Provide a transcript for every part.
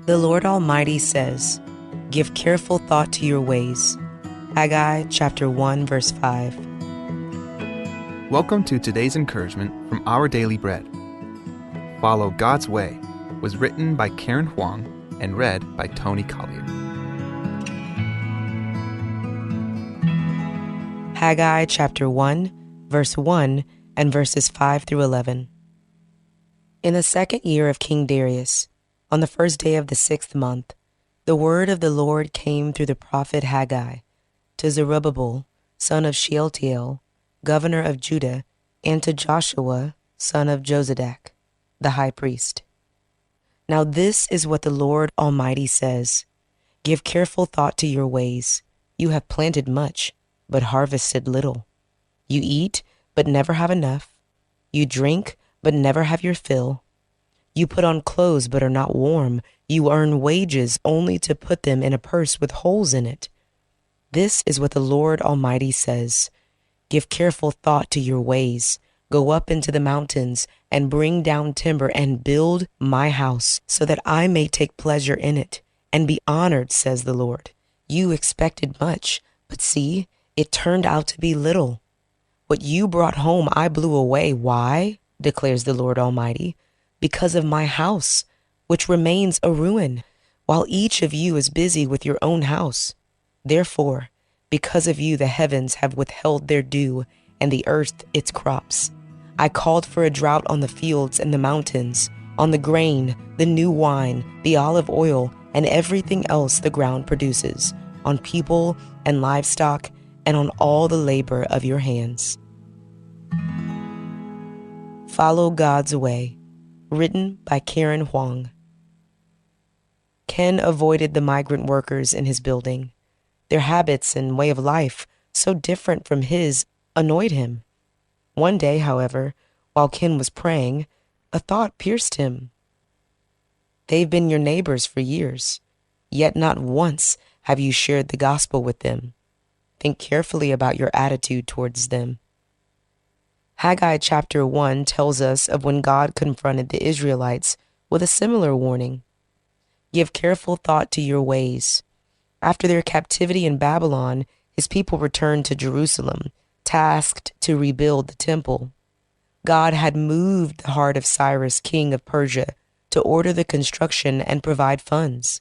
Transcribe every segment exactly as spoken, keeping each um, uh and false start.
The Lord Almighty says, "Give careful thought to your ways." Haggai chapter one, verse five. Welcome to today's encouragement from Our Daily Bread. Follow God's Way was written by Karen Huang and read by Tony Collier. Haggai chapter one, verse one, and verses five through eleven. In the second year of King Darius, on the first day of the sixth month, the word of the Lord came through the prophet Haggai to Zerubbabel, son of Shealtiel, governor of Judah, and to Joshua, son of Jozadak, the high priest. Now this is what the Lord Almighty says: "Give careful thought to your ways. You have planted much, but harvested little. You eat, but never have enough. You drink, but never have your fill. You put on clothes, but are not warm. You earn wages, only to put them in a purse with holes in it." This is what the Lord Almighty says: "Give careful thought to your ways. Go up into the mountains and bring down timber and build my house, so that I may take pleasure in it and be honored," says the Lord. "You expected much, but see, it turned out to be little. What you brought home, I blew away." Why? declares the Lord Almighty. "Because of my house, which remains a ruin, while each of you is busy with your own house. Therefore, because of you, the heavens have withheld their dew, and the earth its crops. I called for a drought on the fields and the mountains, on the grain, the new wine, the olive oil, and everything else the ground produces, on people and livestock, and on all the labor of your hands." Follow God's Way, written by Karen Huang. Ken avoided the migrant workers in his building. Their habits and way of life, so different from his, annoyed him. One day, however, while Ken was praying, a thought pierced him. "They've been your neighbors for years, yet not once have you shared the gospel with them. Think carefully about your attitude towards them." Haggai chapter one tells us of when God confronted the Israelites with a similar warning: "Give careful thought to your ways." After their captivity in Babylon, his people returned to Jerusalem, tasked to rebuild the temple. God had moved the heart of Cyrus, king of Persia, to order the construction and provide funds.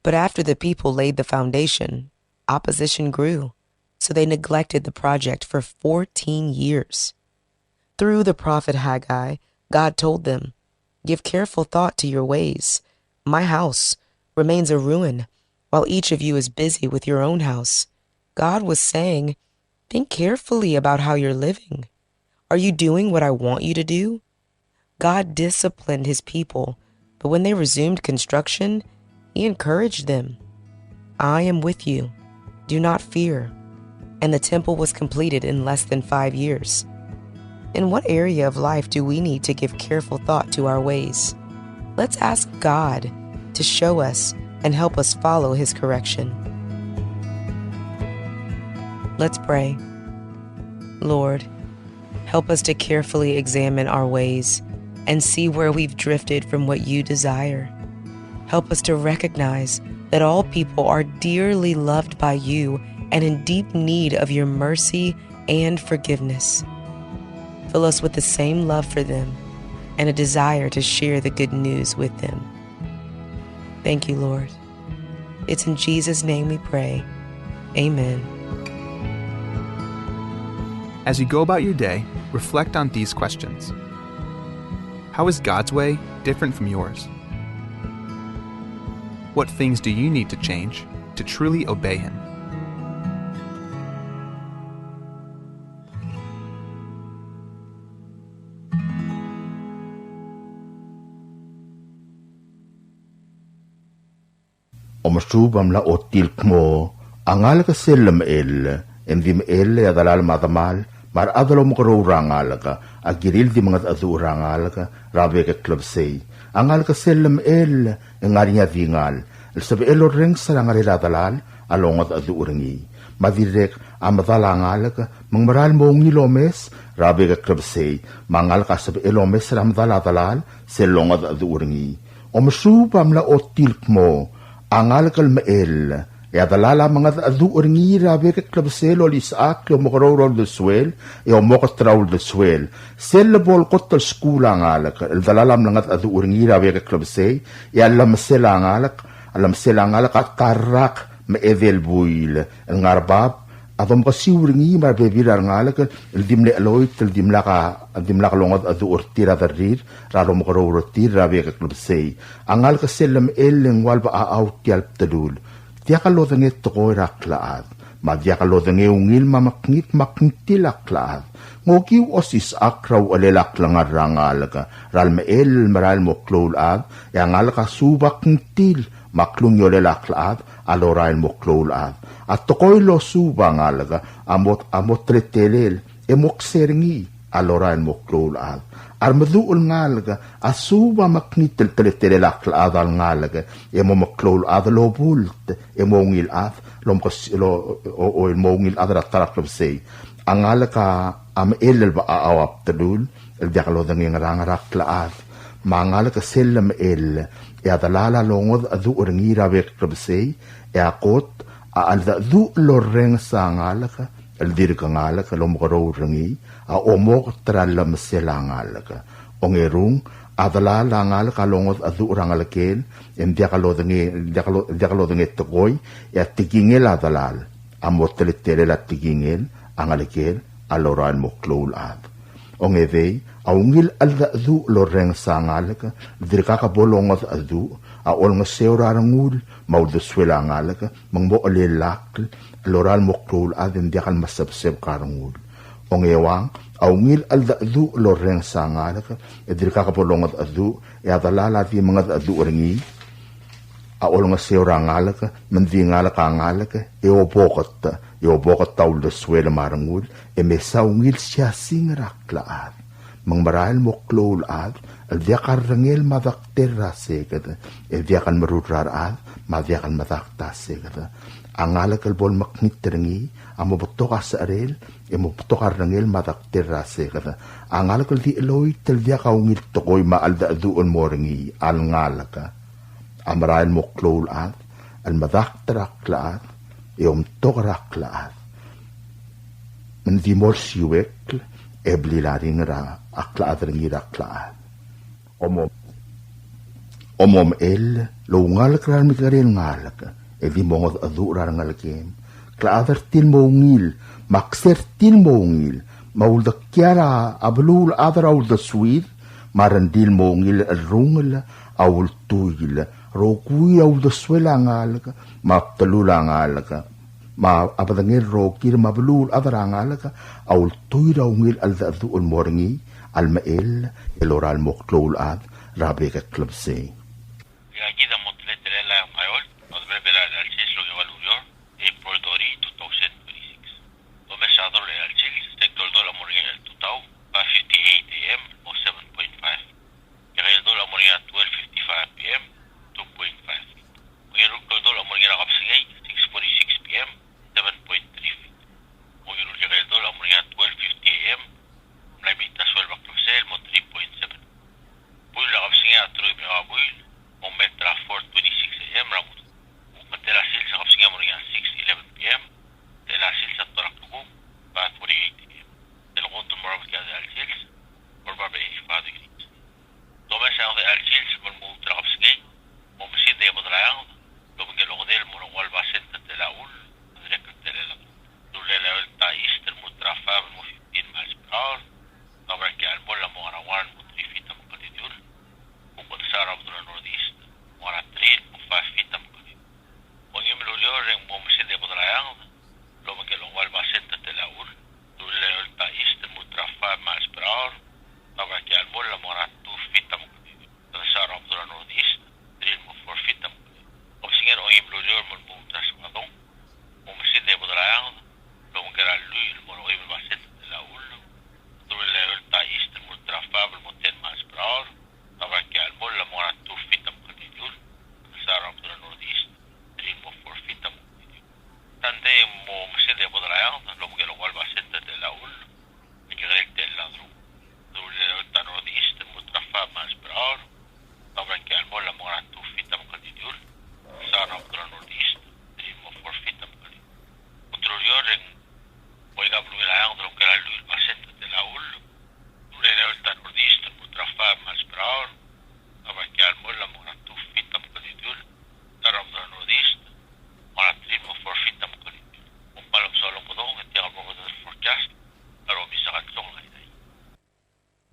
But after the people laid the foundation, opposition grew, so they neglected the project for fourteen years. Through the prophet Haggai, God told them, "Give careful thought to your ways. My house remains a ruin, while each of you is busy with your own house." God was saying, "Think carefully about how you're living. Are you doing what I want you to do?" God disciplined his people, but when they resumed construction, he encouraged them. "I am with you. Do not fear." And the temple was completed in less than five years. In what area of life do we need to give careful thought to our ways? Let's ask God to show us and help us follow his correction. Let's pray. Lord, help us to carefully examine our ways and see where we've drifted from what you desire. Help us to recognize that all people are dearly loved by you and in deep need of your mercy and forgiveness. Fill us with the same love for them and a desire to share the good news with them. Thank you, Lord. It's in Jesus' name we pray. Amen. As you go about your day, reflect on these questions. How is God's way different from yours? What things do you need to change to truly obey Him? Omesuub a mla ochotii el kmo a ngalek sel lemechell, e ng di mechell e a delal me a demal me a rechad el omekeroul er a ngalek a kirir el di mengedecheduch er a ngalek er a bek el klebesei. A ngalek sel lemechell e ng ngar er ngii a dingal el sebechel orrenges er a ngerel a delal a longedecheduch er ngii. Me a dirrek a medal a ngalek me ng meral mo ungil omes er a bek el klebesei, me a ngalek a sebechel omes er a medal a delal sel longedecheduch er ngii. Omesuub a mla ochotii el kmo a ngalek el mechell e a delal a mengedecheduch er ngii er a bek el klebesei el olisechakl e omekeroul er a uldesuel e omoket er a uldesuel. Sel lebo el kot el skuul a ngalek el delal a mlengedecheduch er ngii er a bek el klebesei e a llemesel a ngalek, a llemesel a ngalek a ta el rak me a edei el buil el ngar er a bab a domkesiu er ngii me a rebebil er a rengalek el di mle cheloit el dimlak a, dimlak longedecheduch er tir a derrir er a lomekeroul er tir er a bek el klebesei. A ngalek sel lemechell e ng ua el bechachau tia el bdelul. Diak lodengei tekoi er a klechad, me a diak lodengei ungil me a mekngit me a kngtil a klechad. Ng okiu osisechakl er a uchelel a klengar er a ngalek er a lemechell el merael el mo klou el chad, e a ngalek a suub a kngtil me a klungiolel a klechad a lorael el mo klou el chad. A tekoi el losuub a ngalek a mo, a mo teletelel e mo kser ngii a lorael el mo klou el chad. A remeduch el ngalek a suub a mekngit el teletelel a klechad a lengalek e mo meklou el chad el obult e mo ungil chad, el omkes-, el o-, o-, o-, el mo ungil chad er a ta er a klebesei. A ngalek a mechell el bechachau a bdelul el diak lodengei ngerang er a klechad. Me a ngalek sel lemechell e a delal a longedecheduch er ngii er a bek el klebesei, e a kot a cheldecheduch el lorrenges a ngalek el dirk ngalek el omekeroul er ngii a omoket er a llemesel a ngalek. Ongerung, a delal a ngalek a longedecheduch er a ngelekel e ng diak lodengei, diak lo-, diak lodengei tekoi, e a tekingel a delal a mo teletelel a tekingel a ngelekel a lorael el mo klou el chad. Ongedei, a ungil cheldecheduch el lorrenges a ngalek el dirkak bo longedecheduch a olengeseu er a rengul me a uldesuel a ngalek, me ng mo chelellakl el lorael el mo klou el chad e ng diak el mesebsebek a rengul. Ongeuang, a ungil cheldecheduch el lorrenges a ngalek e dirkak bo longedecheduch, e a delal a di mengedecheduch er ngii a olengeseu er a ngalek, me ng di ngalek a ngalek e oboket, e oboket a uldesuel me a rengul, e mesa ungil siasing er a klechad. Me ng merael el mo klou el chad el diak a rrengel me a dakt er a seked, e diak el merur er a rechad me a diak el medakt a seked. A ngalek el bo lemekngit er ngii a mo betok a secherel e mo betok a rrengel me a dakt er a seked. A ngalek el di cheloit el diak a ungil tekoi me a cheldecheduch el mo er ngii a lengalek a merael el mo klou el chad el medakt er a klechad e omtok er a klechad. Me ng di mo olsiuekl e blil a ringel a klechad er ngii er a klechad. Omo-, omomechell el oungalek er a remekekerei el ngalek e di mongedecheduch er a rengelekem. Klechad er tir el mo ungil me a kser tir el mo ungil, me a uldekial a beluulechad er a uldesuir me a rengrir el mo ungil el cherrungel a ultuil. Rokui a uldesuel a ngalek me a bdelul a ngalek me a bedengel rokir me a beluulechad er a ngalek a ultuil er a ungil cheldecheduch el mo er ngii a lemechell el lorael el mo klou el chad er a bek el klebesei. Aikakid a mo teletelel a Ngaiol, Nodebel Bela el Alsis el ongeua el ureor, April thirty, two thousand twenty-six. Domes a dolai el sils, se el doldol a mo er ngii a tutau, five fifty-eight A M, oh seven point five. Ngike el doldol a mo er ngii a twelve fifty-five P M, two point five feet. Ongeru el doldol a mo er ngii er a kebesengei, six forty-six P M, seven point three feet. Ongeru el doldol a mo er ngii a twelve fifty A M, mla mei a sueleb a klebesei el mo three point seven. Buil er a kebesengei a truich me a eua buil,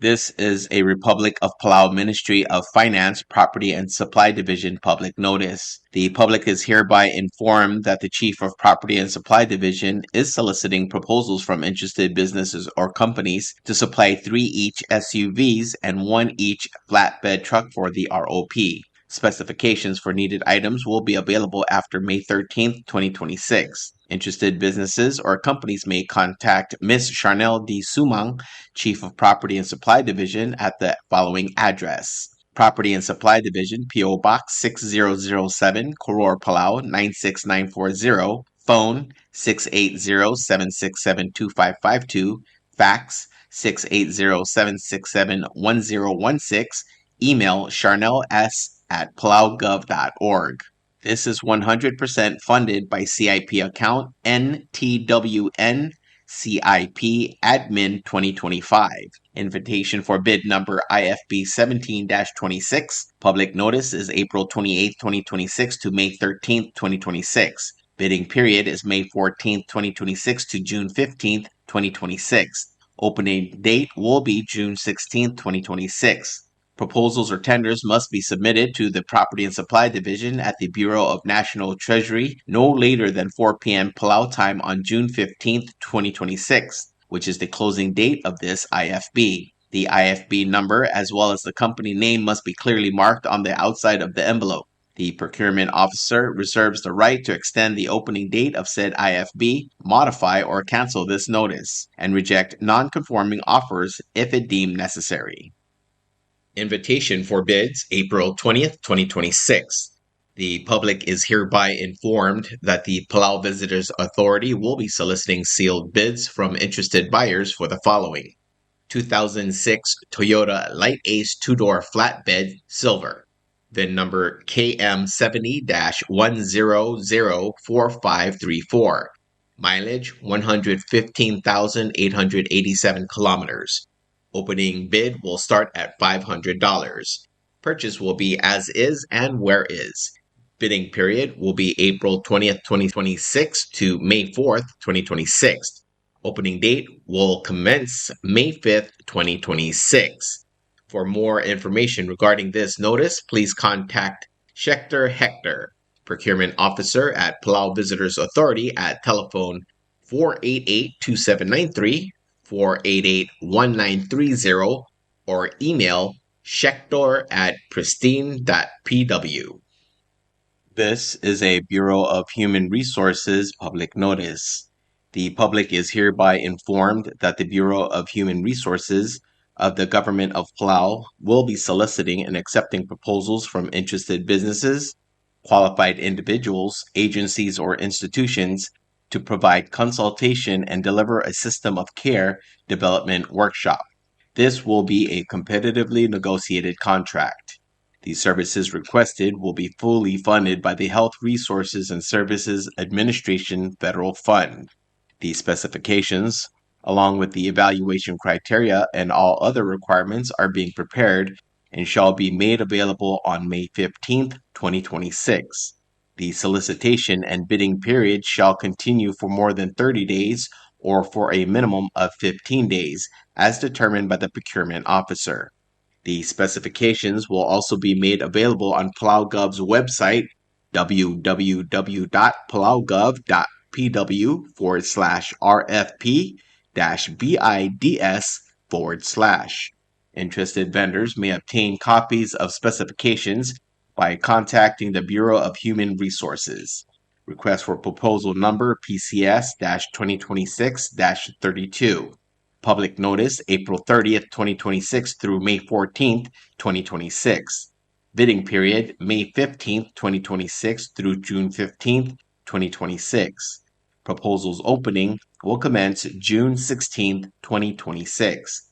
This is a Republic of Palau Ministry of Finance, Property and Supply Division public notice. The public is hereby informed that the Chief of Property and Supply Division is soliciting proposals from interested businesses or companies to supply three each S U Vs and one each flatbed truck for the R O P. Specifications for needed items will be available after May thirteenth, twenty twenty-six. Interested businesses or companies may contact Miss Charnel D. Sumang, Chief of Property and Supply Division, at the following address: Property and Supply Division, P O Box six zero zero seven, Koror, Palau nine six nine four zero, phone six eight zero, seven six seven, two five five two, fax six eight zero, seven six seven, one zero one six, email charnels at palaugov dot org. This is one hundred percent funded by C I P account N T W N C I P Admin twenty twenty-five. Invitation for bid number I F B seventeen dash twenty-six. Public notice is April twenty-eighth, twenty twenty-six to May thirteenth, twenty twenty-six. Bidding period is May fourteenth, twenty twenty-six to June fifteenth, twenty twenty-six. Opening date will be June sixteenth, twenty twenty-six. Proposals or tenders must be submitted to the Property and Supply Division at the Bureau of National Treasury no later than four p.m. Palau time on June fifteenth, twenty twenty-six, which is the closing date of this I F B. The I F B number, as well as the company name, must be clearly marked on the outside of the envelope. The procurement officer reserves the right to extend the opening date of said I F B, modify or cancel this notice, and reject non-conforming offers if it deemed necessary. Invitation for bids, April twentieth, twenty twenty-six. The public is hereby informed that the Palau Visitors Authority will be soliciting sealed bids from interested buyers for the following: two thousand six Toyota LiteAce two-door flatbed, silver, V I N number K M seventy dash one zero zero four five three four, mileage one hundred fifteen thousand eight hundred eighty-seven kilometers. Opening bid will start at five hundred dollars. Purchase will be as is and where is. Bidding period will be April twentieth, twenty twenty-six to May fourth, twenty twenty-six. Opening date will commence May fifth, twenty twenty-six. For more information regarding this notice, please contact Schechter Hector, Procurement Officer at Palau Visitors Authority, at telephone four eight eight, two seven nine three, four eight eight, one nine three zero, or email schechter at pristine dot p w. This is a Bureau of Human Resources public notice. The public is hereby informed that the Bureau of Human Resources of the Government of Palau will be soliciting and accepting proposals from interested businesses, qualified individuals, agencies, or institutions to provide consultation and deliver a system of care development workshop. This will be a competitively negotiated contract. The services requested will be fully funded by the Health Resources and Services Administration federal fund. The specifications, along with the evaluation criteria and all other requirements, are being prepared and shall be made available on May fifteenth, twenty twenty-six. The solicitation and bidding period shall continue for more than thirty days or for a minimum of fifteen days, as determined by the procurement officer. The specifications will also be made available on PalauGov's website, w w w dot palaugov dot p w forward slash r f p dash bids forward slash. Interested vendors may obtain copies of specifications by contacting the Bureau of Human Resources. Request for proposal number P C S dash twenty twenty-six dash thirty-two. Public notice, April thirtieth, twenty twenty-six through May fourteenth, twenty twenty-six. Bidding period, May fifteenth, twenty twenty-six through June fifteenth, twenty twenty-six. Proposals opening will commence June sixteenth, twenty twenty-six.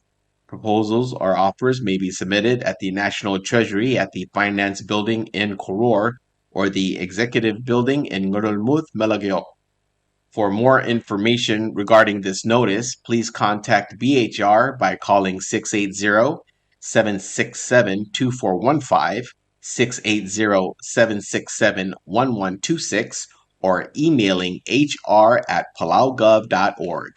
Proposals or offers may be submitted at the National Treasury at the Finance Building in Koror or the Executive Building in Ngerulmud, Melekeok. For more information regarding this notice, please contact B H R by calling six eight zero, seven six seven, two four one five, six eight zero, seven six seven, one one two six, or emailing H R at palaugov dot org.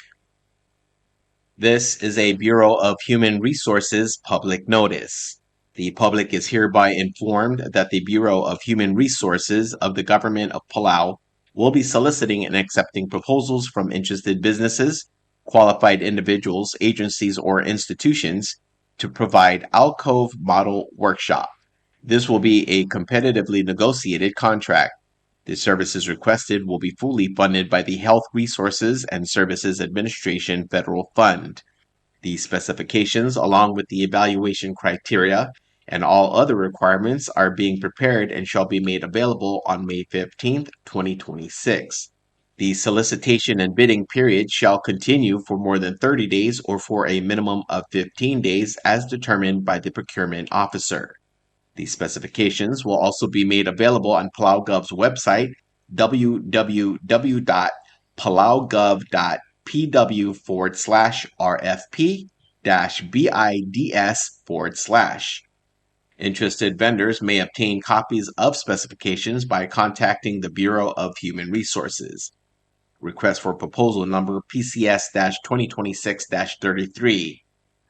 This is a Bureau of Human Resources public notice. The public is hereby informed that the Bureau of Human Resources of the Government of Palau will be soliciting and accepting proposals from interested businesses, qualified individuals, agencies, or institutions to provide alcove model workshop. This will be a competitively negotiated contract. The services requested will be fully funded by the Health Resources and Services Administration federal fund. The specifications, along with the evaluation criteria and all other requirements, are being prepared and shall be made available on May fifteenth, twenty twenty-six. The solicitation and bidding period shall continue for more than thirty days or for a minimum of fifteen days as determined by the procurement officer. The specifications will also be made available on PalauGov's website, w w w dot palaugov dot p w forward slash r f p dash b i d s forward slash. Interested vendors may obtain copies of specifications by contacting the Bureau of Human Resources. Request for proposal number P C S dash twenty twenty-six dash thirty-three.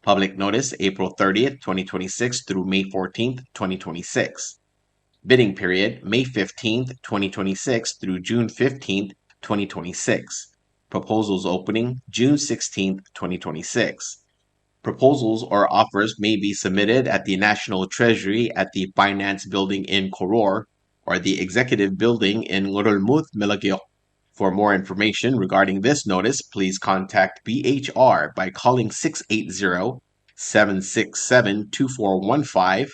Public notice, April thirtieth, twenty twenty-six through May fourteenth, twenty twenty-six. Bidding period, May fifteenth, twenty twenty-six through June fifteenth, twenty twenty-six. Proposals opening, June sixteenth, twenty twenty-six. Proposals or offers may be submitted at the National Treasury at the Finance Building in Koror or the Executive Building in Ngerulmud, Melekeok. For more information regarding this notice, please contact B H R by calling six eight zero, seven six seven, two four one five,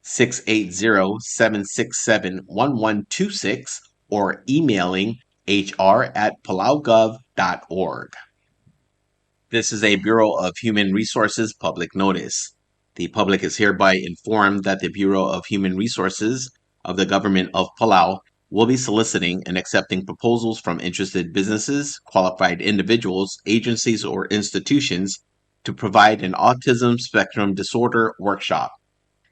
six eight zero, seven six seven, one one two six, or emailing H R at palaugov dot org. This is a Bureau of Human Resources public notice. The public is hereby informed that the Bureau of Human Resources of the Government of Palau will be soliciting and accepting proposals from interested businesses, qualified individuals, agencies, or institutions to provide an autism spectrum disorder workshop.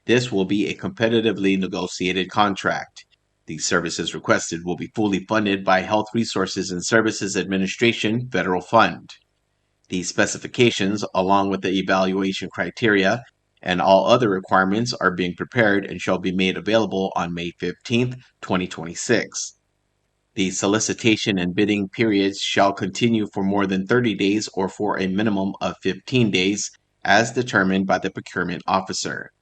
This will be a competitively negotiated contract. The services requested will be fully funded by Health Resources and Services Administration federal fund. The specifications, along with the evaluation criteria and all other requirements, are being prepared and shall be made available on May fifteenth, twenty twenty-six. The solicitation and bidding periods shall continue for more than thirty days or for a minimum of fifteen days, as determined by the procurement officer.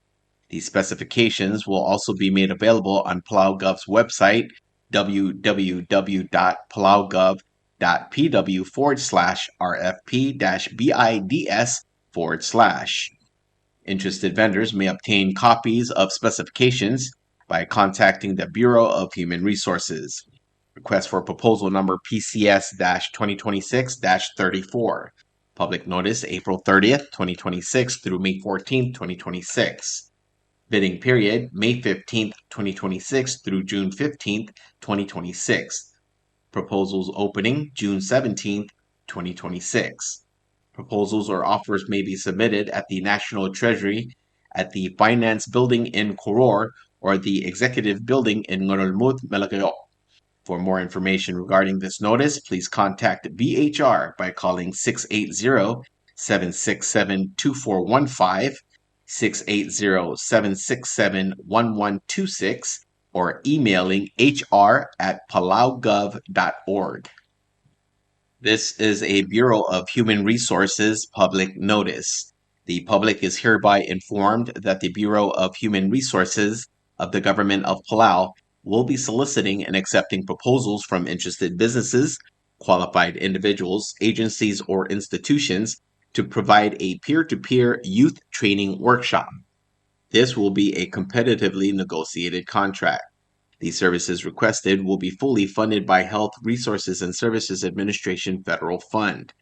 The specifications will also be made available on PalauGov's website, w w w dot palaugov dot p w forward slash r f p dash b i d s forward slash. Interested vendors may obtain copies of specifications by contacting the Bureau of Human Resources. Request for proposal number P C S dash twenty twenty-six dash thirty-four. Public notice, April thirtieth, twenty twenty-six through May fourteenth, twenty twenty-six. Bidding period, May fifteenth, twenty twenty-six through June fifteenth, twenty twenty-six. Proposals opening, June seventeenth, twenty twenty-six. Proposals or offers may be submitted at the National Treasury at the Finance Building in Koror or the Executive Building in Ngerulmud, Melekeok. For more information regarding this notice, please contact B H R by calling six eight zero, seven six seven, two four one five, six eight zero, seven six seven, one one two six, or emailing H R at palaugov dot org. This is a Bureau of Human Resources public notice. The public is hereby informed that the Bureau of Human Resources of the Government of Palau will be soliciting and accepting proposals from interested businesses, qualified individuals, agencies, or institutions to provide a peer-to-peer youth training workshop. This will be a competitively negotiated contract. The services requested will be fully funded by Health Resources and Services Administration federal fund.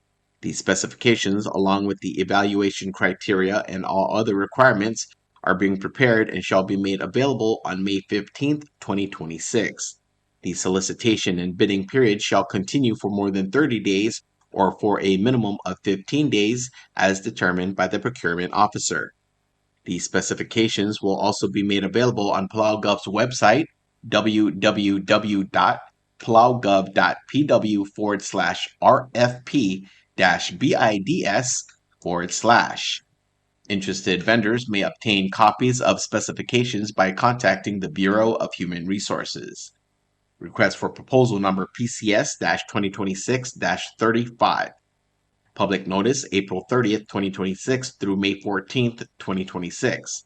The specifications, along with the evaluation criteria and all other requirements, are being prepared and shall be made available on May fifteenth, twenty twenty-six. The solicitation and bidding period shall continue for more than thirty days or for a minimum of fifteen days as determined by the procurement officer. The specifications will also be made available on PalauGov's website, w w w dot palaugov dot p w forward slash r f p dash b i d s forward slash. Interested vendors may obtain copies of specifications by contacting the Bureau of Human Resources. Request for proposal number P C S dash twenty twenty-six dash thirty-five. Public notice, April thirtieth, twenty twenty-six through May fourteenth, twenty twenty-six.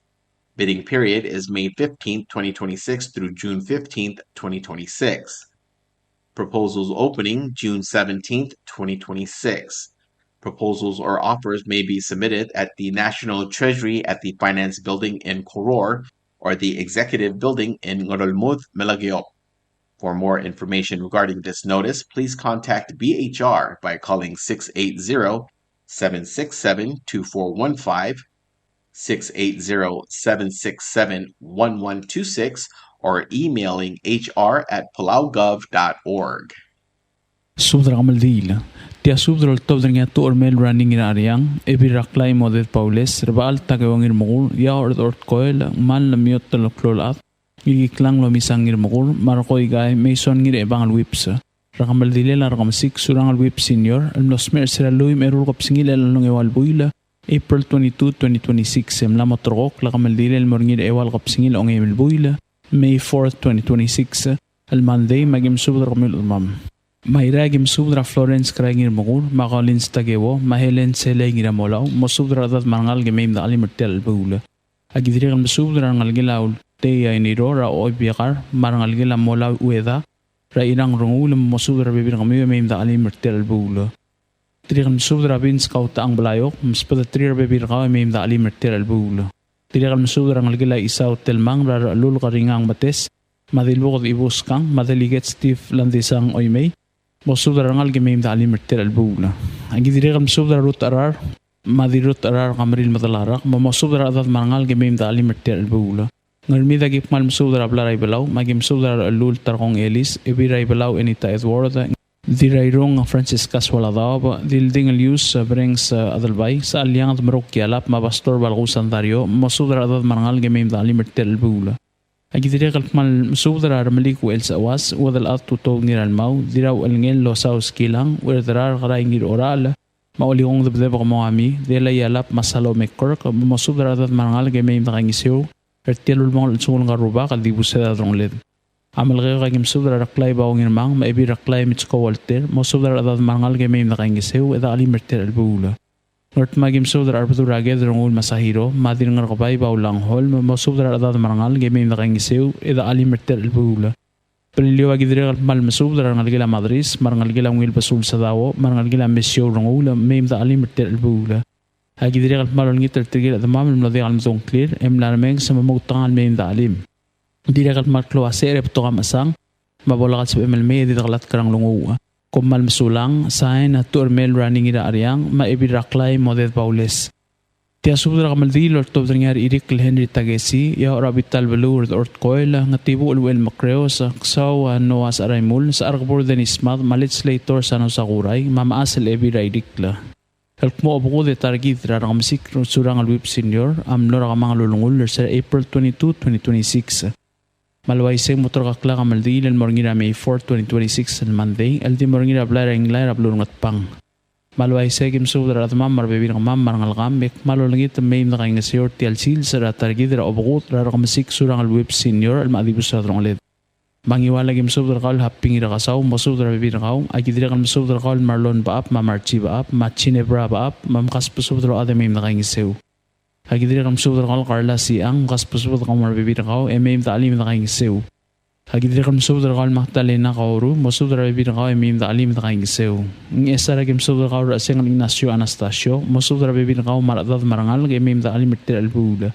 Bidding period is May fifteenth, twenty twenty-six through June fifteenth, twenty twenty-six. Proposals opening June seventeenth, twenty twenty-six. Proposals or offers may be submitted at the National Treasury at the Finance Building in Koror or the Executive Building in Ngerulmud, Melekeok. For more information regarding this notice, please contact B H R by calling six eight zero, seven six seven, two four one five, six eight zero, seven six seven, one one two six, or emailing H R at palaugov dot org. Subed er a kemeldiil. Tia subed er a oltobed er ngii a Tuchermel Rani Ngiracheriang, Ebil er a Klai Moded Baules, Rebechall Takeo Ngirmekur, Iaoch er a Dechor Tkoel, Ngmal Lemiot el Klou el Chad, Ngirkiklang Lomisang Ngirmekur, me a Rekoi Kai Mason Ngirchebangel Whipps. Er a kemeldilel a Rekemesik Surangel Whipps Senior el mlo smecher er sel lluich me a eru el kebesengil el ongeua el buil, April twenty-two, twenty twenty-six, e mla mo terrekokl a kemeldilel el mo er ngii er a eua el kebesengil ongeim el buil, May fourth, twenty twenty-six, el Monday, me aki mesubed er kemiu el chedemam. Me a Irrai aki mesubed er a Florence Krai Ngirmekur, me a Collins Takeo, me a Helen Selei Ngiramolau, mosubed er a rechedad me a rengalek e mei me dechelim er tia el chelebuul. Aki dirrek el mesubed er a rengelekel a Ultei Ainiro, er a Oibiekar, me a rengelekel a Molau Ueda, er a Irang Renguul, me mosubed er a rebebil er kemiu e mei me dechelim er tia el chelebuul. Dirrek el mesubed er a Vince Kautechang Blaiok, msbedeterir a rebebil er kau e mei me dechelim er tia el chelebuul. Dirrek el mesubed er a rengelekel a Isau Telmang, er a Rechelulk Ringang Metes, me a Dilbuked Ibuskang, me a Delegate Steve Landisang Oimei, mosubed er a rengalek e mei me dechelim er tia el chelebuul. Aki dirrek el mesubed er a Ruth Cherar, me a Dirruth Cherar Kamril Medalarak, me mosubed er a rechedad me a rengalek e mei me dechelim er tia el chelebuul. Ngermid aki kmal mesubed er a blai er a Ibelau, me aki mesubed er a Rechelluul Tarkong Elis, Ebil er a Ibelau Enita Edward, Dirrairung Francisca Sualadaob, Dilding Elius, Brengs Adelbai, Sechalianged Meruk Kialap, me a Pastor Balkus Andario, mosubed er a rechedad me a rengalek e mei me dechelim er tia el chelebuul. Aki dirrek el kmal mesubed er a Remeliik Uchel Sechewas, Uodelchad Tutou Ngiralmau, Dirrauchelngel Losau Skilang, Uerderar Kerai Ngirorachel, me a Olikong Debdebek Moami, Dela Ialap me a Salome Kirk, me mosubed er a rechedad me a rengalek e mei me dekaingeseu er tia el ulebongel el chelsengul ngar er a Rubak el dibus er a delongeled. A Melekeok aki mesubed er a Reklai Bao Ngirmang, me a Ebil Reklai Mitsko Walter, mosubed er a rechedad me a rengalek e mei me dekaingeseu e dechelim er tia el chelebuul. Ngardmau aki mesubed er a Rebedul er a Ked Renguul Masahiro, me a Dirngerkebai Baulang Holm, mosubed er a rechedad me a rengalek e mei me dekaingeseu e dechelim er tia el chelebuul. Beliliou aki dirrek el kmal mesubed er a rengelekel a Madris, me a rengelekel a Ungil Besul Sadao, me a rengelekel a Mesiou Renguul, mei me dechelim er tia el chelebuul. Aki dirrek el kmal olengit er tirke el chedemam el mlo diak el medung a ngklir, e mla remenges me moutekangel mei me dechelim. Dirrek el kmal klou a secher e betok a mechesang, me a bo lak el sebechem el mei e di dekelatk er a nglunguuch. Kom kmal mesulang, sain a Tuchermel Rani Ngiracheriang, me a Ebil er a Klai Moded Baules. Tia subed er a kemeldiil el oltobed er ngii a Rechirikl Henry Takesi, Iaoch er a Bital Beluu er a Dechor Tkoel, Ngetibuchel Uchel Mekreos, Ksau a Noah Secheraimul, Secherekbur Dennis Mad, me a Legislator Sano Sakurai, me a mechas el Ebil er a Chirikl. El kmo obekud e ta er kid er a Rekemesik Surangel Whipps Senior a mlo er a kemanget el ulengull er se er a April twenty-two, twenty twenty-six. Me a le uaisei e mo ulterekokl a kemeldiil el mo er ngii er a May fourth, twenty twenty-six el Monday, el di mo er ngii er a blai er a Inglai er a beluu er a Ngatpang. Me a le uaisei e aki mesubed er a rechedemam me a rebebil er kemam me a rengelekam, me kmal olengit me mei me dekaingeseu er tia el sils er a ta er kid er a obekud er a Rekemesik Surangel Whipps Senior el mla dibus er a delongeled. Me a Ngiwal aki mesubed er kau el Happy Ngirakesau, mosubed er a rebebil er kau, aki dirrek el mesubed er kau el Marlon Bechab, me a Marchi Bechab, me a Ginebra Bechab, me mkasbesubed el ochad e mei me dekaingeseu. Aki dirrek el mesubed er kau el Carla Siang, mkasbesubed kau me a rebebil er kau, e mei me dechelim e dekaingeseu. Aki dirrek el mesubed er kau el Magdalena Kaoru, mosubed er a rebebil er kau e mei me dechelim e dekaingeseu. Ngchesar aki mesubed er kau el Rechesengel Ignacio Anastasio, mosubed er a rebebil er kau me a rechedad me a rengalek e mei me dechelim er tia el chelebuul.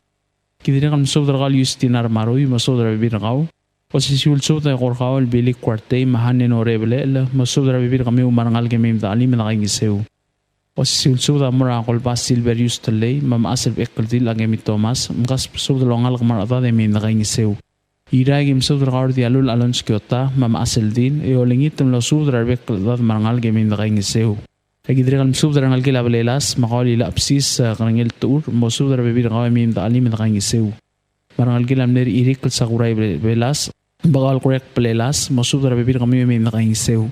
Aki dirrek el mesubed er kau el Justina Remarui, mosubed er a rebebil er kau. Osisiu el subed a eko er kau el Billy Kuartei me a Hanen Orebelechel, mosubed er a rebebil er kemiu me a rengalek e mei me dechelim e dekaingeseu. Osisiu el subed a mo er a Kolbas Silverius Telei, me a mechas el Bechekeldil Akemi Thomas, mkasbesubed el ongalek me a rechedad e mei me dekaingeseu. Irrai aki mesubed er kau el Dialul Alonso Kiota, me a mechas el Dil, e olengit me losubed er a rebek el chedad me a rengalek e mei me dekaingeseu. Aki dirrek el mesubed er a rengelekel a Belelas, me kau el Ilachebsis, e, Kerengel Techur, mosubed er a rebebil er kau e mei me dechelim e dekaingeseu. Me a rengelekel a mle Rechirikl el Sakurai Belelas, me kau el Kurek Belelas, mosubed er a rebebil er kemiu e mei me dekaingeseu.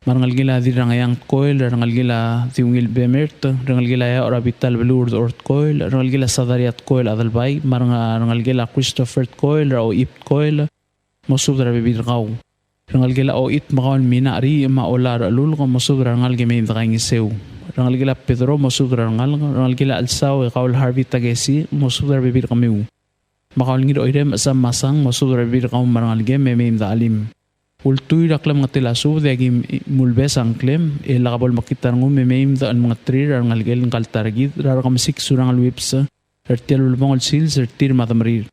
me a rengelekel a Dirrangeang Tkoel, rengelekel a Diungil Bemert, rengelekel a Eaoch er a Bital Beluu er a Dechor Tkoel, rengelekel a Sadaria Tkoel Adelbai, me a renga-, rengelekel a Christopher Tkoel er a Oip Tkoel, mosubed er a rebebil er kau. Rengelekel a Oit me kau el Mina Ri me a Ola er a Lulk, mosubed er a rengalek e mei me dekaingeseu. Rengelekel a Pedro, mosubed er a rengalek, rengelekel a Chelsau e kau el Harvey Takesi, mosubed er a rebebil er kemiu. Me kau el Ngiroirem Sam Masang, mosubed er a rebebil er kau me a rengelekem e mei me dechelim. Ultuil er a klemengetel a subed e a ki mulbes a ngklem, e lak bo lemekngit a rengum e mei me dechelim mengeterir a rengelekel ngka el ta er kid er a Rekemesik Surangel Whipps, er tia el ulebongel sils er tir me a demerir.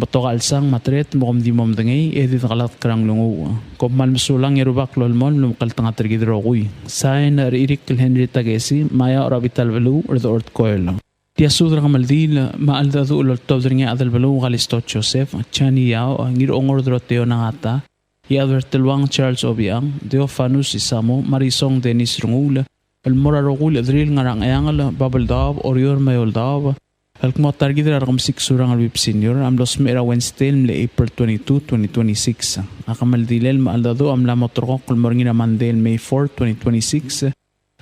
Betok a chelsang me a teret me kom di mo medengei e di dekelatk er a nglunguuch. Kom kmal mesulang e a Rubak lolemolem el omekngeltengat er kid el rokui. Sain er a Irikl Henry Takesi, me a Eaoch er a Bital Beluu er a Dechor Tkoel. Tia subed er a kemeldiil me a cheldecheduch el oltobed er ngii a Adelbeluu Kalisto Joseph, Jani Eaoch, Ngirongor Doroteo Nagata, Iechad er a Teluang Charles Obichang, Theofanus Isamu, me a Risong Dennis Renguul, el mo er a rokui el chederir el ngar er a Ngcheangel, Babeldaob, Oreor me a Eouldaob, el kmo a ta er kid er a Rekemesik Surangel Whipps Senior a mlo smecher er a Wednesday el mle April twenty-two, twenty twenty-six. A kemeldilel me a cheldecheduch a mla mo ulterekokl el mo er ngii er a Monday el May four, twenty twenty-six,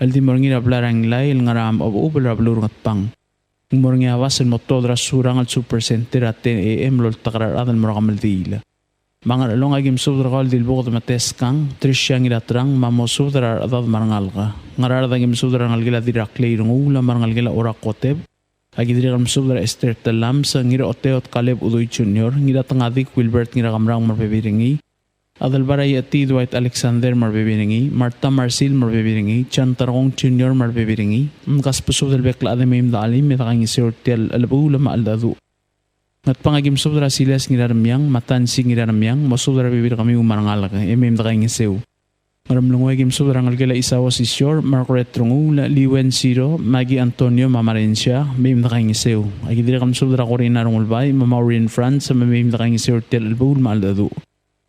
el di mo er ngii er a blai er a Nglai el ngar er a Mechebechubel er a beluu er a Ngatpang. Ng mo er ngii a bas el mo tuobed er a Surangel Super Center er a ten A.M. el oltak er a rechad el mo er a kemeldiil. Me a Ngerchelong a ki mesubed er kau el Dilbuked me a Teskang, Tricia Ngiraterang, me a mosubed er a rechedad me a rengalek. Ngaraard a ki mesubed er a rengelekel a Dirraklei Renguul me a rengelekel a Ora Koteb. A ki dirrek el mesubed er a Esther Telams, Ngiraoteot Kaleb Udui Junior, Ngiratengadik Wilbert Ngirakemrang me a rebebil er ngii, Adelbai er a Iechetii Dwight Alexander me a rebebil er ngii, Martha Marsil me a rebebil er ngii, John Tarkong Junior me a rebebil er ngii, mkasbesubed el bek el chad e mei me dechelim e dekaingeseu er tia el chelebuul me a cheldecheduch. Ngatpang a ki mesubed er a Silas Ngiraremiang, me a Tansi Ngiraremiang, mosubed er a rebebil er kemiu me a rengalek, e mei me dekaingeseu. Ngeremlengui a ki mesubed er a rengelekel a Isao Sisior, Margaret Renguul, Liwen Siro, Maggie Antonio me a Marensia, mei me dekaingeseu. A ki dirrek el mesubed er a Corina Rengulbai me a Maureen Franz, me mei me dekaingeseu er tia el chelebuul me a cheldecheduch.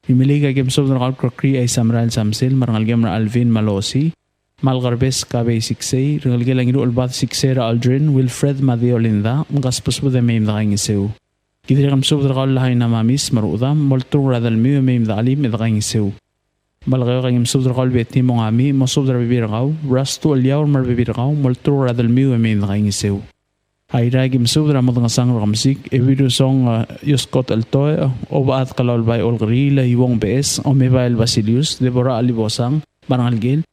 Imeliik a ki mesubed er kau el Krekrii Aisamerael Samsel, me a rengelekem er a Alvin me a Losi, me a Lekerbes Kabei Siksei, rengelekel a Ngiruchelbad Siksei er a Aldrin, Wilfred me a Deolinda, mkasbesubed e mei me dekaingeseu. Ki dirrek el mesubed er kau el Lahaina Mamis me a rechedam, molturk er a delmiu e mei me dechelim e dekaingeseu. Melekeok a ki mesubed er kau el Beti Mongami, mosubed er a rebebil er kau, Rastu Eliaur me a rebebil er kau, molturk er a delmiu e mei me dekaingeseu. Airai a ki mesubed er a Medengesang er a Kemesik, Ebilrusong, e, Ioskot Eltoech, Obechad Kalaulbai Olkeriil, Iuong Beches, Omebael Basilius, Deborah Alibosang, me a rengelekel,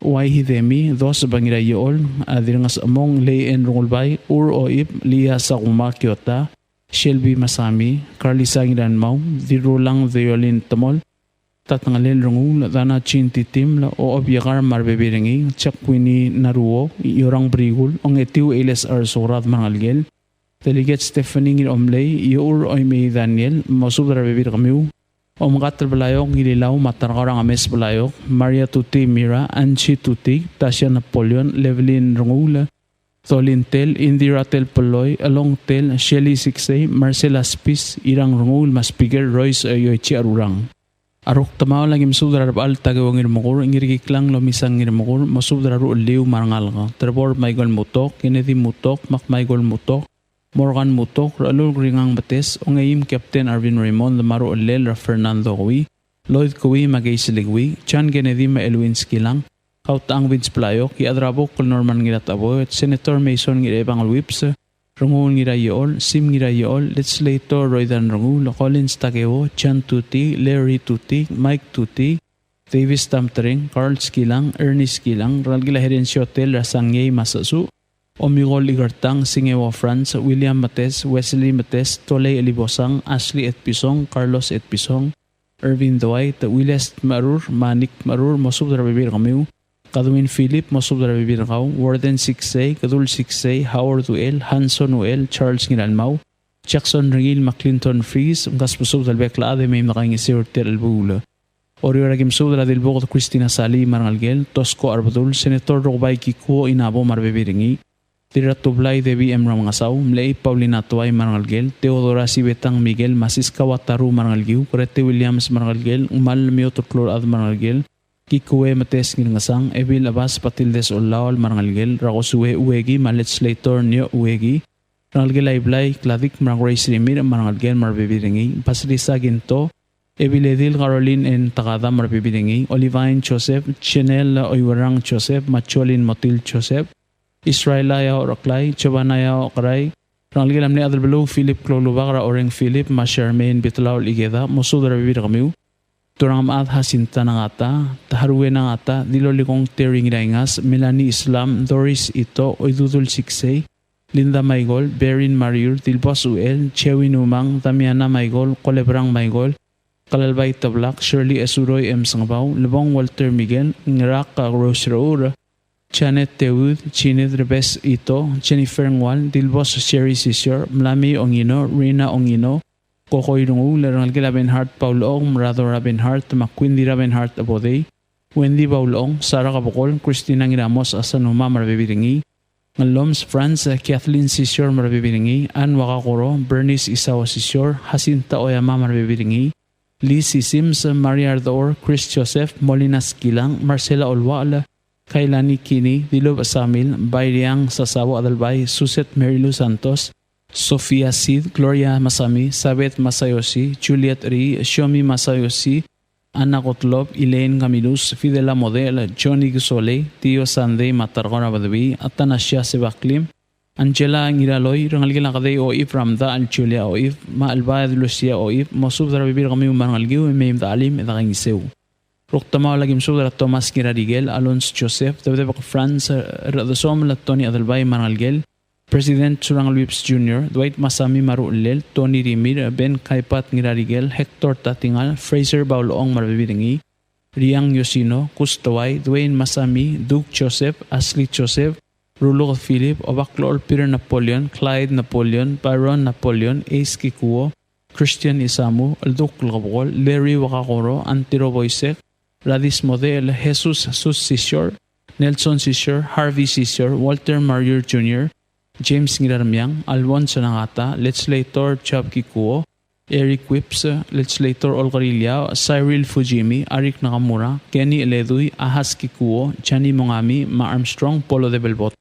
Uai Hidemi, Dos Bangiraiol, a Dirrenges Emong, Lei En Rengulbai, Ur Oib, Lia Sakuma Kiota, Shelby Masami, Carlisa Ngiranmau, Dirrulang Deolin Temol, Tatengelel Renguul, Dana Chin Titiml, Ochob Iekar me a rebebil er ngii, Jack Winnie Naruo, Iorang Brikul, Ongetiu Eiles Arsourad me a rengelekel, Delegate Stephanie Ngiromlei, Ieur Oimei Daniel, mosubed er a rebebil er kemiu, Omkatel Belaiok, Ngililau me a Tarkau er a Ngemes Belaiok, Maria Tuti Mira, Angie Tuti, Tasia Napoleon, Levelin Renguul, Dolin Tell, Indira Tell Peloi, Elong Tell, Shelly Siksei, Marcela Spis, Irang Renguul, me a Speaker Royce Oioichi Arurang. A rukdemaol a ki mesubed er a Rebechall Takeo Ngirmekur, Ngirkiklang Lomisang Ngirmekur, mosubed er a ruchelliu me a rengalek. Trevor Michael Mutok, Kennedy Mutok, Mark Michael Mutok, Morgan Mutok, Rechelulk Ringang Metes, Ongeim Captain Arvin Raymond, me a ruchellel er a Fernando Kui, Lloyd Kui me a Keisli Kui, John Kennedy me a Elwin Skilang, Kautechang Vince Blaiok, Iechad er a Buk el Norman Ngiratecheboet, Senator Mason Ngirchebangel Whipps, Renguul Ngiraiechol, Sim Ngiraiechol, Legislator Roydan Renguul, Collins Takeo, John Tuti, Larry Tuti, Mike Tuti, Davis Tamtreng, Carl Skilang, Ernest Skilang, rengelekel a Herencio Tell er a Sangiei me a Sechesuch, Omikol Ikertang, Singeo Franz, William Metes, Wesley Metes, Tolei Elibosang, Ashley Etpison, Carlos Etpison, Ervin Dwight, Willies Tmerur, me a Nick Tmerur, mosubed er a rebebil er kemiu, Kadwin Philip, mosubed er a rebebil er kau, Warden Siksei, Kedul Siksei, Howard Uel, Hanson Uel, Charles Ngiralmau, Jackson Rengiil me a Clinton Fries, mkasbesubed el bek el chad e mei me dekaingeseu er tia el chelebuul. Oreor a ki mesubed er a Dilbuked Christina Salii me a rengelekel, Tosko Arbedul, Senator Rukebai Kikuo Inabo me a rebebil er ngii, Dirratublai Debbie M. Remengesau, Mlechei Paulina Tuai me a rengelekel, Theodora Sibetang Miguel me a Siska Wataru me a rengelekiu, Grete Williams me a rengelekel, Ngmal Miotoklurchad me a rengelekel, Kikue Metes Ngirngesang, Ebil Chebas Batildes Ollaol me a rengelekel, Rakosue Ueki me a Legislator Nio Ueki, rengelekel a Iblai Kladik me a Grace Rimirch me a rengelekel me a rebebil er ngii, Basilisa Kinto, Ebiledil Caroline N. Takada me a rebebil er ngii, Olivine Joseph, Chenel Oiwerang Joseph, me a Jolin Motil Joseph, Israela Yao Reklai, Giovanna Yao Kerai, rengelekel a mle Adelbeluu Philip Kloulubak er a Oreng Philip, me a Charmaine Bitlaol Ikeda, mosubed er a rebebil er kemiu. Turang Mad Jacinta Nangata, Taharue Nangata, Dilolikong Terry Ngiraingas, Melanie Islam, Doris Ito, Oidudul Siksei, Linda Maigol, Berin Mariur, Dilbos Uel, Chewin Umang, Damiana Maigol, Kolebrang Maigol, Kalalbai Teblak, Shirley Esuroi M. Sengebau, Lebong Walter Miguel, Ngerak Rose Rour, Janet Teud, Chined Rebes Ito, Jennifer Ngual, Dilbos Sherry Sisior, Mlami Ongino, Rina Ongino, Kokoi Renguul, rengelekel a Benhart Paul Ong, Radora Benhart, me a Quindira Benhart Abodei, Wendy Baulong, Sara Kabekol, Christina Ngiramos Asanuma me a rebebil er ngii, Ngelloms Franz, Kathleen Sisior me a rebebil er ngii, Anne Wakakoro, Bernice Isao Sisior, Jacinta Oyama me a rebebil er ngii, Lizzie Sims, Maria Ardor, Chris Joseph, Molina Skilang, Marcela Olual, Kailani Kini, Dilub Samil, Bairiang Sasabo Adelbai, Suset Mary Lou Santos, Sofia Sid, Gloria Masami, Sabeth Masayoshi, Juliet Ri, Shiomi Masayoshi, Anna Gottlob, Elaine Camillus, Fidela Model, Johnny Gisolei, Tio Sandei, me a Tarkor a Bedebii, Atanasia Sebaklim, Angela Ngiraloi, rengelekel a Kedei Oib, Ramda el Julia Oib, me a Elbaed Lucia Oib, mosubed er a rebebil er kemiu me a rengelekiu, e mei me de chelim e de kaingeseu. Rukdemaol a ki mesubed er a Thomas Ngirarikel, Alonso Joseph, Debedebek Franz, Rechedesomel Tony Adelbai me a rengelekel, President Surangel Whipps Junior, Dwight Masami me a ruchellel, Tony Rimirch, Ben Kaipat Ngirarikel, Hector Tatingal, Fraser Baulong me a rebebil er ngii, Riang Yosino, Kus Tewai, Dwayne Masami, Duke Joseph, Ashley Joseph, Ruluked Philip, Obaklechol Peter Napoleon, Clyde Napoleon, Byron Napoleon, Ace Kikuo, Christian Isamu, Elduk Lekebekol, Larry Wakakoro, Antiro Boisek, Radis Model, Jesus Sus Sisior, Nelson Sisior, Harvey Sisior, Walter Mariur Junior, James Ngirarmiang, Alfonso Nangata, Legislator Chab Kikuo, Eric Whipps, Legislator Olkeriil Yao, Cyril Fujimi, Arik Nakamura, Kenny Eledui, Ahas Kikuo, Jani Mongami, me a Armstrong Polo Debelbot.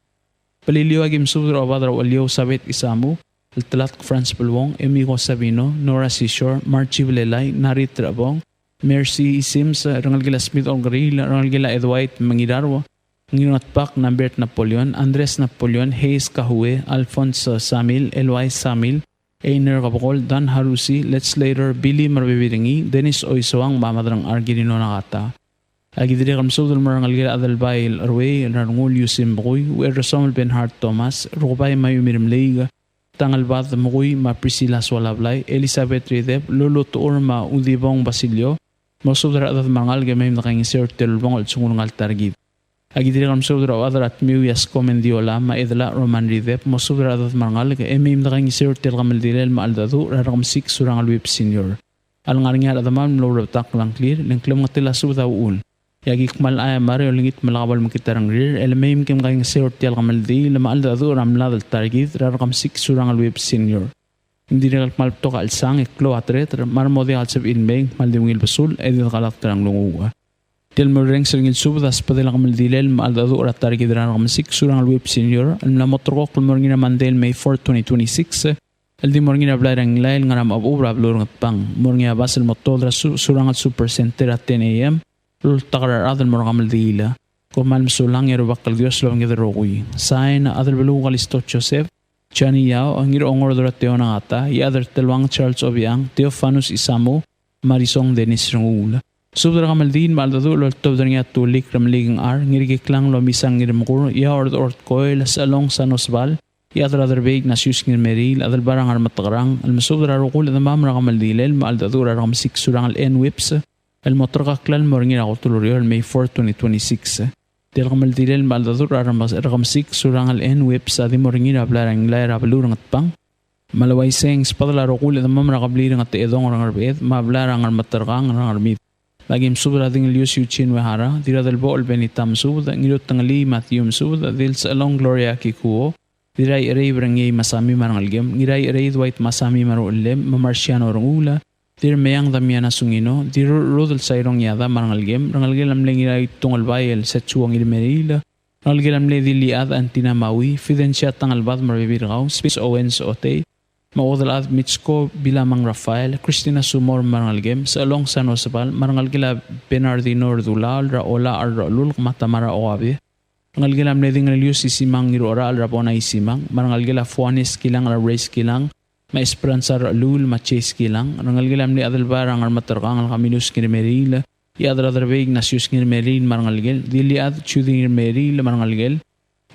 Beliliou a ki mesubed er a Obad er a Uliou Sabeth Isamu, Ltelatk Franz Beluong, Emigo Sabino, Nora Sisior, Marchi Belelai, Narit Rebong, Mercy Isims, rengelekel a Smith Olkeriil, rengelekel a Edwait Mengirarua, Ngirngetbak Nambert Napoleon, Andres Napoleon, Hayes Kahue, Alphonse Samil, Eloise Samil, Einer Kebekol, Dan Harusi, Legislator Billy me a rebebil er ngii, Dennis Oisoang, me a Madrang Argirino Nagata. A ki dirrek el mesubed el mo er a rengelekel a Adelbai el Cheruei, el Rengul Yusim Bekui, Uerresomel Benhart Thomas, Rukebai Mayumi Remeliik, Tangelbad Mekui me a Priscilla Sualablai, Elizabeth Rideb, Lulu Tuur me a Udibong Basilio, mosubed er a rechedad me a rengalek e mei me de kaingeseu er tia el ulebongel el sengul ngalek el ta er kid. A ki dirrek el mesubed er a Obad er a Tmiu Yasko Mendiola me a Edela Roman Rideb, mosubed er a rechedad me a rengalek e mei me de kaingeseu er tia el kemeldilel me a cheldecheduch er a Rekemesik Surangel Whipps Senior. A lengar er ngii a rechedam el mlo rebetakl a ngklir, le ng klemengetel a subed a uchul. E a ki kmal chai a mare e olengit me lak bo lemekngit a rengrir, e le mei me kem kaingeseu er tia el kemeldiil me a cheldecheduch er a mlad el ta er kid er a Rekemesik Surangel Whipps Senior. Ng dirrek el kmal betok a chelsang e klou a tereter, me a re mo diak el sebechir el mei, kmal di ungil besul, e di dekelatk er a nglunguuch. Tia el mo orrenges er ngii el subed a sbedel a kemeldilel me a cheldecheduch er a ta er kid er a Rekemesik Surangel Whipps Senior, el mla mo ulterekokl el mo er ngii er a Monday el May four, twenty twenty-six, el di mo er ngii er a blai er a Ngilael el ngar er a Mechebechub er a beluu er a Ngatpang. Mo er ngii a bas el mo tuobed er a Su-, Surangel Super Center er a ten A M, el ultak er a rechad el mo er a kemeldiil. Kom kmal mesulang e a Rubak el Dios a lobengked el rokui. Sain, Adelbeluu Kalisto Joseph, Johnny Yao, Ngirongor Doroteo Nangata, Iechad er Teluang Charles Obiang, Theofanus Isamu, Marisong Dennis Renguul. Subed er a kemeldiil me a cheldecheduch el oltobed er ngii a Tulik Remeliik Ngchar, Ngirkiklang Lomisang Ngirmekur, Iaord Ort Koel, Sechelong Sanosbal, Iechad er a Derbei Ignatius Ngirmeriil, Adelbai er a Ngermetekerang, el mesubed er a rokui el chedemam er a kemeldilel me a cheldecheduch er a Rekemesik Surangel N. Whipps, el mo ulterekokl el mo er ngii er a kot el ureor el May four, twenty twenty-six. Tia el kemeldilel me a cheldecheduch er a Remes-, Rekemesik Surangel N. Whipps a di mo er ngii er a blai er a Ngilael er a beluu er a Ngatpang. Me a le uaisei e ng sbedel a rokui el chedemam er a kebliil er a Ngetechedong er a Ngerbeched me a blai er a Ngermetekerang er a Ngermid. Me a ki mesubed er a Dingelius Eugene Uehara, Dirradelbochel Benita Mesubed, Ngirutengelii Matthew Mesubed, Dilsechelong Gloria Kikuo, Dirraicherei Berengei Masami me a rengelekem, Ngiraicherei Dwight Masami me a ruchellem, me a Marciano Renguul, Dirremeang Damiana Sungino, Dirrurudel Sairong Iada me a rengelekem, rengelekel a mle Ngiraitungelbai el Setsuo Ngirmeriil, rengelekel a mle Dilichad Antina Maui, Fidencia Tangelbad me a rebebil er kau, Spis Owens Otei, Me a Uodelchad Mitsko Bilamang Rafael, Christina Sumor me a rengelekem, Sechelong Sanosebal, me a rengelekel a Bernardino Rdulaol, er a Ola Arrolul, me a Tamara Oabie. Rengelekel a mle Dingelelius Isimang Ngirucherachel, er a Bona Isimang, me a rengelekel a Fuanes Kilang, er a Race Kilang, me a Esperanza Ralul, me a Chase Kilang, rengelekel a mle Adelbai er a Ngermeterkang el Camillus Ngirmeriil, Iechad er a Derbei Ignatius Ngirmeriil me a rengelekel, Dilichad Judy Ngirmeriil me a rengelekel,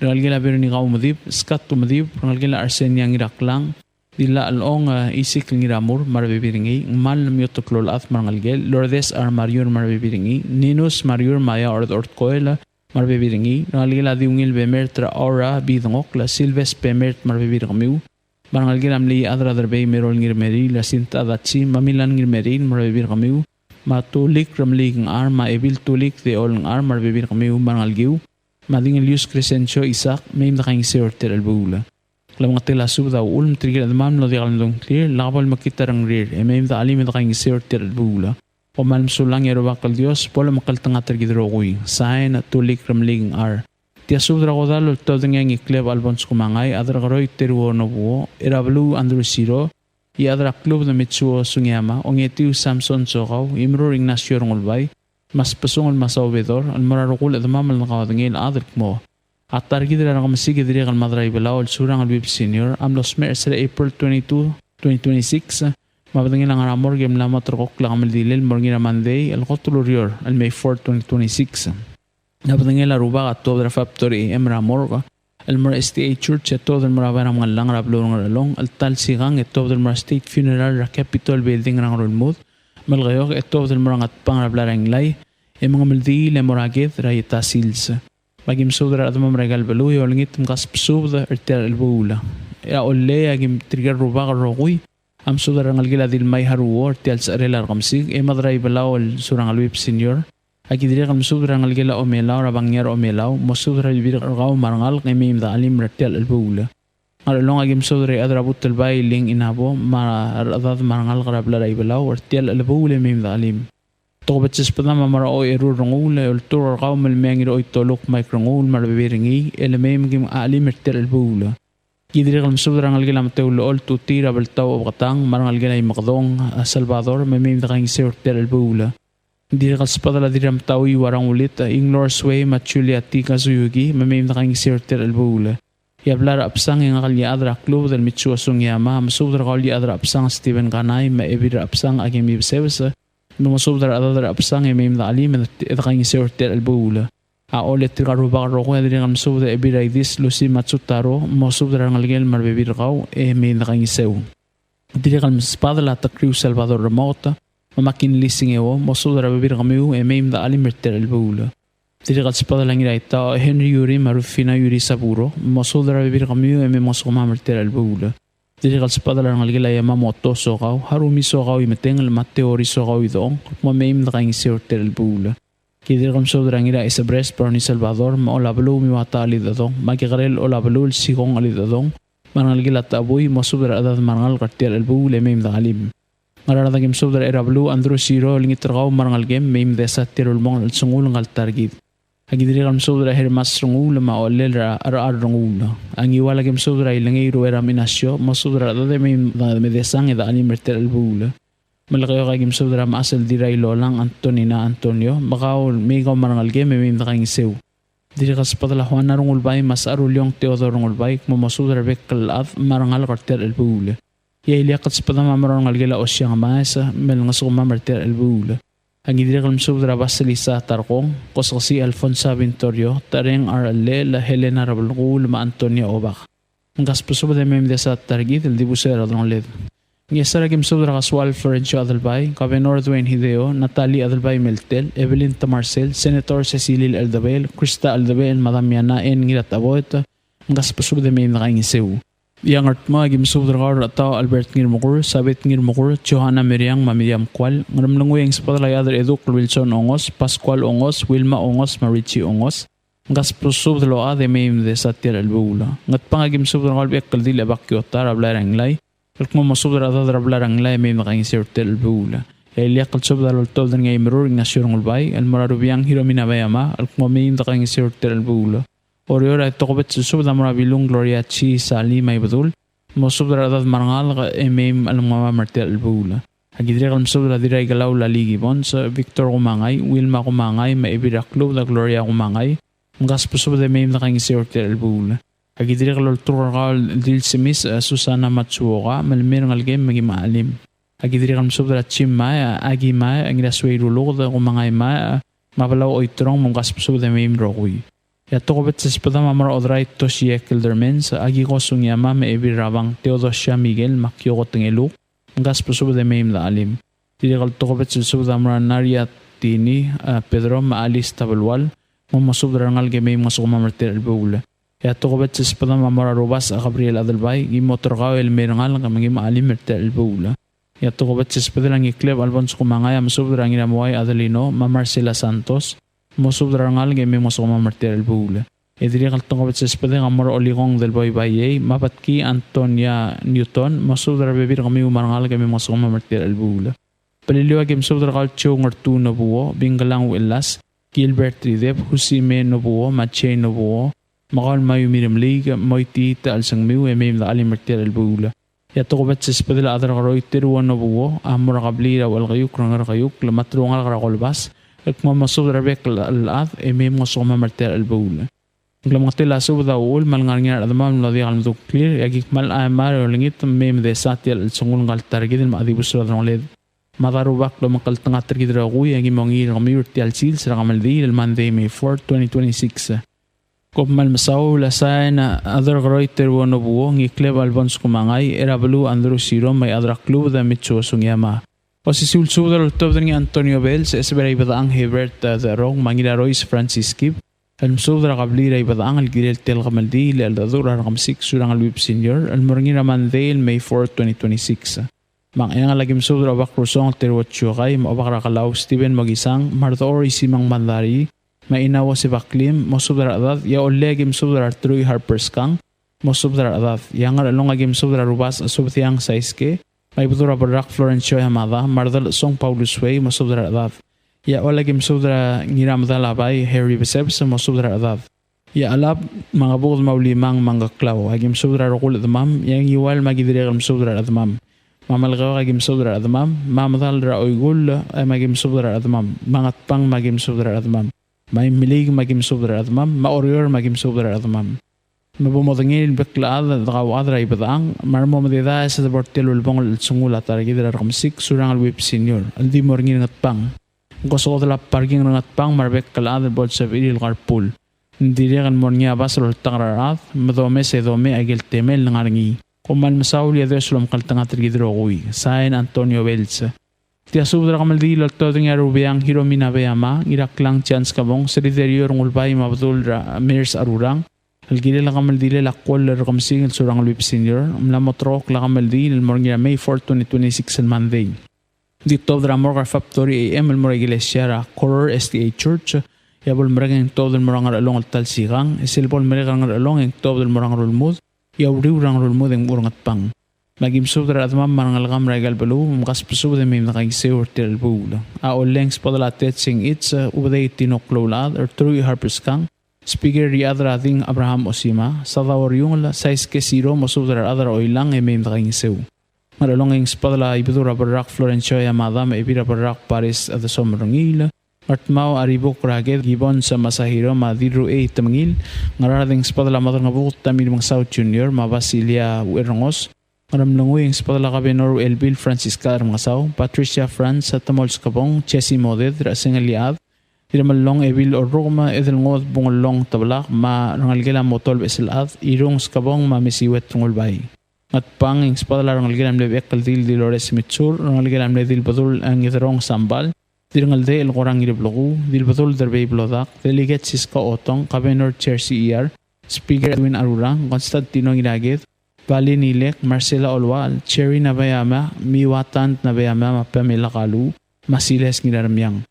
rengelekel a Veronica Umedib, Scott Umedib, rengelekel a Arsenia Ngiraklang, Dilachelong, eh, Isikl Ngiramur me a rebebil er ngii, Ngmal Mioteklolchad me a rengelekel, Lourdes Armariur me a rebebil er ngii, Ninus Mariur me a Iaord Ortkoel me a rebebil er ngii, rengelekel a Diungil Bemert er a Aura Bidengokl, Silves Bemert me a rebebil er kemiu, me a rengelekel a mle Iechad er a Derbei Merol Ngirmeriil, er a Sinta Adachi, me a Milan Ngirmeriil me a rebebil er kemiu, me a Tulik Remeliik Ngchar, me a Ebil Tulik Deol Ngchar me a rebebil er kemiu me a rengelekiu, me a Dingelius Crescencio Isaac, mei me dekaingeseu er tia el chelebuul. Klemengetel a subed a uchul me tirke el chedemam el mlo diak el mdung a ngklir, lak bo lemekngit a rengrir, e mei me dechelim e dekaingeseu er tia el chelebuul. Kom kmal mesulang e a Rubak el Dios bo lomekngeltengat er kid el rokui. Sain, Tulik Remeliik Ngchar. Tia subed er a kodall el oltobed er ngii a Ngikleb Alphonse Kumangai, Aderkeroi Teruo Nobuo, er a beluu Andrew Siro, Iechad er a Klubed Mitsuo Sugiyama, Ongetiu Samson Sokau, Imrur Ignacio Rengulbai, me a Sbesungel Masao Bedor, el mo er a rokui el chedemam el dekaudengei el chad el kmo a ta er kid er a rekemesik e dirrek el Mad er a Ibelau el Surangel Whipps Senior a mlo smecher er a April twenty-two, twenty twenty-six, me a bedengel a ngar er a morgue e mla mo terrekokl a kemeldiil el mo er ngii er a Monday el kot el ureor el May four, twenty twenty-six. A bedengel a Rubak a tuobed er a five thirty A M er a morgue el mo er a S D A Church, e tuobed el mo er a bai er a Mengellang er a beluu er a Ngerchelong el ta el sikang, e tuobed el mo er a State Funeral er a Capitol Building er a Ngerulmud. Melekeok e tuobed el mo er a Ngatpang er a blai er a Inglai, e mengemeldiil e mo er a ked er a Ieta sils. Me aki mesubed er a rechedemam er aika el beluu e olengit me kasbesubed er tia el chelebuul. E a Ollei, aki tirke el rubak el rokui a mesubed er a rengelekel a Dilmai Haruo er tia el secherel a rekemesik, e Mad er a Ibelau el Surangel Whipps Senior. Aki dirrek el mesubed er a rengelekel a Omelau er a Bangiar Omelau, mosubed er a rebebil er kau me a rengalek e mei me dechelim er tia el chelebuul. Ngerchelong, aki mesubed er a Iechad er a Butelbai Ling Inabo me a rechedad me a rengalek er a blai er a Ibelau er tia el chelebuul e mei me dechelim. Tokubets el sbedam a mo er a Ocherur Renguul, e olturk er kau me le mei a Ngiroitoluk Mike Renguul me a rebebil er ngii, e le mei me kim chelim er tia el chelebuul. Ki dirrek el mesubed er a rengelekel a Meteulechol Tutii er a Beltau Obeketang, me a rengelekel a Imekedong, a, Salvador, me mei me dekaingeseu er tia el chelebuul. Dirrek el sbedel a Dirramtaui Uarang Ulit, a, Inglor Suei, me a Julia T. Kazuyuki, me mei me dekaingeseu er tia el chelebuul. E a blai er a Chebesang e ngak el Iechad er a Klubed el Mitsuo Sugiyama a mesubed er kau el Iechad er a Chebesang Steven Kanai, me a Ebil er a Chebesang Akemi Besebes, me mosubed er a rechedad er a Chebesang e mei me dechelim e dekaingeseu er tia el chelebuul. A Ollei, tirka el rubak el rokui a dirrek el mesubed er a Ebil er a Idis Lucy Matsutaro, mosubed er a rengelekel me a rebebil er kau e mei me dekaingeseu. Dirrek el mesbedel a Tekriu Salvador Remoket, me a McKinley Singeo, mosubed er a rebebil er kemiu e mei me dechelim er tia el chelebuul. Dirrek el sbedel a Ngiraitau Henry Yuri me a Rufina Yuri Saburo, mosubed er a rebebil er kemiu e mei mngesukemam er tia el chelebuul. Dirrek el sbedel a rengelekel a Yamamoto Sokau, Harumi Sokau Imetengel, me a Teori Sokau Idechong, me mei me dekaingeseu er tia el chelebuul. Ki dirrek el mesubed er a Ngiraesebres Brownie Salvador, me a Olabeluu Miwata Chelidechedong, me a Kekerel Olabeluu el Sikong Chelidechedong, me a rengelekel a Tabui, mosubed er a rechedad me a rengalek er tia el chelebuul e mei me dechelim. Ngaraard, aki mesubed er a Cherabeluu Andrew Siro, olengit er kau me a rengelekem, mei me desa tia el ulebongel el chelsengul ngka el ta er kid. Aki dirrek el mesubed er a Hermas Renguul me a Olel er a Rechar Renguul. A Ngiwal, aki mesubed er a Ilengei Rueram Inasio, mosubed er a rechedad e mei me desang e dechelim er tia el chelebuul. Melekeok, aki mesubed er a Mechas el Dirrailolang Antonina Antonio, me kau, mei kau me a rengelekem e mei me dekaingeseu. Dirrek el sbedel a Juana Rengulbai me a Secharuleong Theodore Rengulbai, kmo mosubed er a rebek el chad me a rengalek er tia el chelebuul. E a ileakl el sbedam a mo er a rengelekel a Osiang Maes, me lengesukemam er tia el chelebuul. Aki dirrek el mesubed er a Basilisa Tarkong, Kosekesii Alfonsa Vintorio, Tareng R. Lel, Helena Rebelkuul, me a Antonia Obak. Mkasbesubed e mei me desa ta er kid el dibus er a delongeled. Ngchesar, aki mesubed er a Kasual Florencio Adelbai, Kabenor Dwayne Hideo, Natalie Adelbai Meltel, Evelyn Tamarsel, Senator Secilil Eldebel, Krista Eldebel, Madam Miana N. Ngirataboet, mkasbesubed e mei me dekaingeseu. E a Ngardmau, aki mesubed er kau er a Tau Albert Ngirmekur, Sabet Ngirmekur, Johanna Meriang me a Miriam Kual, Ngeremlengui, e ng sbedel a Iechad er a Eduk el Wilson Ongos, Pascual Ongos, Wilma Ongos me a Richie Ongos, mkasbesubed el ochad e mei me desa tia el chelebuul. Ngatpang, aki mesubed er kau el Bechekldil Ebak Kiota er a blai er a Inglai, el kmo mosubed er a rechedad er a blai er a Inglai e mei me dekaingeseu er tia el chelebuul. E a ileakl el subed a loltobed er ngii a Imerur Ignacio Rengulbai, el mo er a Rubiang Hiromi Nabeyama, el kmo mei me dekaingeseu er tia el chelebuul. Oreor, a tokubets el subed a mo er a Bilung Gloria G. Sali me a Ibedul, Mosubed er a rechedad me a rengalek e mei me chelmemam er tia el chelebuul. Aki dirrek el mesubed er a Dirraikelau Lali Gibbons, Victor Kumangai, Wilma Kumangai, me a Ebil er a Klubed a Gloria Kumangai, mkasbesubed e mei me dekaingeseu er tia el chelebuul. Aki dirrek el olturk er kau el Dilsemis, e, Susana Matsuoka, me le mei er a ngelekem me kim chelim. Aki dirrek el mesubed er a Jim Mae, Aki Mae, Ngirasuei Ruluked, Kumangai Mae, me a Belau Oiterong, me mkasbesubed e mei me rokui. E a tokubets el sbedam a mo er a Odrai Toshie Keldermans, Akiko Sugiyama, me a Ebil er a Bang Theodosia Miguel, me a Kioko Tengeluk, mkasbesubed e mei me dechelim. Dirrek el tokubets el subed a mo er a Naria Tini, e, Pedro, me a Alice Tabelual, me mosubed er a rengalek e mei mngesukemam er tia el chelebuul. E a tokubets el sbedam a mo er a Rubasech Gabriel Adelbai, kim oterkau el mei er a rengalek me kim chelim er tia el chelebuul. E a tokubets el sbedel a Ngikleb Alfonso Kumangai a mesubed er a Ngiramuai Adelino, me a Marcela Santos, mosubed er a rengalek e mei mngesukemam er tia el chelebuul. E dirrek el tokubets el sbedel a mo er a Olikong Delboi Baiei, me a Batki Antonia Newton, mosubed er a rebebil er kemiu me a rengalek e mei mngesukemam er tia el chelebuul. Beliliou, aki mesubed er kau el Joe Ngertu Nobuo, Bingkelang Uelas, Gilbert Rideb, Husime Nobuo, me a Jay Nobuo, me kau el Maiu Miremliik, Moiti, tia el sengmiu e mei me dechelim er tia el chelebuul. E a tokubets el sbedel a Chad er a Keroi Teruo Nobuo a mo er a kebliil er a Uchelkeiukl er a Ngerkeiukl, me a telungalek er a Kolbas, el kmo mosubed er a rebek el chad e mei mngesukemam er tia el chelebuul. Ng klemengetel a subed a uchul me a lengar er ngii a rechedemam el mlo diak lemeduklir, e aki kmal chemar e olengit me mei me desa tia el chelsengul ngka el ta er kid el mla dibus er a delongeled. Me a da Rubak lomekngeltengat er kid el rokui, e aki mo mengiil er kemiu er tia el sils er a kemeldiil el Monday, May four, twenty twenty-six. Kom kmal mesaul. A sain a Chad er a Keroi Teruo Nobuo, Ngikleb Alfonso Kumangai, er a beluu Andrew Siro, me a Chad er a Klubed Mitsuo Sugiyama. Osisiu el subed a loltobed er ngii a Antonio Bells, e sebechel a Ibedechang Hebert, e, Derong, me a Ngirarois Francis Kib, el mesubed er a kebliil er a Ibedechang el kirel tia el kemeldiil el cheldecheduch er a Rekemesik Surangel Whipps Senior, el mo er ngii er a Monday el May four, twenty twenty-six. Me a Ngcheangel, aki mesubed er a Obak Rusong Teruo Chuokai, me a Obak er a Kelau Steven Mokisang, me a Rdechor Isimang Mandari, me a Inauo Sebaklim, mosubed er a rechedad. E a Ollei, aki mesubed er a Rteruich Harper Skang, mosubed er a rechedad. E a Ngerchelong, aki mesubed er a Rubasech Subediang Saiske, me a Ibedul er a Berrak Florencio Yamada, me a Redelchesong Paulus Wei, mosubed er a rechedad. E a Choll, aki mesubed er a Ngiramedal a Bai Harry Besebes, mosubed er a rechedad. E a Chelab me a Ngebuked me a Ulimang me a Ngkeklau, aki mesubed er a rokui el chedemam. E a Ngiwal me aki dirrek el mesubed er a rechedemam. Me a Melekeok, aki mesubed er a rechedemam. Me a Medal er a Oikull, e me aki mesubed er a rechedemam. Me a Ngatpang me aki mesubed er a rechedemam. Me a Imeliik me aki mesubed er a rechedemam, me a Oreor me aki mesubed er a rechedemam. Me bo modengei el bek el chad, dekauchad er a Ibedechang, me a re mo mededaes e de bo er tia el ulebongel el chelsengul a ta er kid er a Rekemesik Surangel Whipps Senior, el di mo er ngii er Ngatpang. Ng ko sokodel a parking er Ngatpang me a re bek el chad el bo lsebechir el carpool. Ng dirrek el mo er ngii a bas el oltak er a rechad, me domes e domech a ikel temel el ngar er ngii. Kom kmal mesaul, e a Dios lomekngeltengat er kid el rokui. Sain, Antonio Bells. Tia subed er a kemeldiil el oltobed er ngii a Rubeang Hiromi Nabeyama, Ngiraklang Chance Skebong, Sri Derior Ngulbai me a Bedul er a Mers Arurang, el kirel a kemeldilel a Kuoll er a Rekemesik el Surangel Whipps Senior, mla moterekokl a kemeldiil el mo er ngii er a May four, twenty twenty-six el Monday. Ng di tobed er a morgue er a five thirty A M el mo er a ikelesia er a Koror S D A Church, e a bo lemerek e ng tobed el mo er a Ngerchelong el ta el sikang, e sel bo lemerek er a Ngerchelong e ng tobed el mo er a Ngerulmud, e a uriul er a Ngerulmud e ng mo er a Ngatpang. Me aki mesubed er a rechedemam me a rengelekam er aika el beluu, me mkasbesubed e mei me dekaingeseu er tia el chelebuul. A Ollei, ng sbedel a Tet Singich, Ubedei Tino Kloulechad, Rteruich Harper Skang, Speaker Riad er a Ding Abraham Osima, Sadao Riungel, Saiske Siro, mosubed er a rechad er a Oilang e mei me dekaingeseu. Ngerchelong, e ng sbedel a Ibedul er a Berrak Florencio Yamada me a Ebil er a Berrak Paris Adesom Rengiil, Ngardmau a Ribuk er a Ked Gibbons Masahiro me a Dilruchei Temengil. Ngaraard, e ng sbedel a Madrangebuked Tommy Remengesau Junior me a Basilia Ucherrengos. Ngeremlengui, e ng sbedel a Kabenor Uchelbil Francisca Remengesau, Patricia Franz, Temol Skebong, Jesse Moded, Rechesengel Iechad, Dirremellong Ebil Orrukem, Edelngod Bungellong Tebelak, me a rengelekel a Motol Becheselchad, Irung Skebong, me a Mesiuet Rengulbai. Ngatpang, e ng sbedel a rengelekel a mle Bechekldil Dilores Mitsur, rengelekel a mle Dilbedul Ngederong Sambal, Dirrengeldechel Korang Ngireblekuu, Dilbedul Derbei Blodak, Delegate Siska Otong, Kabenor Jersey Iyar, Speaker Edwin Arurang, Constantino Ngiraked, Balin Ilek, Marcela Olual, Cherry Nabeyama, Miwa Tant Nabeyama, me a Pamela Kalu, me a Silas Ngiraremiang.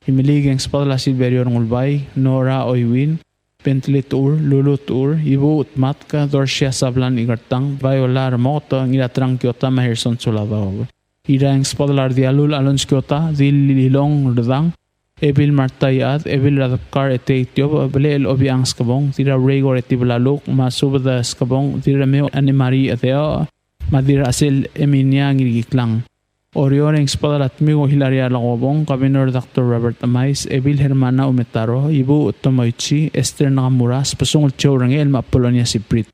Imeliik, e ng sbedel a Silverio Rengulbai, Nora Oiwin, Bentley Tuur, Lulu Tuur, Ibuuch Tmatk, Dorsia Sablan Ikertang, Viola Remoket, Ngiratrang Kiota, me a Herson Suladaob. Irrai, e ng sbedel a Rdialul Alonso Kiota, Dil Ilong Redang, Ebil Marta Iechad, Ebil er a Debkar Etei Tiob, Belechel Obichang Skebong, Dirraureikor Etibel Aluk, me a Subed Skebong, Dirremeo Anne Marie Edeoch, me a Dirrachesel Eminia Ngirkiklang. Oreor e ng sbadel a Tmiu Hilaria Lakobong, Governor Doctor Robert Emais, Ebil Hermana Umetaro, Ibuuch Tomoichi, Esther Nakamura, Sbesungel Joe Rengechel me a Apolonia Sibrit.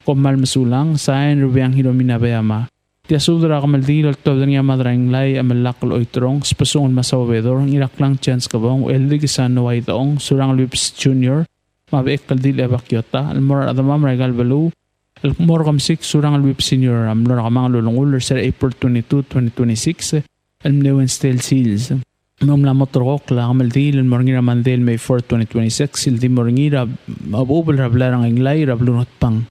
Kom kmal mesulang, sain Rubiang Hiromi Nabeyama. Tia subed er a kemeldiil el oltobed er ngii a Madrainglai Emelakl Oiterong, Sbesungel Masao Bedor, Ngiraklang Chance Kebong, Eldikes a Noah Idechong, Surangel Whipps Junior, me a Bechekeldil Eva Kiota, el mo er a rechedemam er aika el beluu el kmo er kemesik Surangel Whipps Senior a mlo er a kemanget el ulengull er se er a April twenty-two, twenty twenty-six, el mle Wednesday el sils. Me ng mla mo terrekokl a kemeldiil el mo er ngii er a Monday el May four, twenty twenty-six, el di mo er ngii er a, a bechubel er a blai er a Ngeinglai er a beluu er a Ngatpang.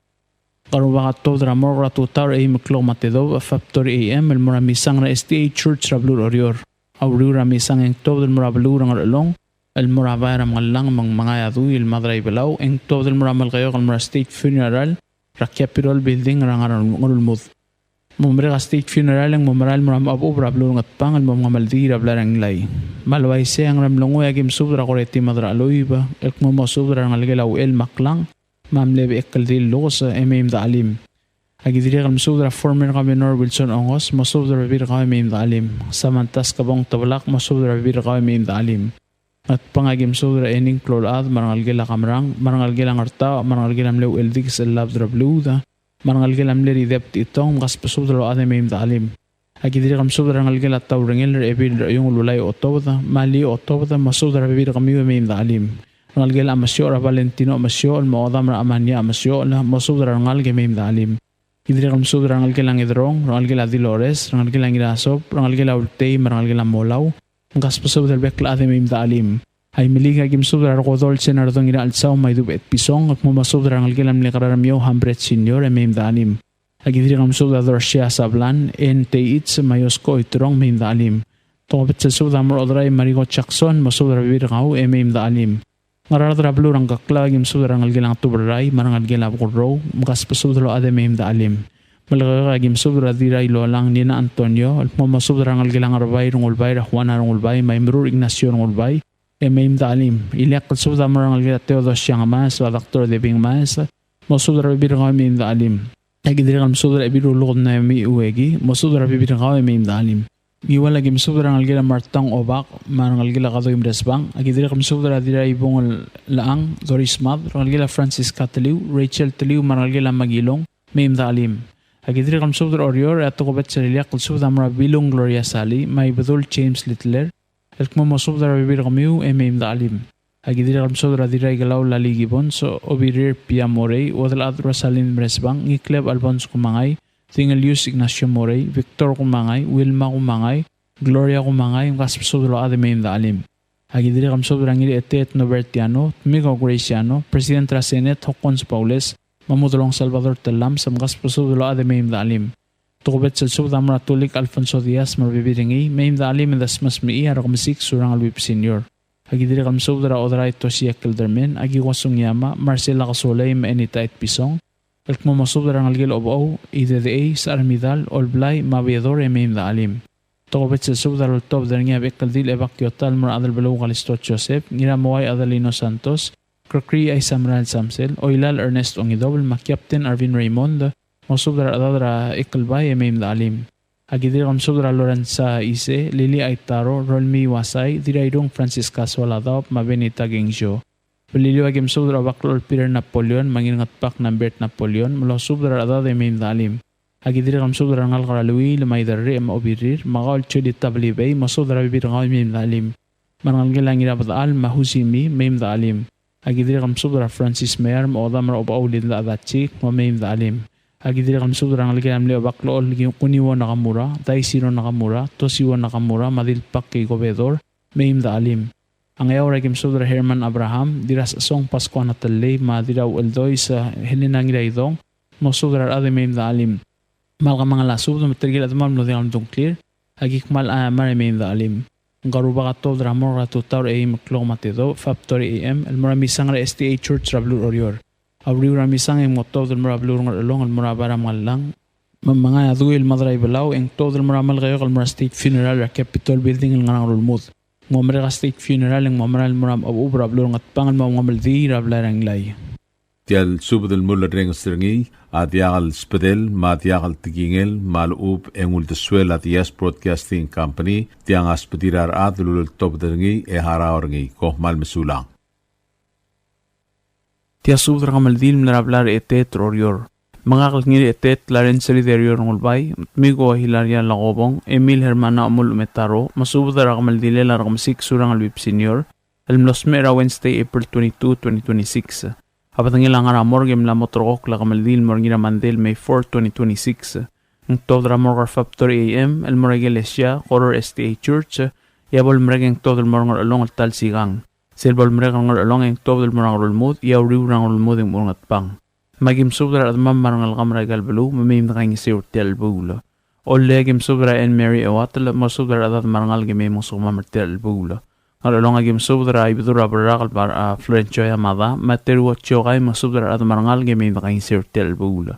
Ngka el rubak a tuobed er a morgue er a tutau er a eim el klok me a tedobech, five thirty A M, el mo er a misang er a S D A Church er a beluu er Oreor. A uriul er a misang e ng tuobed el mo er a beluu er a Ngerchelong, el mo er a bai er a Mengellang me ng mengai a dui el Mad er a Ibelau, e ng tuobed el mo er a Melekeok el mo er a state funeral er a Capitol Building er a Ngar-, Ngerulmud. Mo merek a state funeral e ng mo merael el mo er a Mechebechub er a beluu er a Ngatpang el mo mengemeldiil er a blai er a Ngeinglai. Me a le uaisei e a Ngeremlengui a kim subed er a Koreti Madracheluib, el kmo mosubed er a rengelekel a Uchel Maklang, me a mle Bechekeldil Lukes, e mei me de chelim. Aki dirrek el mesubed er a former Governor Wilson Ongos, mosubed er a bebil er kau e mei me de chelim. Samantha Skebong Tebelak, mosubed er a bebil er kau e mei me de chelim. Ngatpang aki mesubed er a Ening Kloulechad, me a rengelekel a Kamerang, me a rengelekel a Ngertaoch, me a rengelekel a mle Ucheldikes el Labed er a Beluud, me a rengelekel a mle Rideb Techitong, mkasbesubed el ochad e mei me de chelim. Aki dirrek el mesubed er a rengelekel a Taurengel er a Ebil er a Iung el Ulai Otobed, me a Lio Otobed, mosubed er a bebil er kemiu e mei me de chelim. Rengelekel a Mesiochel er a Valentino Mesiochel, me a Odam er a Amania Mesiochel, mosubed er a rengalek e mei me de chelim. Ki dirrek el mesubed er a rengelekel a Ngederong, rengelekel a Dilores, rengelekel a Ngirasob, rengelekel a Ultei, me a rengelekel a Molau, mkasbesubed el bek el chad e mei me de chelim. Aimeliik aki mesubed er a Rekodol Senardong Ngirachelsau me a Idubech Etpison, el kmo mosubed er a rengelekel a mle Keraremiou Hambret Senior e mei me de chelim. Aki dirrek el mesubed er a Dorsia Sablan, N. Teits, me a Iosko Oiterong, mei me de chelim. Tokubets el subed a mo er a Oderai Mariko Jackson, mosubed er a bebil er kau e mei me de chelim. Ngaraard er a beluu er a Ngkeklau aki mesubed er a rengelekel a Ngetuberai, me a rengelekel a Bekurrou, mkasbesubed el ochad e mei me de chelim. Melekeok aki mesubed er a Dirrailolang Nina Antonio, el kmo mosubed er a rengelekel a Ngerbai Rengulbai, er a Juana Rengulbai, me a Imerur Ignacio Rengulbai, e mei me de chelim. Ileakl el subed a mo er a rengelekel a Theodosia Ngemaes, me a Doctor Debbie Ngemaes, mosubed er a bebil er kau e mei me de chelim. Aki dirrek el mesubed er a Ebil Uluked Naomi Ueki, mosubed er a bebil er kau e mei me de chelim. Ngiual aki mesubed er a rengelekel a Martang Obak, me a rengelekel a Kadoi Mresbang. Aki dirrek el mesubed er a Dirraibung el Lechang, Doris Mad, rengelekel a Francisca Teliu, Rachel Teliu, me a rengelekel a Magilong, mei me de chelim. Aki dirrek el mesubed er a Oreor, e a tokubets el ileakl el subed a mo er a Bilung Gloria Salii, me a Ibedul James Littler, el kmo mosubed er a bebil er kemiu e mei me de chelim. Aki dirrek el mesubed er a Dirraikelau Lali Gibbons, Obirir Pia Morei, Uodelchad Rosalind Mresbang, Ngikleb Alphonse Kumangai, Dingelius Ignacio Morei, Victor Kumangai, Wilma Kumangai, Gloria Kumangai, mkasbesubed el ochad e mei me de chelim. Aki dirrek el mesubed er a Ngirietet Nobertiano, Tmiko Graciano, President er a Senate Hokkons Baules, me a Mudelong Salvador Tellames, mkasbesubed el ochad e mei me de chelim. Tokubets el subed a mo er a Tulik Alfonso Diaz me a rebebil er ngii, mei me de chelim e de smesmechii a Rekemesik Surangel Whipps Senior. Aki dirrek el mesubed er a Oderai Tosie Kelderman, Akiko Sugiyama, Marcela Kesolei, me a Enita Etpison, el kmo mosubed er a rengelekel a Obechou, Idedechei, Secharmidal, Olblai, me a Bedor e mei me de chelim. Tokubets el subed a loltobed er ngii a Bechekeldil Eva Kiota el mo er a Adelbeluu Kalisto Joseph, Ngiramouai Adelino Santos, Gregory Aisamerael Samsel, Oilal Ernest Ongidobel, me a Captain Arvin Raymond, mosubed er a rechedad er a Ekelbai e mei me de chelim. Aki dirrek el mesubed er a Lorenza Ise, Lili Aitaro, Rolmii Wasai, Dirrairung Francisca Soaladaob, me a Benita Kengzio. Beliliou aki mesubed er a Obaklechol Peter Napoleon, me a Ngirngetbak Nambert Napoleon, me losubed er a rechedad e mei me de chelim. Aki dirrek el mesubed er a rengalek er a Luil, me a Iderrech, me a Obirir, me a kau el Jolita Belibei, mosubed er a bebil er kau e mei me de chelim. Me a rengelekel a Ngirabedechal, me a Husimi, mei me de chelim. Aki dirrek el mesubed er a Francis Meyer, me a Odam er a Obechou Linda Adachik, me mei me de chelim. Aki dirrek el mesubed er a rengelekel a mle Obaklechol Kuniwo Nakamura, Daisiro Nakamura, Tosiwo Nakamura, me a Dilbak Keiko Bedor, mei me de chelim. A Ngeaur aki mesubed er a Herman Abraham, Dirrasechesong Pascua Natellei, me a Dirraucheldois Helena Ngiraidong, mosubed er a rechad e mei me de chelim. Me a le kemanget el subed me tirke el chedemam el mlo diak el medung a ngklir, aki kmal mei me de chelim. Ngka el rubak a tuobed er a morgue er a tutau er a eim el klok me a tedobech, five thirty A M, el mo er a misang er a S D A Church er a beluu er Oreor. A uriul er a misang e ng mo tuobed el mo er a beluu er Ngerchelong el mo er a bai er a Mengellang me ng mengai a dui el Mad er a Ibelau, e ng tuobed el mo er a Melekeok el mo er a state funeral er a Capitol Building el ngar er a Ngerulmud. Ng mo merek a state funeral e ng mo merael el mo er a Mechebechub er a beluu er Ngatpang el mo mengemeldiil er a blai er a Ngeinglai. Tia el subed el mulerrenges er ngii a diak el sbedel me a diak el tekingel me a lechub e ng uldesuel a Diaz Broadcasting Company. Tiang a sbedir a rechad el uleltobed er ngii e harau er ngii. Kom kmal mesulang. Tia subed er a kemeldiil el mla er a blai er a Eteet er Oreor. Me ngak el Ngireteet Clarence Riderio Rengulbai, Tmiko Hilaria Lakobong, Emil Hermana Omul Umetaro, mosubed er a kemeldilel a Rekemesik Surangel Whipps Senior, el mlo smecher er a Wednesday, April twenty-two, twenty twenty-six. A bedengel a ngar er a morgue e mla mo terrekokl a kemeldiil el mo er ngii er a Monday, May four, twenty twenty-six. Ng tuobed er a morgue er a five thirty A M el mo er a ikelesia, Koror S D A Church, e a bo lemerek e ng tuobed el mo er a Ngerchelong el ta el sikang. Sel bo lemerek er a Ngerchelong e ng tuobed el mo er a Ngerulmud, e a uriul er a Ngerulmud e ng mo er a Ngatpang. Me aki mesubed er a rechedemam me a rengelekam er aika el beluu, me mei me dekaingeseu er tia el chelebuul. Ollei aki mesubed er a Anne Mary Ewatel, mosubed er a rechedad me a rengalek e mei mngesukemam er tia el chelebuul. Ngerchelong aki mesubed er a Ibedul er a Berrak el Bar-, a, Florencio Yamada, me a Teruo Chiokai, mosubed er a rechedad me a rengalek e mei me dekaingeseu er tia el chelebuul.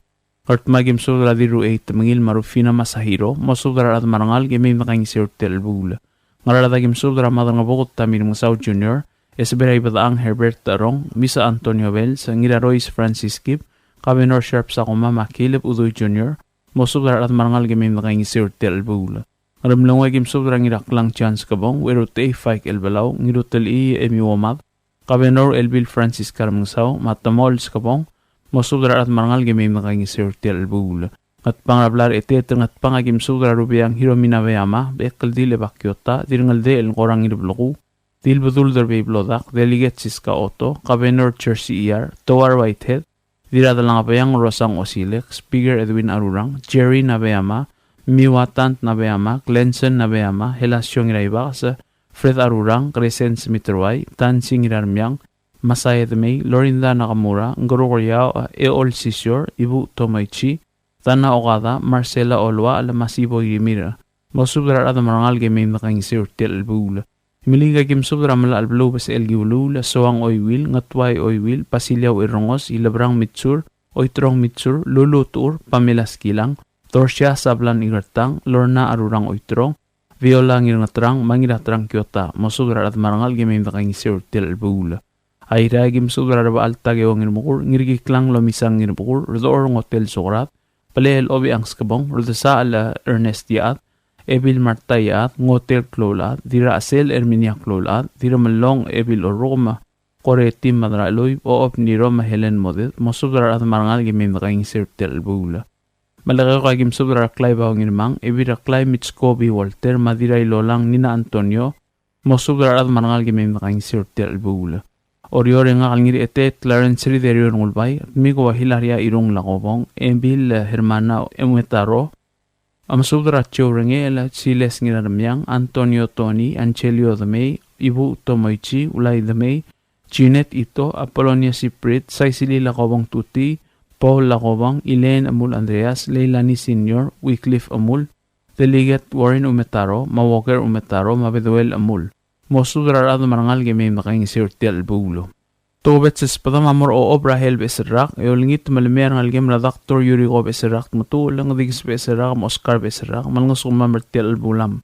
Ngardmau aki mesubed er a Dirruchei Temengil me a Rufina Masahiro, mosubed er a rechedad me a rengalek e mei me dekaingeseu er tia el chelebuul. Ngaraard aki mesubed er a Maderangebuked Tamir Mengesau Junior, e Sebera Ibedechang Herbert Terong, Misa Antonio Bells, Ngirarois Francis Kib, Kabenor Sharp Sakuma me a Caleb Udui Junior, mosubed er a rechad me a rengalek e mei me dekaingeseu er tia el chelebuul. Ngeremlengui aki mesubed er a Ngiraklang John Skebong, Uerutechei Faik Elbelau, Ngirutelchii Emi Womad, Kabenor Elbil Francis Karemengesau, me a Temol Skebong, mosubed er a rechad me a rengalek e mei me dekaingeseu er tia el chelebuul. Ngatpang er a blai er a Eteet er Ngatpang aki mesubed er a Rubeang Hiromi Nabeyama, Bekeldil Ebakiota, Dirngeldechel Korang Ngirbleku, Dilbedul Derbei Blodak, Delegate Siska Otto, Kabenor Jersey Iyar, Toar Whitehead, Dirradelangebeang Rosang Osilek, Speaker Edwin Arurang, Jerry Nabeyama, Miwa Tant Nabeyama, Glenson Nabeyama, Helasio Ngiraibakes, Fred Arurang, Crescens Miteruai, Tansi Ngirarmiang, Masae Demei, Lorinda Nakamura, Ngkeruk Riaoch, Eol Sisior, Ibuuch Tomoichi, Dana Okada, Marcela Oluachel, Masibo Irimir. Mosubed er a rechad me a rengalek e mei me dekaingeseu er tia el chelebuul. Imeliik aki mesubed er a Melachelbeluu Besechel Kiuluul, Soang Oiwil, Ngetuai Oiwil, Basiliau Irrengos, Ilebrang Mitsur, Oiterong Mitsur, Lulu Tur, Pamela Skilang, Dorsia Sablan Ikertang, Lorna Arurang Oiterong, Viola Ngirngeterang, me a Ngiraterang Kiota, mosubed er a rechad me a rengalek e mei me dekaingeseu er tia el chelebuul. Airai aki mesubed er a Rebechall Takeo Ngirmekur, Ngirkiklang Lomisang Ngirmekur, Redechor Ngotel Sokrad, Pelechel Obichang Skebong, Redesachel Ernest Iechad, Ebil Marta Iechad, Ngotel Kloulechad, Dirrachesel Erminia Kloulechad, Dirremellong Ebil Orrukem, Koretim Madracheluib, Ochob Niro me a Helen Moded, mosubed er a rechad me a rengalek e mei me dekaingeseu er tia el chelebuul. Melekeok aki mesubed er a Reklai Bao Ngirmang, Ebil Reklai Mitsko B. Walter, me a Dirrailolang Nina Antonio, mosubed er a rechad me a rengalek e mei me dekaingeseu er tia el chelebuul. Oreor e ngak el Ngireteet Clarence Riderio Rengulbai, Tmiko Hilaria Irung Lakobong, Ebil Hermana Emetaro, a mesubed er a Joe Rengechel, Siles Ngiraremiang, Antonio Tony, Angelio Demei, Ibuuch Tomoichi, Ulai Demei, Jeanette Ito, Apolonia Siprit, Saisili Lakobong Tuti, Paul Lakobong, Elaine Emul Andreas, Leilani Senior, Wycliffe Emul, Delegate Warren Umetaro, me a Walker Umetaro, me a Beduel Emul. Mosubed er a rechad me a rengalek e mei me dekaingeseu er tia el chelebuul. Tokubets el sbedam a mo er a Ochob er a Hel Becheserrak, e olengit me le mei a rengelekem er a Doctor Yuriko Becheserrak Tmetuchl, Ngedikes Becheserrak, me a Oscar Becheserrak, me lengesukemam er tia el chelebulam.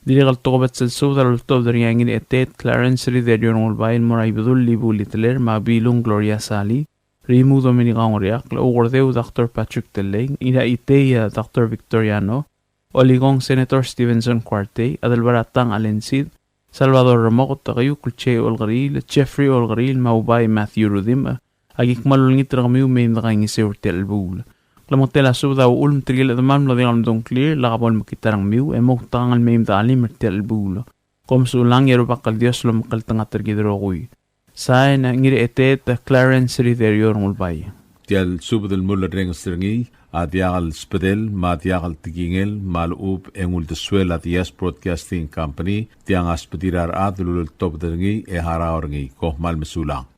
Dirrek el tokubets el subed a loltobed er ngii a Ngireteet Clarence Riderio Rengulbai el mo er a Ibedul Libu Littler, me a Bilung Gloria Salii, Rimu Dominica Ongeriakl, Oukerdeu Doctor Patrick Tellei, Ngiraitei Doctor Victoriano, Olikong Senator Stevenson Kuartei, Adelbaratang Allen Sid, Salvador Remoket, Keiukl Jay Olkeriil, Jeffrey Olkeriil, me a Ubai Matthew Rudimch, aki kmal olengit er kemiu me mei me dekaingeseu er tia el chelebuul. Klemengetel a subed a uchul me tirke el chedemam el mlo diak el mdongklir, lak bo lemekngit a rengmiu, e mo outekangel mei me dechelim er tia el chelebuul. Kom mesulang e a Rubak el Dios lomekngeltengat er kid el rokui. Sain, Ngireteet Clarence Riderio Rengulbai. Tia el subed el mulerrenges er ngii a diak el sbedel me a diak el tekingel me a lechub e ng uldesuel a Diaz Broadcasting Company, tiang a sbedir a rechad el uleltobed er ngii e harau er ngii. Kom kmal mesulang.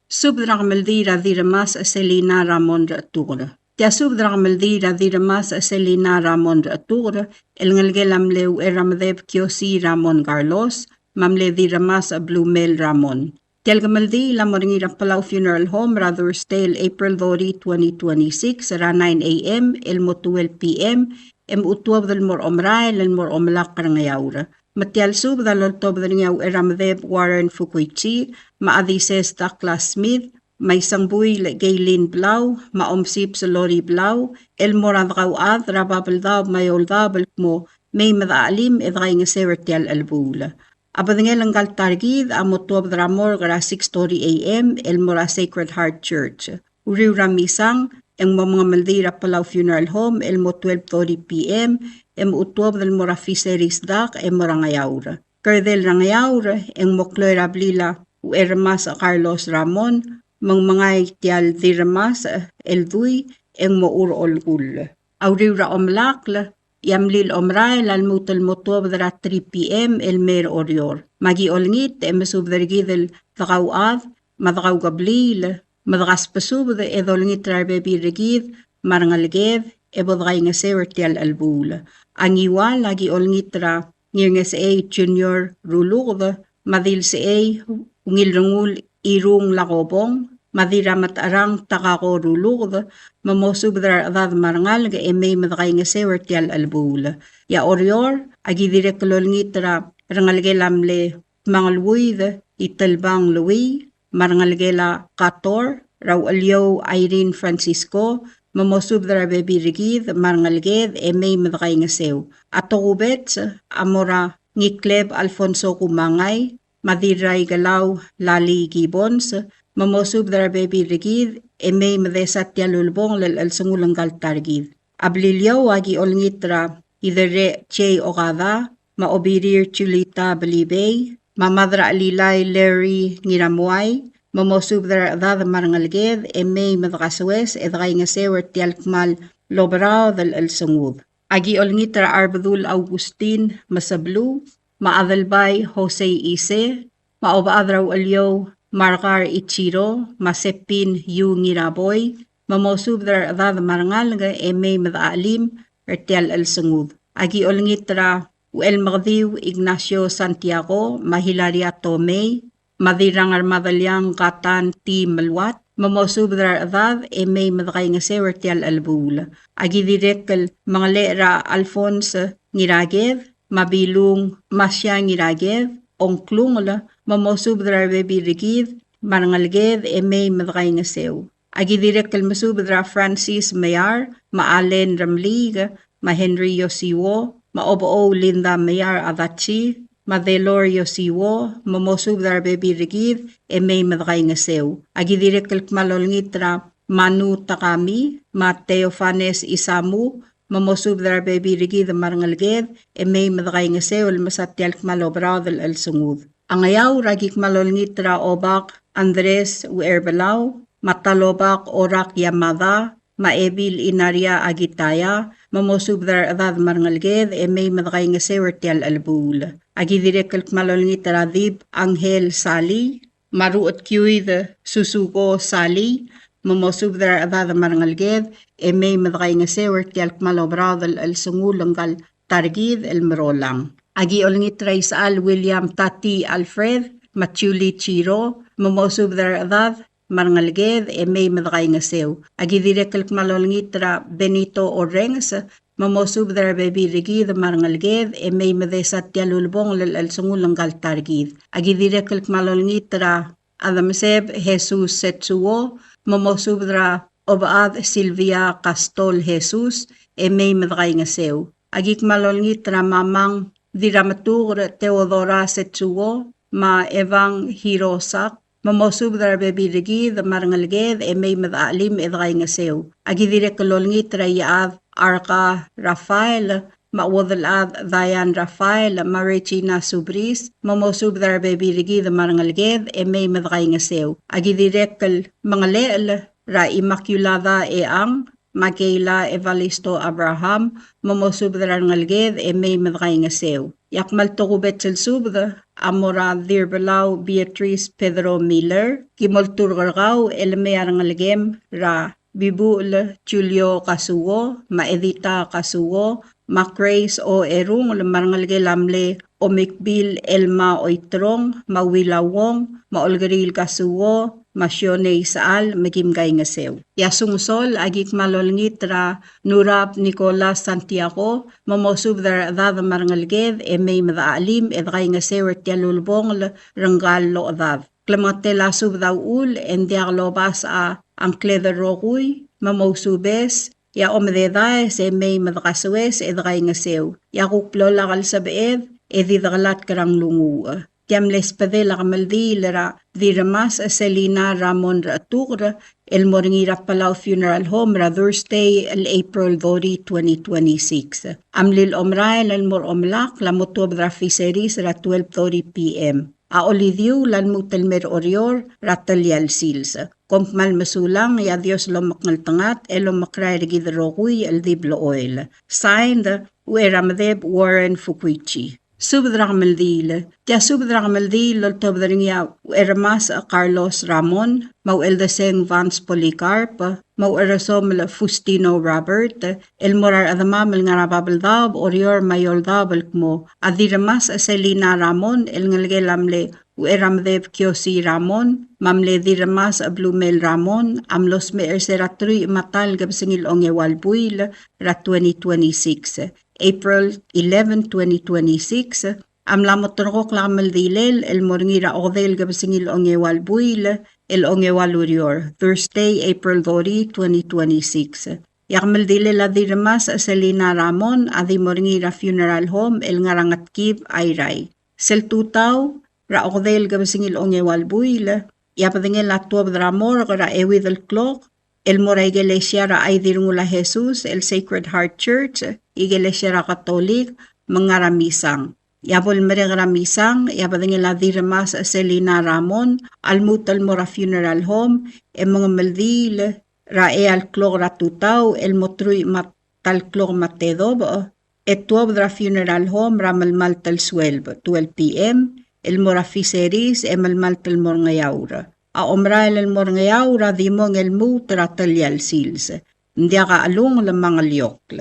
Subed er a kemeldiil er a Dirremasech Selina Ramon Rechetuker. Tia subed er a kemeldiil er a Dirremasech Selina Ramon Rechetuker, el ngelekel a mle Ucherramedeb Kiosi Ramon Carlos, me a mle Dirremasech Blumel Ramon. Tia el kemeldiil a mo er ngii er a Palau Funeral Home er a Thursday el April thirty, twenty twenty-six, er a nine A M el mo twelve P M, e mochu tuobed el mo er a omerael el mo er a omelakl er a Ngeaur. Me tia el subed a loltobed er ngii a Ucherramedeb Warren Fukuichi, me a Dises Douglas Smith, me a Isengbuil Gaylene Blau, me a Omsibs Lori Blau, el mo er a dekauchad er a Babeldaob me a Eouldaob el kmo mei me dechachelim e dekaingeseu er tia el chelebuul. A bedengel ngka el ta er kid a mo tuobed er a morgue er a six thirty A M el mo er a Sacred Heart Church. Uriul er a misang e ng mo mengemeldiil er a Palau Funeral Home el mo twelve thirty P M e mochu tuobed el mo er a Fisheries Dock e mo er a Ngeaur. Kerdel er a Ngeaur e ng mo kloi er a blil a Ucherremasech Carlos Ramon, me ng mengai tia el Dirremasech el dui e ng mo er a olkull. A uriul er a omelakl e a mlil omerael a lmuut el mo tuobed er a three P M el mei er a Oreor. Me aki olengit e mesubed er kid el dekauchad me a dekaukebliil me dekasbesubed e dolengit er a rebebil er kid me a rengeleked e bo dekaingeseu er tia el chelebuul. A Ngiwal aki olengit er a Ngirngesechei Junior Ruluked, me a Dilsechei Ungilrengul Irung Lakobong, me a Dirrametecherang Takako Ruluked, me mosubed er a rechedad me a rengalek e mei me dekaingeseu er tia el chelebuul. E a Oreor, aki dirrek el olengit er a rengelekel a mle Tmangelwuid Itelbang Lui, me a rengelekel a Kator, er a Ucheliou Irene Francisco, me mosubed er a rebebil er kid me a rengeleked e mei me dekaingeseu. A tokubets a mo er a Ngikleb Alfonso Kumangai, me a Dirraikelau Lali Gibbons, me mosubed er a rebebil er kid e mei me desa tia el ulebongel el chelsengul ngka el ta er kid. A Beliliou aki olengit er a Iderrech J. Okada, me a Obirir Julita Belibei, me a Mad er a Chelilai Larry Ngiramuai, me mosubed er a rechedad me a rengeleked e mei me dekasoes e dekaingeseu er tia el kmal oberaod el chelsengud. Aki olengit er a Arbedul Augustin Mesebeluu, me a Adelbai Jose Ise, me a Obechad er a Ucheliou Margar Ichiro, me a Sepin Yu Ngiraboi, me mosubed er a rechedad me a rengalek e mei me dechachelim er tia el chelsengud. Aki olengit er a Uchelmekediu Ignacio Santiago, me a Hilaria Tomei, me a Dirrangermadeliang Katan T. Meluat, me mosubed er a rechedad e mei me dekaingeseu er tia el chelebuul. Aki dirrek el mengelechel er a Alphonse Ngiraked, me a Bilung Masia Ngiraked, Ongklungel, me mosubed er a rebebil er kid me a rengeleked e mei me dekaingeseu. Aki dirrek el mesubed er a Francis Meyar, me a Allen Remliik, me a Henry Yosiwo, me a Obechou Linda Meyar Adachi, me a Delor Yosiwo, me mosubed er a rebebil er kid e mei me dekaingeseu. Aki dirrek el kmal olengit er a Manu Takami, me a Theophanes Isamu, me mosubed er a rebebil er kid me a rengeleked e mei me dekaingeseu el mesa tia el kmal oberaod el chelsengud. A Ngeaur aki kmal olengit er a Obak Andres Ucherbelau, me a Talobak Orak Yamada, me a Ebil Inaria Akitaya, me mosubed er a rechedad me a rengeleked e mei me dekaingeseu er tia el chelebuul. Aki dirrek el kmal olengit er a Dib Angel Sali, me a Ruchetkiuid Susuko Sali, me mosubed er a rechedad me a rengeleked e mei me dekaingeseu er tia el kmal oberaod el chelsengul ngka el ta er kid el merolang. Aki olengit er a Isechal William Tati Alfred, me a Julie Chiro, me mosubed er a rechedad me a rengeleked e mei me dekaingeseu. Aki dirrek el kmal olengit er a Benito Orrenges, me mosubed er a rebebil er kid me a rengeleked e mei me desa tia el ulebongel el chelsengul ngka el ta er kid. Aki dirrek el kmal olengit er a Adamseb Jesus Setsuo, me mosubed er a Obechad Silvia Kastol Jesus e mei me dekaingeseu. Aki kmal olengit er a Mamang Dirrametuker Theodora Setsuo, me a Evang Hirosak, me mosubed er a rebebil er kid me a rengeleked e mei me dechachelim e dekaingeseu. Aki dirrek el olengit er a Iechad Arka Rafael, me a Uodelchad Diane Rafael, me a Regina Subris, me mosubed er a rebebil er kid me a rengeleked e mei me dekaingeseu. Aki dirrek el mengelechel er a Immaculada Eang, me a Keila Evalisto Abraham, me mosubed er a rengeleked e mei me dekaingeseu. E a kmal tokubets el subed a mo er a Dirbelau Beatrice Pedro Miller, ki molturk er kau el mei a rengelekem er a Bibuchel Julio Kasuo, me a Edita Kasuo, me a Grace O. Erungel, me a rengelekel a mle Omikbil Elma Oiterong, me a Wila Wong, me a Olkeriil Kasuo, me a Shionei Sechal, me kim kaingeseu. E a Sungsol, aki kmal olengit er a Nurab Nicolas Santiago, me mosubed er a rechedad me a rengeleked e mei me dechachelim e dekaingeseu er tia el ulebongel er ngka el ochedad. klemengetel a subed a uchul, e ng diak lobasech a ngkled el rokui, me mousubes, e a omededaes e mei me dekasoes e dekaingeseu. E a kuk bo lak el sebeched, e di dekelatk er a nglunguuch. Tia mle sbedel a kemeldiil er a Dirremasech Selina Ramon Rechetuker, el mo er ngii er a Palau Funeral Home er a Thursday el April thirty, twenty twenty-six. A mlil omerael el mo er a omelakl a mo tuobed er a Fisheries er a twelve thirty P M. A olidiuul a lmuut el mei er Oreor er a telia el sils. Kom kmal mesulang, e a Dios lomekngeltengat el omekrael er kid el rokui el di blechoel. Signed, Ucheramedeb Warren Fukuichi. Subed er a kemeldiil. Tia subed er a kemeldiil el oltobed er ngii a Ucherremasech Carlos Ramon, me a Ucheldeseng Vance Polycarp, me a Ucherosomel Faustino Robert, el mo er a rechedemam el ngar er a Babeldaob, Oreor me a Eouldaob el kmo a Dirremasech Selina Ramon, el ngelekel a mle Ucheramedeb Kiosi Ramon, me a mle Dirremasech Blumel Ramon, a mlo smecher er se er a truich me a ta el kebesengil ongeua el buil er a twenty twenty-six, April eleven, twenty twenty-six, a mla mo terrekokl a kemeldilel el mo er ngii er a okedei el kebesengil ongeua el buil el ongeua el ureor, Thursday, April thirty, twenty twenty-six. E a kemeldilel a Dirremasech Selina Ramon a di mo er ngii er a funeral home el ngar er a Ngetkib, Airai. Sel tutau, er a okedei el kebesengil ongeua el buil, e a bedengel a tuobed er a morgue er a euid el klok, el mo er a ikelesia er a Chai Dirrengul a Jesus, el Sacred Heart Church, ikelesia er a Katolik, me ng ngar er a misang. E a bo lemerek er a misang, e a bedengel a Dirremasech Selina Ramon a lmuut el mo er a funeral home, e mengemeldiil er a eai el klok er a tutau, el mo truich me a ta el klok me a tedobech, e tuobed er a funeral home er a melemalt el sueleb, twelve P M, el mo er a Fisheries, e melemalt el mo er a Ngeaur. A omerael el mo er a Ngeaur a di mong e lmuut er a telia el sils. Ng diak a chelungel me a ngeliokl.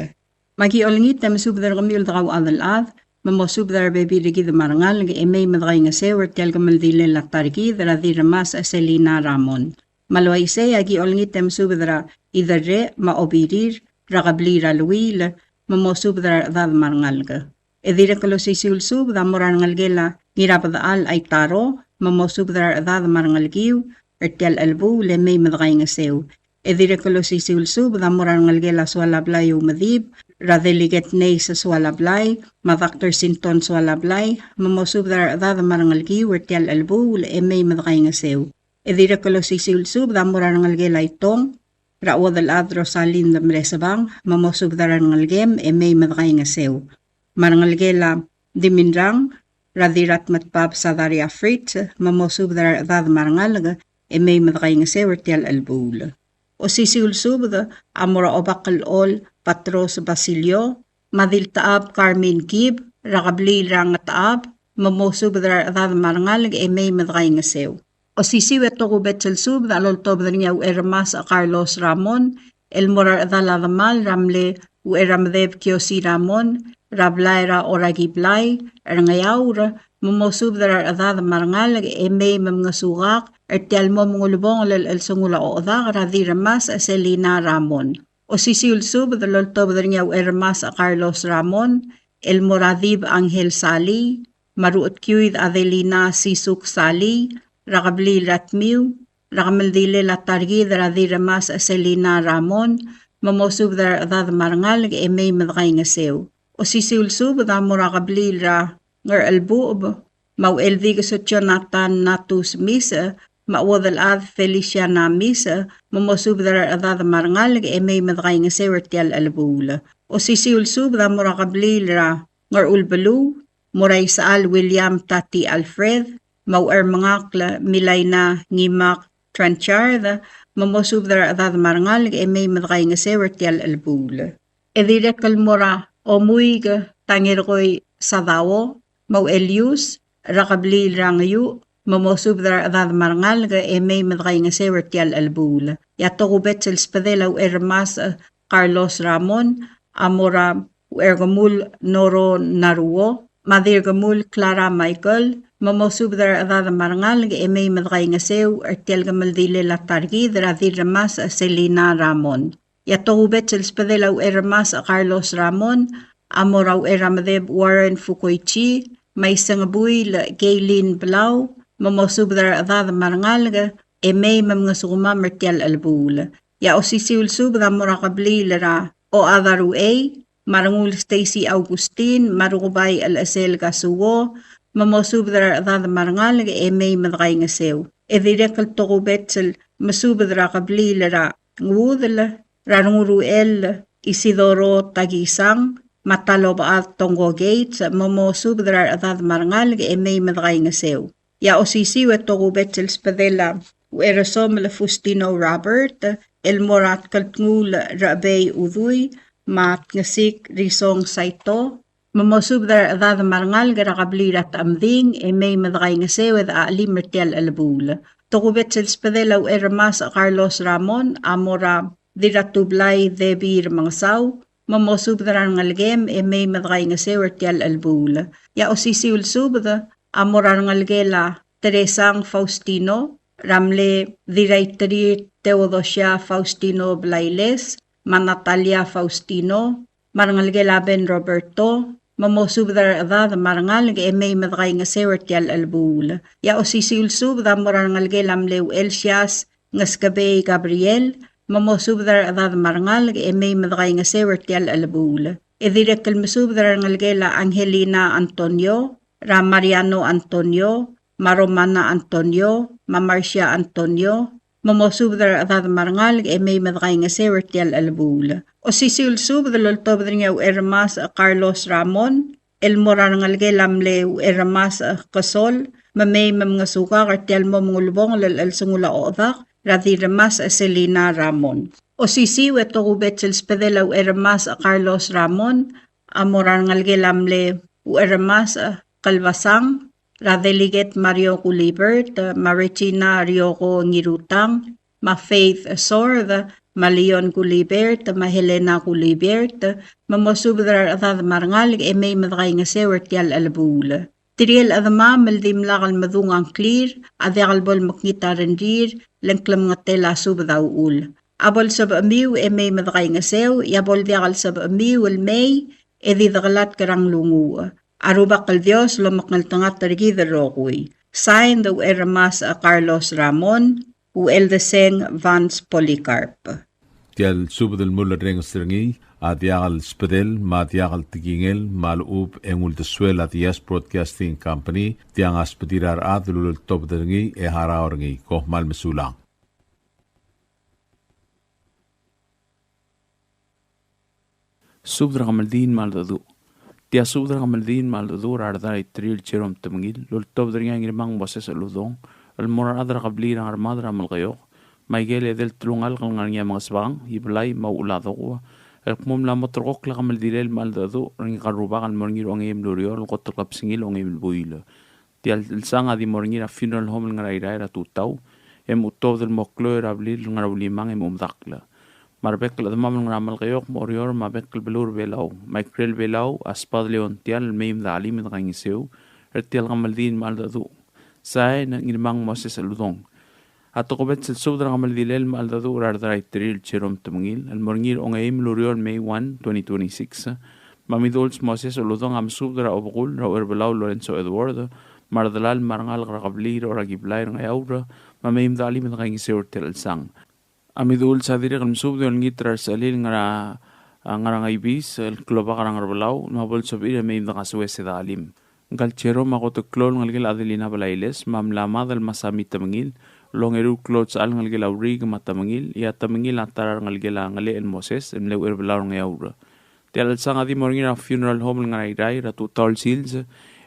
Me aki olengit e mesubed er kemiu el dekauchad el chad, me mosubed er a rebebil er kid me a rengalek, e mei me dekaingeseu er tia el kemeldilel a ta er kid er a Dirremasech Selina Ramon. Me a le uaisei, aki olengit e mesubed er a Iderrech me a Obirir, er a kebliil er a Luil, me mosubed er a rechedad me a rengalek. E dirrek el osisiu el subed a mo er a rengelekel a Ngirabedechal Aitaro, me mosubed er a rechedad me a rengelekiu er tia el chelebuul e mei me dekaingeseu. E dirrek el osisiu el subed a mo er a rengelekel a Sualablai Umedib, er a Delegate Neis Sualablai, me a Doctor Sinton Sualablai, me mosubed er a rechedad me a rengelekiu er tia el chelebuul e mei me dekaingeseu. E dirrek el osisiu el subed a mo er a rengelekel a Itong, er a Uodelchad Rosalind Mresebang, me mosubed er a rengelekem e mei me dekaingeseu. Me a rengelekel a Dimindrang, er a Dirratmetbab Sadaria Fritz, me mosubed er a rechedad me a rengalek e mei me dekaingeseu er tia el chelebuul. Osisiu el subed a mo er a Obaklechol Patros Basilio, me a Diltechab Carmen Kib, er a kebliil er a Ngetechab, me mosubed er a rechedad me a rengalek e mei me dekaingeseu. Osisiu e tokubets el subed a loltobed er ngii a Ucherremasech Carlos Ramon, el mo er a rechedal a demal er a mle Ucheramedeb Kiosi Ramon, er a blai er a Orakiblai, er a Ngeaur, me mosubed er a rechedad me a rengalek e mei me mngesukak er tia el mo mengulebongel el chelsengul a ochedak er a Dirremasech Selina Ramon. Osisiu el subed a loltobed er ngii a Ucherremasech Carlos Ramon, el mo er a Dib Angel Salii, me a Ruchedkiuid Adelina Sisuk Salii, er a kebliil er a Tmiu, er a kemeldilel a ta er kid er a Dirremasech Selina Ramon, me mosubed er a rechedad me a rengalek e mei me dekaingeseu. Osisiu el subed a mo er a kebliil er a Ngerchelbucheb, me a Ucheldikes Jonathan Natus Misech, me a Uodelchad Feliciana Misech, me mosubed er a rechedad me a rengalek e mei me dekaingeseu er tia el chelebuul. Osisiu el subed a mo er a kebliil er a Ngerchulbeluu, mo er a Isechal William Tati Alfred, me a Uchermengakl Milaina Ngimak Trenchard, me mosubed er a rechedad me a rengalek e mei me dekaingeseu er tia el chelebuul. E dirrek el mo er a Omuik Tangerkoi Sadao, me a Uchelius, er a kebliil er a Ngeiuch, me mosubed er a rechedad me a rengalek e mei me dekaingeseu er tia el chelebuul. E a tokubets el sbedel a Ucherremasech Carlos Ramon a mo er a Ucherkemul Noro Naruo, me a Dirkemul Clara Michael, me mosubed er a rechedad me a rengalek e mei me dekaingeseu er tia el kemeldilel a ta er kid er a Dirremasech Selina Ramon. E a tokubets el sbedel a Ucherremasech Carlos Ramon a mo er a Ucheramedeb Warren Fukoichi, me a Isengebuil Gaylene Blau, me mosubed er a rechedad me a rengalek e mei me mngesukemam er tia el chelebuul. E a osisiu el subed a mo er a kebliil er a Oadaruei, me a Rengul Stacy Augustin, me a Rukebai Chelsel Kasuo, me mosubed er a rechedad me a rengalek e mei me dekaingeseu. E dirrek el tokubets el mesubed er a kebliil er a Ngudel, er a Renguruel Isidoro Takisang, me a Talobechad Tongko Gates, me mosubed er a rechedad me a rengalek e mei me dekaingeseu. E a osisiu e tokubets el sbedel a Ucherosomel Fustino Robert, el mo er a Tkeltngul Rechebei Udui, me a Tngesik Risong Saito, me mosubed er a rechedad me a rengalek er a kebliil er a Techemding, e mei me dekaingeseu e dechachelim er tia el chelebuul. Tokubets el sbedel a Ucherremasech Carlos Ramon, a mo er a Dirratublai Debbie Remengesau, me mosubed er a rengelekem e mei me dekaingeseu er tia el chelebuul. E a osisiu el subed a mo er a rengelekel a Teresang Faustino, er a mle Dirraiterir Theodosia Faustino Blailes, me a Natalia Faustino, me a rengelekel a Ben Roberto, me mosubed er a rechedad me a rengalek e mei me dekaingeseu er tia el chelebuul. E a osisiu el subed a mo er a rengelekel a mle Uchelsias Ngeskebei Gabriel, me mosubed er a rechedad me a rengalek e mei me dekaingeseu er tia el chelebuul. E dirrek el mesubed er a rengelekel a Angelina Antonio, er a Mariano Antonio, me a Romana Antonio, me a Marcia Antonio, me mosubed er a rechedad me a rengalek e mei me dekaingeseu er tia el chelebuul. Osisiu el subed el oltobed er ngii a Ucherremasech Carlos Ramon, el mo er a rengelekel a mle Ucherremasech Kesol, me mei me mngesukak er tia el mo mengulebongel el chelsengul a ochedak er a Dirremasech Selina Ramon. Osisiu e tokubets el sbedel a Ucherremasech Carlos Ramon a mo er a rengelekel a mle Ucherremasech Kelbasang, er a Delegate Mario Gulibert, me a Regina Rioko Ngirutang, me a Faith Sword, me a Leon Gulibert, me a Helena Gulibert, me mosubed er a rechedad me a rengalek e mei me dekaingeseu er tia el chelebuul. Tirke el chedemam el dimlak el medung a ngklir a diak el bo lemekngit a rengrir, le ng klemengetel a subed a uchul. A bo lsebechemiu e mei me dekaingeseu, e a bo ldiak el sebechemiu el mei e di dekelatk er a nglunguuch. A Rubak el Dios lomekngeltengat er kid el rokui. Signed, Ucherremasech Carlos Ramon, Ucheldeseng Vance Polycarp. Tia el subed el mulerrenges er ngii a diak el sbedel me a diak el tekingel me a lechub e ng uldesuel a Diaz Broadcasting Company, tiang a sbedir a rechad el uleltobed er ngii e harau er ngii. Kom kmal mesulang. Subed er a kemeldiil me a cheldecheduch. Tia subed er a kemeldiil me a cheldecheduch er a Rdaitril Jerome Temengil, el oltobed er ngii a Ngirmang Moses Uludong, el mo er a rechad er a kebliil er a Ngermad er a Melekeok, me aike el edei el telungalek el ngar er ngii a Mengesbang, Iblai, me a Ucheladokua, el kmo mla moterekokl a kemeldilel me a cheldecheduch er ngika el rubak el mo er ngii er a ongeim el ureor el kot el kebesengil a ongeim el buil. Tia el chelsang a di mo er ngii er a funeral home el ngar er a Irrai er a tutau, e mochu tuobed el mo klou er a blil el ngar er a Ulimang e mochu medakl. Me a rebek el chedemam el ngar er a Melekeok me a Oreor me a bek el beluu er a Belau, me a ikrel Belau, a sbadel e ongtial el mei me dechelim e dekaingeseu er tia el kemeldiil me a cheldecheduch. Sain, Ngirmang Moses Uludong. A tokubets el subed er a kemeldilel me a cheldecheduch er a Rdaitril Jerome Temengil, el mo er ngii er a ongeim el ureor, May one, twenty twenty-six, me a Miduuls Moses Uludong a mesubed er a obekul er a Ucherbelau Lorenzo Edward, me a redelal me a rengalek er a kebliil er a Orakiblai er a Ngeaur, me mei me dechelim e dekaingeseu er tia el chelsang. A Miduuls a dirrek el mesubed e olengit er a resechelil el ngar er a, a, ngar er a Ngeibis, el klobak er a Ngerbelau, me a bo lsebechir e mei me dekasoes e dechelim. Ngka el Jerome a kot el klou el ngelekel a Adelina Blailes, me a mla mad el Masami Temengil, el ongeru el klou el sechal el ngelekel a Uriik me a Temengil, e a Temengil a ta er a rengelekel a Ngelechel Moses, el mle Ucherbelau er a Ngeaur. Tia el chelsang a di mo er ngii er a funeral home el ngar er a Irrai er a tutau el sils,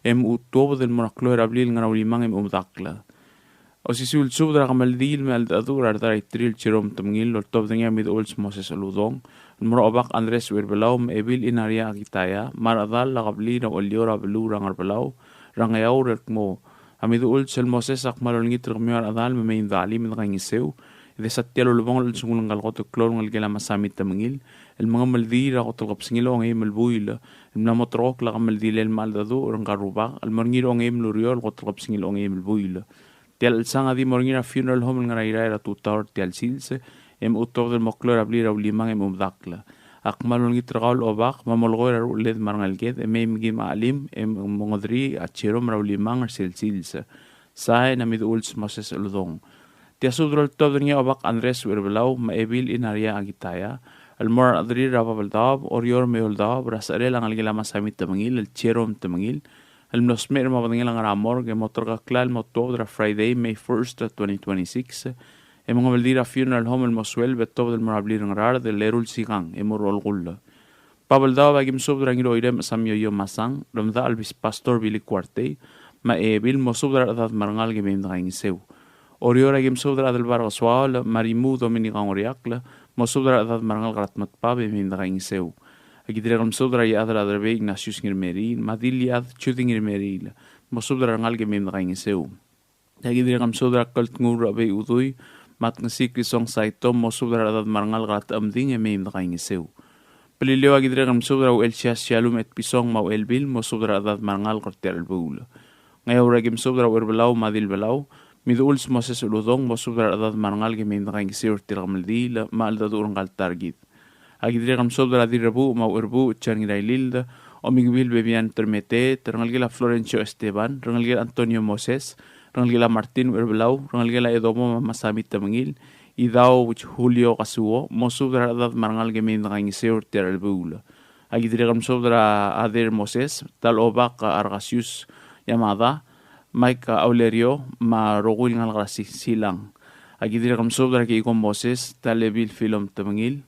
e mochu tuobed el mo er a klou er a blil el ngar er a Ulimang e mochu medakl. Osisiu el subed er a kemeldiil me a cheldecheduch er a Rdaitril Jerome Temengil, el oltobed er ngii a Miduuls Moses Uludong, el mo er a Obak Andres Ucherbelau, me a Ebil Inaria Akitaya, me a rechedal a kebliil er a Ulior er a beluu er a Ngerbelau er a Ngeaur, el kmo a Miduuls el Moses a kmal olengit er kemiu a rechedal me mei me dechelim e dekaingeseu, e desa tia el ulebongel el chelsengul ngka el kot el klou el ngelekel a Masami Temengil, el mengemeldiil er a kot el kebesengil a ongeim el buil, el mla moterekokl a kemeldilel me a cheldecheduch er ngka el rubak, el mo er ngii er a ongeim el ureor el kot el kebesengil a ongeim el buil. Tia el chelsang a di mo er ngii er a funeral home el ngar er a Irrai er a tutau er tia el sils, e mochu tuobed el mo klou er a blil er a Ulimang e mochu medakl. A kmal olengit er kau el Obak, me a molekoi er a rucheled me a rengeleked, e mei me kim chelim, e mongederii a Jerome er a Ulimang er sel sils. Sain a Miduuls Moses Uludong. Tia subed el oltobed er ngii a Obak Andres Uerbelau me a Ebil Inaria Akitaya el mo er a rechederir er a Babeldaob, Oreor me a Eouldaob er a secherel a ngelekel a Masami Temengil el Jerome Temengil el mlo smecher me a bedengel a ngar er a morgue e mo terkeklel el mo tuobed er a Friday, May first, twenty twenty-six, e mengemeldiil er a funeral home el mo sueleb e tuobed el mo er a blil er a Ngaraard el eru el sikang e mo er a olekull. Babeldaob a ki mesubed er a Ngiroirem Samioio Masang, Remdachel Bis Pastor Billy Kuartei, me a Ebil, mosubed er a rechedad me a rengalek e mei me dekaingeseu. Oreor a ki mesubed er a Adelbar Kesuaol, me a Rimu Dominica Ngoriakl, mosubed er a rechedad me a rengalek er a Tmetbab e mei me dekaingeseu. A ki dirrek el mesubed er a Iechad er a Derbei Ignatius Ngirmeriil, me a Diliad Judy Ngirmeriil, mosubed er a rengalek e mei me dekaingeseu. A ki dirrek el mesubed er a Keltnguul er a Obei Udui, me a Tngesik Risong Saito, mosubed er a rechedad me a rengalek er a Techemding e mei me dekaingeseu. Beliliou a ki dirrek el mesubed er a Uchelsias Shallum Etpison me a Uchelbil, mosubed er a rechedad me a rengalek er tia el chelebuul. Ngeaur a ki mesubed er a Ucherbelau me a Dilbelau, Miduuls Moses Uludong, mosubed er a rechedad me a rengalek e mei me dekaingeseu er tia el kemeldiil, me a cheldecheduch er ngka el ta er kid. A ki dirrek el mesubed er a Dirrebuuch me a Ucherbuuch John Ngirailild, Omikebil Bebian Termeteet, rengelekel a Florencio Esteban, rengelekel a Antonio Moses, rengelekel a Martin Ucherbelau, rengelekel a Edomo me a Masami Temengil, Idau Julio Kazuo, mosubed er a rechedad me a rengalek e mei me dekaingeseu er tia el chelebuul. A ki dirrek el mesubed er a Ader Moses, Tal Obak Argasius Yamada, Mike Aulerio, me a rokui el ngalek er a Si-, Silang. A ki dirrek el mesubed er a Keiko Moses, Talebil Philom Temengil,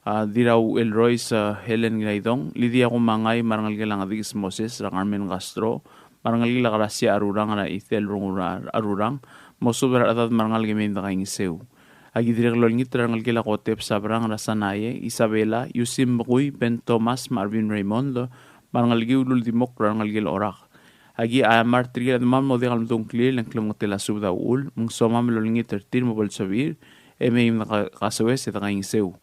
a Dirrau Elrois, a Helen Ngiraidong, Lydia Kumangai, me a rengelekel a Ngedikes Moses, er a Carmen Castro, me a rengelekel a Gracia Arurang, er a Ethel Rungura Arurang, mosubed er a rechedad me a rengalek e mei me dekaingeseu. A ki dirrek el olengit er a rengelekel a Kotep Sabrang, er a Sanae, Isabela, Yusim Bekui, Ben Thomas, me a Arvin Raymond, me a rengelekiu el uldimukl er a rengelekel a Orak. Aki a mart er kid a demam el mo diak el medung a ngklir e ng klemengetel a subed a uchul, me ng somam el olengit er tir me bo lsebechir, e mei me deka-, kasoes e dekaingeseu.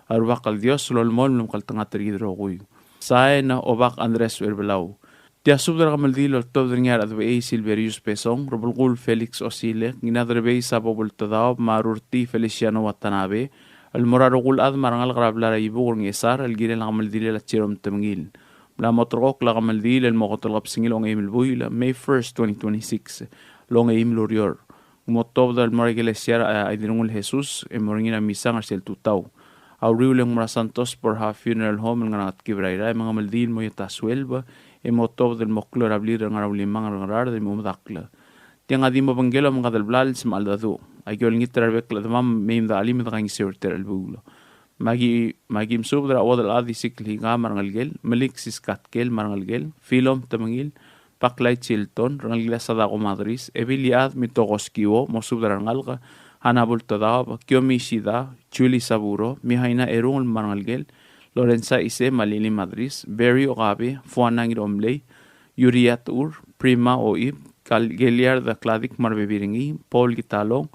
A Rubak el Dios a lolemolem el omekngeltengat er kid el rokui. Sain, Obak Andres Uherbelau. Tia subed er a kemeldiil el oltobed er ngii a Rechedebechei Silverius Besong, Rebelkuul Felix Osilek, Ngiraderbei Sabo Bultedaob, me a Rurtii Feliciano Watanabe, el mo er a rokui el chad me a rengalek er a blai er a Ibuk er a Ngchesar, el kirel a kemeldilel a Jerome Temengil. Mla mo terrekokl a kemeldiil el mo kot el kebesengil a ongeim el buil, May first, twenty twenty-six, el ongeim el ureor. Ng mo tuobed el mo er a ikelesia er a Idirrengul Jesus, e mo er ngii er a misang er sel tutau. A uriul e ng mo er a Santos Borja Funeral Home el ngar er a Ngetkib er a Irrai, me a kemeldiil el mo ieta sueleb, e mo tuobed el mo klou er a blil er a Ngeraulimang er a Ngaraard e mo medakl. Tiang a di mo obengkel a omengades el blals me a cheldecheduch. Aki olengit er a rebek el chedemam me mei me dechelim e dekaingeseu er tia el chelebuul. Me aki, me aki mesubed er a Uodelchad Isikl Hika me a rengelekel, Melik Siskatkel me a rengelekel, Philom Temengil, Baklai Chilton, rengelekel a Sadako Madris, Ebil Iechad Mitoko Skiwo, mosubed er a rengalek, Hana Bultedaob, Kiomi Ishida, Julie Saburo, Mihaina Erungel me a rengelekel, Lorenza Ise me a Lili Madris, Barry Okabe, Fuana Ngiromlei, Uriah Techur, Prima Oib, Kal-, Geliard Kladik me a rebebil er ngii, Paul Kitalong,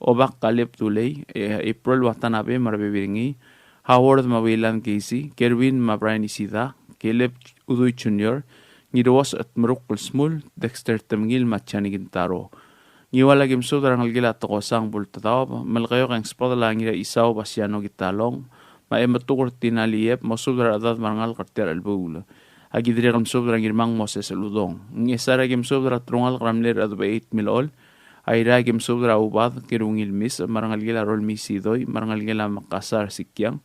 Obak Kaleb Dulei, e, April Watanabe me a rebebil er ngii, Howard me a Wayland Casey, Kerwin me a Brian Ishida, Caleb Udui Junior, Ngiruos Etmeruk el Smul, Dexter Temengil me a Johnny Kintaro. Ngiual aki mesubed er a rengelekel a Tekosang Bultedaob, Melekeok e ng subedel a Ngiraisau Basiano Kitalong, me a Emetuker Tina Liep, mosubed er a rechedad me a rengalek er tia el chelebuul. Aki dirrek el mesubed er a Ngirmang Moses Uludong. Ngchesar aki mesubed er a telungalek er a mle Rechedebechei Tmilechol. Airai aki mesubed er a Ubad Kerungil Mis, me a rengelekel a Rolmii Sidoi, me a rengelekel a Mekasar Sikiang.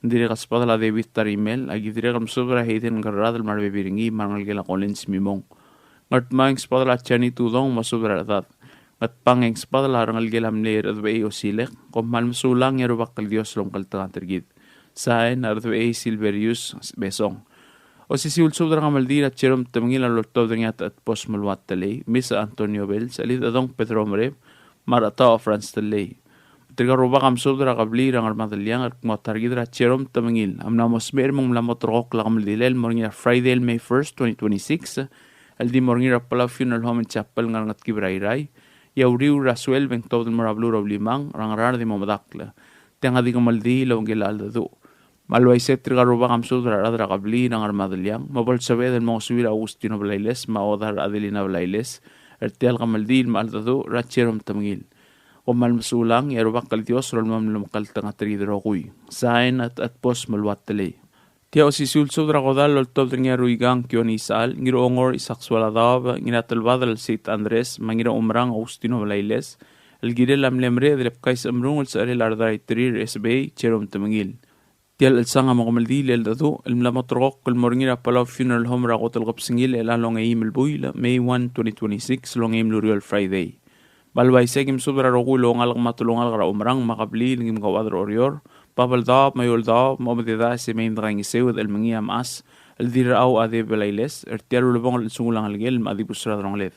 Ng dirrek el subedel a David Tarimel, aki dirrek el mesubed er a Hayden Kerradel me a rebebil er ngii, me a rengelekel a Collins Mimong. Ngardmau e ng subedel a Jani Tudong, mosubed er a rechedad. Ngatpang e ng subedel a rengelekel a mle Rechedebechei Osilek, kom kmal mesulang e a Rubak el Dios a lomekngeltengat er kid. Sain, a Rechedebechei Silverius Besong. Osisiu el subed er a kemeldiil a Jerome Temengil a loltobed er ngii a Techedbos Meluat Telei, Miss Antonio Bells, Chelid Edong Pedro Mereb, me a Rechetau Franz Telei. Tirka el rubak a mesubed er a kebliil er a Ngermadeliang el kmo a ta er kid er a Jerome Temengil a mla mo smecher me ng mla mo terrekokl a kemeldilel el mo er ngii er a Friday el May first, twenty twenty-six, el di mo er ngii er a Palau Funeral Home and Chapel el ngar er a Ngetkib er a Irrai, e a uriul er a sueleb e ng tuobed el mo er a beluu er a Ulimang er a Ngaraard e mo medakl. Tiang a di kemeldiil el obengkel a cheldecheduch. Me a le uaisei e tirka el rubak a mesubed er a rechad er a kebliil er a Ngermadeliang, me bo lsebeched el mo ngosuir a Augustino Blailes me a Odar Adelina Blailes er tia el kemeldiil me a cheldecheduch er a Jerome Temengil. Kom kmal mesulang, e a Rubak el Dios a lolemolem el omekngeltengat er kid el rokui. Sain, a Techedbos Meluat Telei. Tia osisiu el subed er a kodall el oltobed er ngii a Ruikang Kione Isechal, Ngirongor Isaac Sualadaob, Ngiratelbadel Seit Andres, me a Ngiraumerang Augustino Blailes, el kirel a mle mereched el bkais a mrung el secherel a redar a iterir er a S B A, Jerome Temengil. Tia el chelsang a mo kemeldiil el dedu el mla mo terrekokl el mo er ngii er a Palau Funeral Home er a kot el kebesengil er a ongeim el buil, May one, twenty twenty-six, el ongeim el ureor el Friday. Me a le uaisei e aki mesubed er a rokui el oungalek me a telungalek er a Umerang me a kebliil el ngii me a kauchad er a Oreor, Babeldaob me a Eouldaob, me a omededaes e mei me dekaingeseu e de chelmengii a mechas el Dirrachau Ade Blailes er tia el ulebongel el chelsengul a ngelekel me a dibus er a delongeled.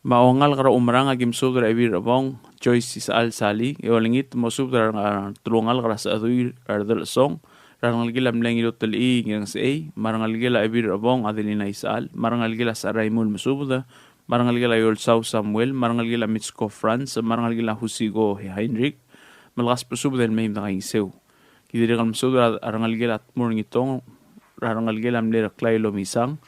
Me a oungalek er a Umerang, aki mesubed er a Ebil er a Bong Joyce Isechal Sali, e olengit mosubed er a telungalek er a Sechedui er a Delchesong, er a rengelekel a mle Ngirutelchii Ngirengesechei, me a rengelekel a Ebil er a Bong Adelina Isechal, me a rengelekel a Secheraimul Mesubed, me a rengelekel a Iolsau Samuel, me a rengelekel a Mitsko Franz, me a rengelekel a Husiko Heinrich, me le kasbesubed el mei me dekaingeseu. Ki dirrek el mesubed er a rengelekel a Tmur Ngitong, er a rengelekel a mle Reklai Lomisang,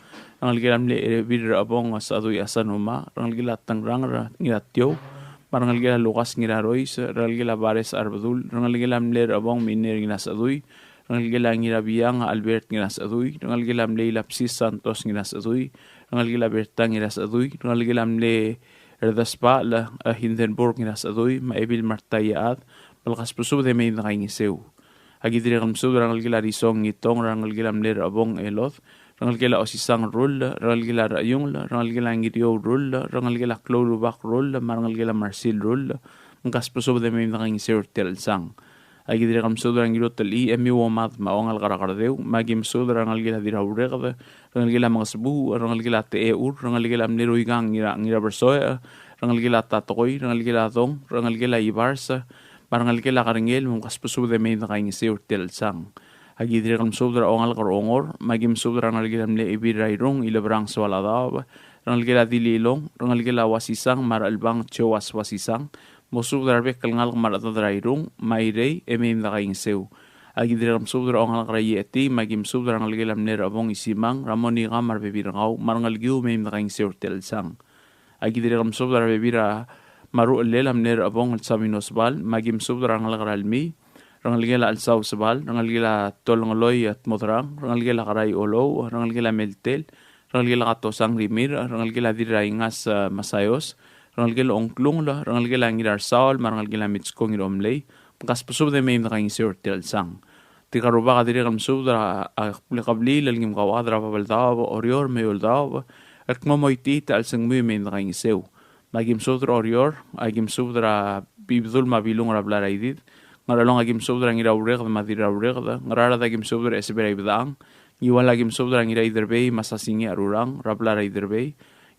rengelekel a mle Ebil er a Bong Sechedui Asanuma, rengelekel a Tengrang er a Ngiratiou, me a rengelekel a Lukas Ngirarois, rengelekel a Bares Arbedul, rengelekel a mle er a Bong Miner Ngirasechedui, rengelekel a Ngirabiang Albert Ngirasechedui, rengelekel a mle Ilapsis Santos Ngirasechedui, rengelekel a Berta Ngirasechedui, rengelekel a mle Erdesbachel, a Hindenburg Ngirasechedui, me a Ebil Marta Iechad, me le kasbesubed e mei me dekaingeseu. Aki dirrek el mesubed er a rengelekel a Risong Ngitong, er a rengelekel a mle er a Bong Elod, rengelekel a Osisang Rull, rengelekel a Recheiungel, rengelekel a Ngiriou Rull, rengelekel a Kloulubak Rull, me a rengelekel a Marsil Rull, me kasbesubed e mei me dekaingeseu er tia el chelsang. Aki dirrek el mesubed er a Ngirutelchii Emiu Omad me a oungalek er a Kerdeu, me aki mesubed er a rengelekel a Dirraureked, rengelekel a Mengesbuuch, rengelekel a Techeur, rengelekel a mle Ruikang Ngira, Ngirabersoech, rengelekel a Tatekoi, rengelekel a Dong, rengelekel a Ibars, me a rengelekel a Kerengel, me mkasbesubed e mei me dekaingeseu er tia el chelsang. Aki dirrek el mesubed er a oungalek er a Ongor, me aki mesubed er a rengelekel a mle Ebil er a Irung Ilebrang Soaladaob, rengelekel a Dililong, rengelekel a Uasisang me a Rechelbang Joas Uasisang, mosubed er a rebek el ngalek me a rechedad er a Irung me a Irei e mei me dekaingeseu. Aki dirrek el mesubed er a oungalek er a Iecheti, me aki mesubed er a rengelekel a mle er a Bong Isimang, er a Monika me a rebebil er kau, me a rengelekiu e mei me dekaingeseu er tia el chelsang. Aki dirrek el mesubed er a rebebil er a Maruchellel a mle er a Bong el Sabino Sebal, me aki mesubed er a rengalek er a Lmii, rengelekel a Chelsau Sebal, rengelekel a Tolngeloi a Tmodrang, rengelekel a Kerai Olou, rengelekel a Meltel, rengelekel a Katosang Rimirch, rengelekel a Dirraingas, e, Masaios, rengelekel a Ongklungel, rengelekel a Ngirarsaol, me a rengelekel a Mitsko Ngiromlei, me kasbesubed e mei me dekaingeseu er tia el chelsang. Tirka el rubak a dirrek el mesubed er a, a, kebliil el ngii me kauchad er a Babeldaob, Oreor me a Eouldaob, el kmo moitii a chelsengmiu e mei me dekaingeseu. Me aki mesubed er a Oreor, aki mesubed er a Bibedul me a Bilung er a blai er a Idid, Ngerchelong aki mesubed er a Ngiraureked me a Dirraureked, Ngaraard aki mesubed er a Esebei er a Ibedang, Ngiwal aki mesubed er a Ngiraiderbei me a Sasingii a Rurang er a blai er a Iderbei,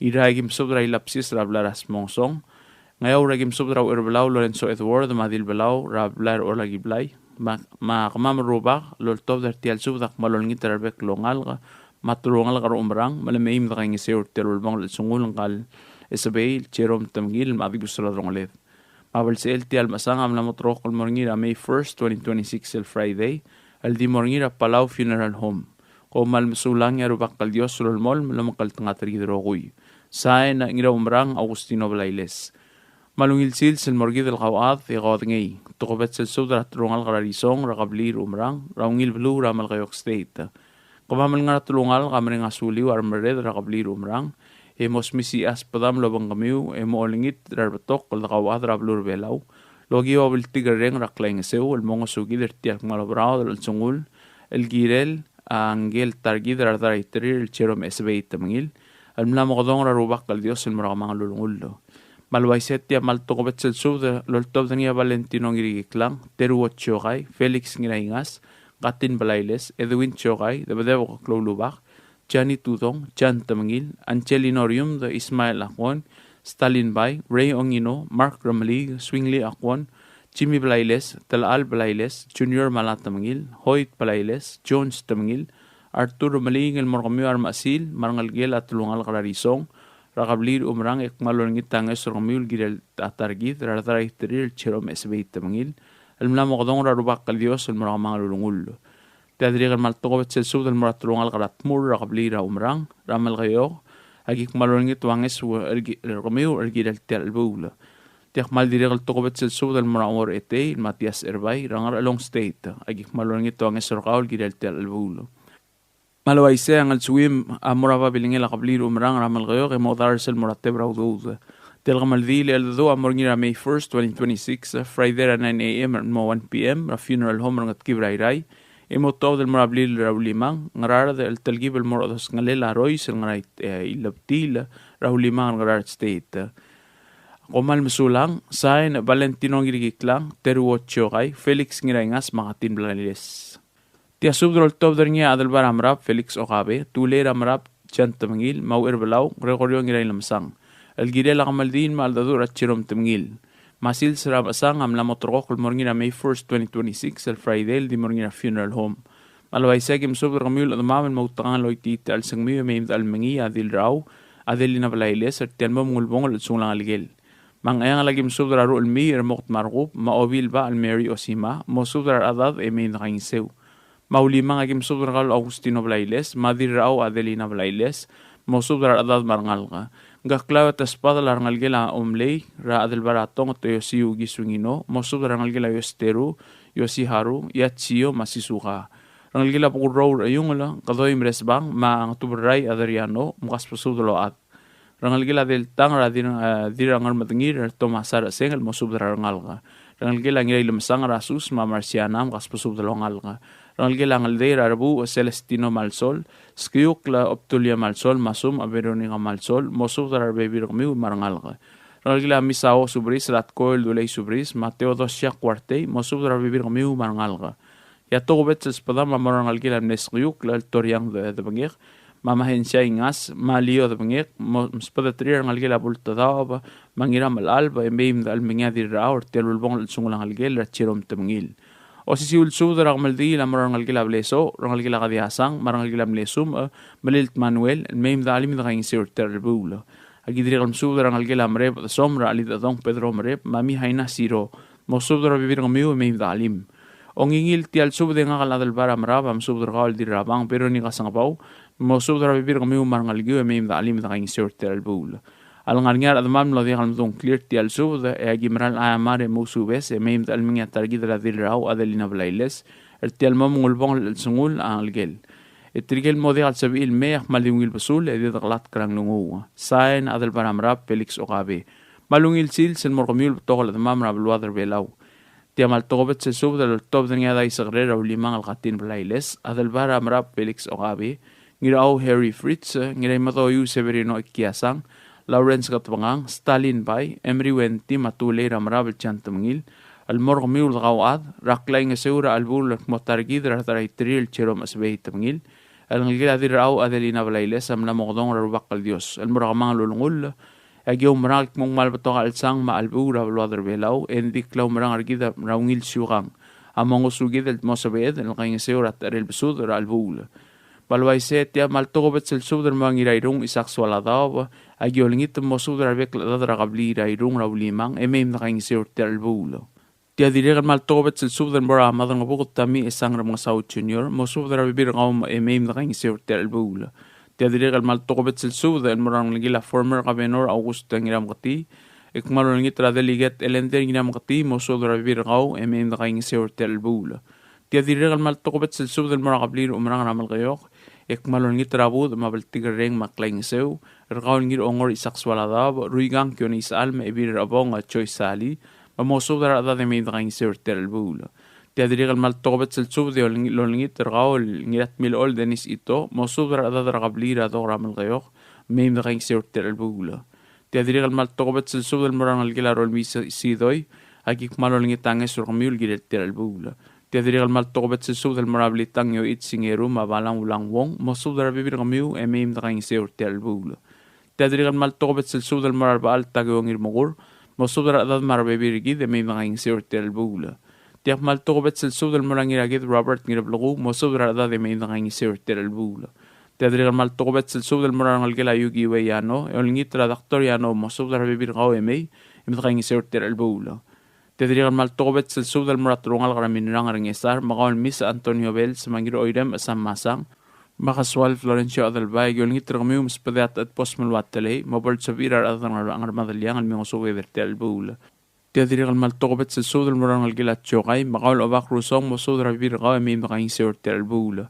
Irrai aki mesubed er a Ilapsis er a blai er a Smongsong, Ngeaur aki mesubed er a Ucherbelau Lorenzo Edward me a Dilbelau er a blai er a Olakiblai, me a, me a kemam el rubak el oltobed er tia el subed a kmal olengit er a rebek el oungalek me a telungalek er a Umerang, me le mei me dekaingeseu er tia el ulebongel el chelsengul ngka el Esebei el Jerome Temengil me a dibus er a delongeled. Me a belsechel tia el mechesang a mla mo terrekokl el mo er ngii er a May first, twenty twenty-six el Friday, el di mo er ngii er a Palau Funeral Home. Kom kmal mesulang e a Rubak el Dios a lolemolem el omekngeltengat er kid el rokui. Sain, Ngiraumerang Augustino Blailes. Me a ungil sils el mo er kid el kauchad e kaodengei. Tokubets el subed er a telungalek er a Risong er a kebliil er a Umerang er a ungil beluu er a Melekeok State. Kemam el ngar er a telungalek a mereng a suliu a remerreder er a kebliil er a Umerang e mo smisichii a sbedam el obengkemiu e mo olengit er a rebetok el dekauchad er a beluu er a Belau el okiu a bltikerreng er a klaingeseu el mo ngesukid er tia el kmal oberaod el chelsengul el kirel a ngike el ta er kid er a redar a Iterir el Jerome Esebei Temengil el mla mokedong er a Rubak el Dios el mo er a kemanget el ulengull. Me a le uaisei e tia kmal tokubets el subed el oltobed er ngii a Valentino Ngirikiklang, Teruo Tiokai, Felix Ngiraingas, Katin Blailes, Edwin Tiokai, Debedebek Kloulubak, Jani Tudong, Jan Temengil, Angelino Riumd, Ismael Akwon, Stalin Bai, Ray Ongino, Mark Remeliik, Swingli Akwon, Jimmy Blailes, Telechal Blailes, Junior Mala Temengil, Hoyt Blailes, Jones Temengil, Artur Remeliik el mo er kemiu a remechesil me a rengelekel a telungalek er a Risong er a kebliil er a Umerang e kmal olengit a ngeso er kemiu el kirel a ta er kid er a redar a Iterir el Jerome Esebei Temengil el mla mokedong er a Rubak el Dios el mo er a kemanget el ulengull. Tia dirrek el kmal tokubets el subed el mo er a telungalek er a Tmur er a kebliil er a Umerang er a Melekeok, aki kmal olengit a ngeso er ki-, er kemiu el kirel tia el chelebuul. Tia kmal dirrek el tokubets el subed el mo er a Ongor Etei, Matias Erbai, er a Ngerchelong State. Aki kmal olengit e oangeso er kau el kirel tia el chelebuul. Me a le uaisei e a ngelsuim a mo er a babilengel a kebliil er a Umerang er a Melekeok e mo dars el mo er a tebel er a udoud. Tia el kemeldiil el cheldecheduch a mo er ngii er a May first, twenty twenty-six, Friday er a nine A M el mo one P M er a funeral home er a Ngetkib er a Irrai, e mo tuobed el mo er a blil er a Ulimang, Ngaraard, el telkib el mo er a odesongelel a Rois el ngar er a, e, Ilebtil er a Ulimang er a Ngaraard State. Kom kmal mesulang, sain Valentino Ngirkiklang, Teruo Chiokai, Felix Ngiraingas, me a Katin Blailes. Tia subed el oltobed er ngii a Adelbai er a Merab Felix Okabe, Tulei er a Merab Jan Temengil, me a Ucherbelau Gregorio Ngirailemesang, el kirel a kemeldiil me a cheldecheduch er a Jerome Temengil. Me a sils er a mechesang a mla mo terrekokl el mo er ngii er a May first, twenty twenty-six, el Friday el di mo er ngii er a funeral home. Me a le uaisei e aki mesubed er kemiu el chedemam el mo outekangel el choitii a chelsengmiu e mei me de chelmengii a Dilrau Adelina Blailes er tia el mo mengulebongel el chelsengul a ngelekel. Me a Ngcheangel aki mesubed er a Ruchelmiich er a Moked me a Rekub, me a Obilbach el Mary Osima, mosubed er a rechedad e mei me dekaingeseu. Me a Ulimang aki mesubed er kau el Augustino Blailes, me a Dirrau Adelina Blailes, mosubed er a rechedad me a rengalek. Ngkeklau e te sbadel a rengelekel a Omlei er a Adelbai er a Tong Toyosiu Kisungino, mosubed er a rengelekel a Yositeru, Yosiharu, Yatsio, me a Sisuka. Rengelekel a Bekurrou er a Iungel, Kedoi Mresbang, me a Ngetuberrai Adriano, mkasbesubed el ochad. Rengelekel a Deltang er a Dir, e, Dirrangermedengir, Tomasa Resengel, mosubed er a rengalek. Rengelekel a Ngirailemesang er a Sus me a Marciana, mkasbesubed el ongalek. Rengelekel a Ngeldei er a Rebuuch Celestino Malsol, Skiukl Obdulia Malsol, me a Sum a Veronica Malsol, mosubed er a rebebil er kemiu me a rengalek. Rengelekel a Misao Subris er a Tkoel Dulei Subris, me a Theodosia Kuartei, mosubed er a rebebil er kemiu me a rengalek. E a tokubets el sbedam a mo er a rengelekel a mle Skiukl el Toriang de, Debengek, me a Mahensia Ingas, me a Lio Debengek, mo, msbedeterir a rengelekel a Bultedaob, me a Ngiramelalb, e mei me de chelmengii a Dirrau er tia el ulebongel el chelsengul a ngelekel er a Jerome Temengil. Osisiu el subed er a kemeldiil a mo er a rengelekel a Blesoch, rengelekel a Kediasang, me a rengelekel a Mlesumech, e, Melilt Manuel, el mei me de chelim e dekaingeseu er tia el chelebuul. Aki dirrek el mesubed er a rengelekel a Mereb Desom er a Chelidechedong Pedro Mereb, me a Mihaina Siro, mosubed er a rebebil er kemiu e mei me de chelim. Ongingil tia el subed e ngak el Adelbai er a Merab a mesubed er kau el Dirrabang Veronica Sengebau, mosubed er a rebebil er kemiu me a rengelekiu e mei me de chelim e dekaingeseu er tia el chelebuul. A lengar er ngii a rechedemam el mlo diak el medung a ngklir tia el subed, e aki mera el chaiamar e mousubes e mei me de chelmengii a ta er kid er a Dirrau Adelina Blailes er tia el mo mengulebongel el chelsengul a ngelekel. E tirke el mo diak el sebechir el mei a kmal di ungil besul e di dekelatk er a nglunguuch. Sain, Adelbai er a Merab Felix Okabe. Me a ungil sils el mo er kemiu el betok el chedemam er a beluad er a Belau. Tia kmal tokubets el subed el oltobed er ngii a Daisekerel er a Ulimang el Katin Blailes, Adelbai er a Merab Felix Okabe, Ngirau Harry Fritz, Ngiraimedoiu Severino Ikiasang, Lawrence Ketbengang, Stalin Bai, Emery Wenty, me a Tulei er a Merab el Jan Temengil, el mo er kemiu el dekauchad er a klaingeseu er a chelebuul el kmo ta er kid er a Daraiterir el Jerome Esebei Temengil, el ngelekel a Dirrau Adelina Blailes a mla mo kedong er a Rubak el Dios el mo er a kemanget el ulengull. E aki oumerang el kmo ng kmal betok a chelsang me a chelebuul er a beluad er a Belau, e ng di klaumerang er kid er a ungil siukang a mo ngosukid el mo sebeched el kaingeseu er a techerel besud er a chelebuul. Me a le uaisei e tia kmal tokubets el subed el mo er a Ngirairung Isaac Soaladaob, aki olengit el mosubed er a rebek el chedad er a kebliil er a Irung er a Ulimang e mei me dekaingeseu er tia el chelebuul. Tia dirrek el kmal tokubets el subed el mo er a Maderangebuked Tommy Esang Remengesau Junior, mosubed er a rebebil er kau e mei me dekaingeseu er tia el chelebuul. Tia dirrek el kmal tokubets el subed el mo er a rengelekel a former Governor August Ngirameketii, e kmal olengit er a Delegate Elender Ngirameketii, mosubed er a rebebil er kau e mei me dekaingeseu er tia el chelebuul. Tia dirrek el kmal tokubets el subed el mo er a kebliil er a Umerang er a Melekeok, e kmal olengit er a budech me a bltikerreng me a klaingeseu er kau el Ngirongor Isaac Soaladaob, Ruikang Kione Isechal me a Ebil er a Chebong a Joyce Sali, me mosubed er a rechedad e mei me dekaingeseu er tia el chelebuul. Tia dirrek el kmal tokubets el subed e oleng-, olengit er kau el Ngiratmilechol Dennis Ito, mosubed er a rechedad er a kebliil er a Dok er a Melekeok, mei me dekaingeseu er tia el chelebuul. Tia dirrek el kmal tokubets el subed el mo er a rengelekel a Rolmii Si-, Sidoi, aki kmal olengit a ngeso er kemiu el kirel tia el chelebuul. Tia dirrek el kmal tokubets el subed el mo er a Blitang Yoichi Ngeru me a Balang Ulang Wong, mosubed er a rebebil er kemiu e mei me dekaingeseu er tia el chelebuul. Tia dirrek el kmal tokubets el subed el mo er a Rebechall Takeo Ngirmekur, mosubed er a rechedad me a rebebil er kid e mei me dekaingeseu er tia el chelebuul. Tia kmal tokubets el subed el mo er a Ngirakid Robert Ngirblekuu, mosubed er a rechedad e mei me dekaingeseu er tia el chelebuul. Tia dirrek el kmal tokubets el subed el mo er a rengelekel a Yuki Uei Yano, e olengit er a Doctor Yano, mosubed er a rebebil er kau e mei, e me dekaingeseu er tia el chelebuul. Tia dirrek el kmal tokubets el subed el mo er a telungalek er a Minerang er a Ngesar, me kau el Miss Antonio Bells, me a Ngiroirem Sam Masang, me a Kesual Florencio Adelbai, aki olengit er kemiu me sbedii a Techedbos me a Luatelei, me bo lsebechir a rechad er a Ngermadeliang el me ngosukid er tia el chelebuul. Tia dirrek el kmal tokubets el subed el mo er a rengelekel a Tiokai, me kau el Obak Rusong, mosubed er a rebebil er kau e mei me dekaingeseu er tia el chelebuul.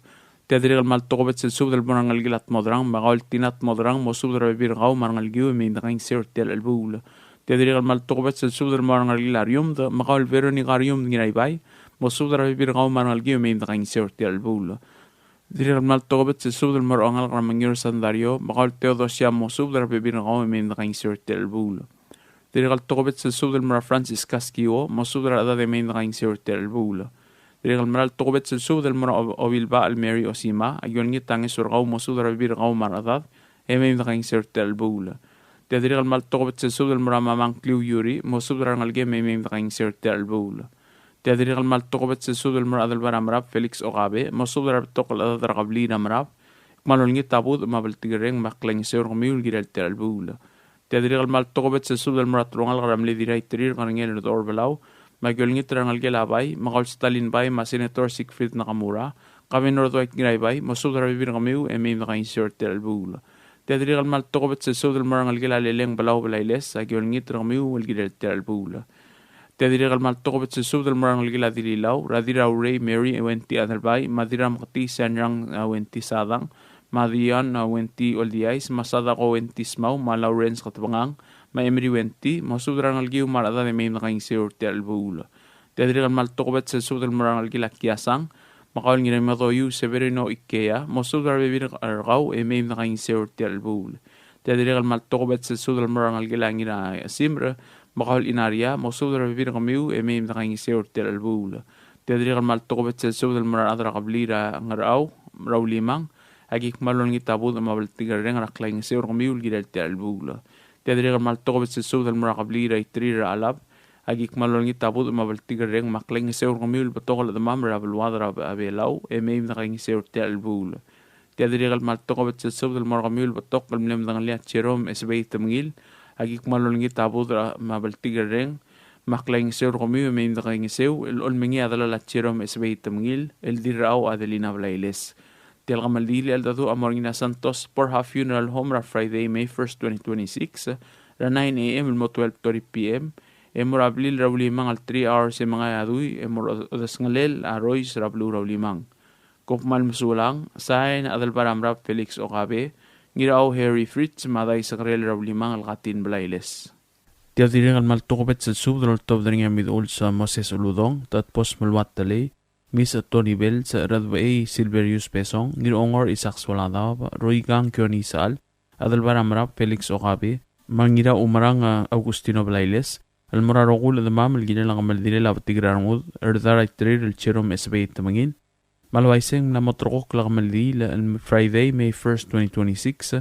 Tia dirrek el kmal tokubets el subed el mo er a rengelekel a Tmodrang, me kau el Tina Tmodrang, mosubed er a rebebil er kau me a rengelekiu e mei me dekaingeseu er tia el chelebuul. Tia dirrek el kmal tokubets el subed el mo er a rengelekel a Riumd, me kau el Veronica Riumd Ngiraibai, mosubed er a rebebil er kau me a rengelekiu e mei me dekaingeseu er tia el chelebuul. Dirrek el kmal tokubets el subed el mo er a ongalek er a Mengiur Sandario, me kau el Theodosia, mosubed er a rebebil er kau e mei me dekaingeseu er tia el chelebuul. Dirrek el tokubets el subed el mo er a Francis Kaskiwo, mosubed er a rechedad e mei me dekaingeseu er tia el chelebuul. Dirrek el mera el tokubets el subed el mo er a Ob-, Obilbach el Mary Osima, aki olengit a ngeso er kau, mosubed er a rebebil er kau me a rechedad e mei me dekaingeseu er tia el chelebuul. Tia dirrek el kmal tokubets el subed el mo er a Mamang Kliu Yuri, mosubed er a rengelekem e mei me dekaingeseu er tia el chelebuul. Tia dirrek el kmal tokubets el subed el mo er a Adelbai er a Merab Felix Okabe, mosubed er a rebetok el chedad er a kebliil er a Merab, kmal olengit a budech me a bltikerreng me a klaingeseu er kemiu el kirel tia el chelebuul. Tia dirrek el kmal tokubets el subed el mo er a telungalek er a mle Dirraiterir Kerengel Rdechor Belau, me aki olengit er a rengelekel a Bai, me kau el Stalin Bai, me a Senator Siegfried Nakamura, Governor Dwight Ngiraibai, mosubed er a rebebil er kemiu e mei me dekaingeseu er tia el chelebuul. Tia dirrek el kmal tokubets el subed el mo er a rengelekel a Leleng Belau Blailes, aki olengit er kemiu el kirel tia el chelebuul. Tia dirrek el kmal tokubets el subed el mo er a rengelekel a Dililau, er a Dirraurei Mary Wenty Adelbai, me a Dirramekti Sanrang, a, Wenty Sadang, me a Dion, a, Wenty Oldiais, me a Sadako Wenty Smau, me a Lawrence Ketebengang, me a Emery Wenty, mosubed er a rengelekiu me a rechedad e mei me dekaingeseu er tia el chelebuul. Tia dirrek el kmal tokubets el subed el mo er a rengelekel a Kiasang, me kau el Ngiramedoiu Severino Ikea, mosubed er a rebebil er kau e mei me dekaingeseu er tia el chelebuul. Tia dirrek el kmal tokubets el subed el mo er a rengelekel a Ngirasimre, me kau el Inaria, mosubed er a rebebil er kemiu e mei me dekaingeseu er tia el chelebuul. Tia dirrek el kmal tokubets el subed el mo er a rechad er a kebliil er a Ngerchau er a Ulimang, aki kmal olengit a budech me a bltikerreng er a klaingeseu er kemiu el kirel tia el chelebuul. Tia dirrek el kmal tokubets el subed el mo er a kebliil er a Iterir er a Chelab, aki kmal olengit a budech me a bltikerreng me a klaingeseu er kemiu el betok el chedemam er a beluad er a Belau e mei me dekaingeseu er tia el chelebuul. Tia dirrek el kmal tokubets el subed el mo er kemiu el betok el mle medengelii a Jerome Esebei Temengil, aki kmal olengit a budech me a bltikerreng me a klaingeseu er kemiu e mei me dekaingeseu el olmengii a delal a Jerome Esebei Temengil el Dirrachau Adelina Blailes. Tia el kemeldiil a cheldecheduch a mo er ngii er a Santos Borja Funeral Home er a Friday, May first, twenty twenty-six, er a nine A M el mo twelve thirty P M, e mo er a blil er a Ulimang el three hours e mengai a dui, e mo er a odesongelel a Rois er a beluu er a Ulimang. Kom kmal mesulang, sain a Adelbai er a Merab Felix Okabe, Ngirachau Harry Fritz, me a Daisekerel er a Ulimang el Katin Blailes. Tia dirrek el kmal tokubets el subed el oltobed er ngii a Miduls Moses Uludong, Tatbos Meluat Telei, Miss Tony Bells, Redbechei Silverius Besong, Ngirongor Isaac Soaladaob, Roikang Kione Isechal, Adelbai er a Merab Felix Okabe, me a Ngiraumerang, a, Augustino Blailes, el mo er a rokui el chedemam el kirel a kemeldilel a betik er a rengud er a Dirraiterir el Jerome Esebei Temengil. Me a le uaisei e ng mla mo terrekokl a kemeldiil el Friday, May first, twenty twenty-six,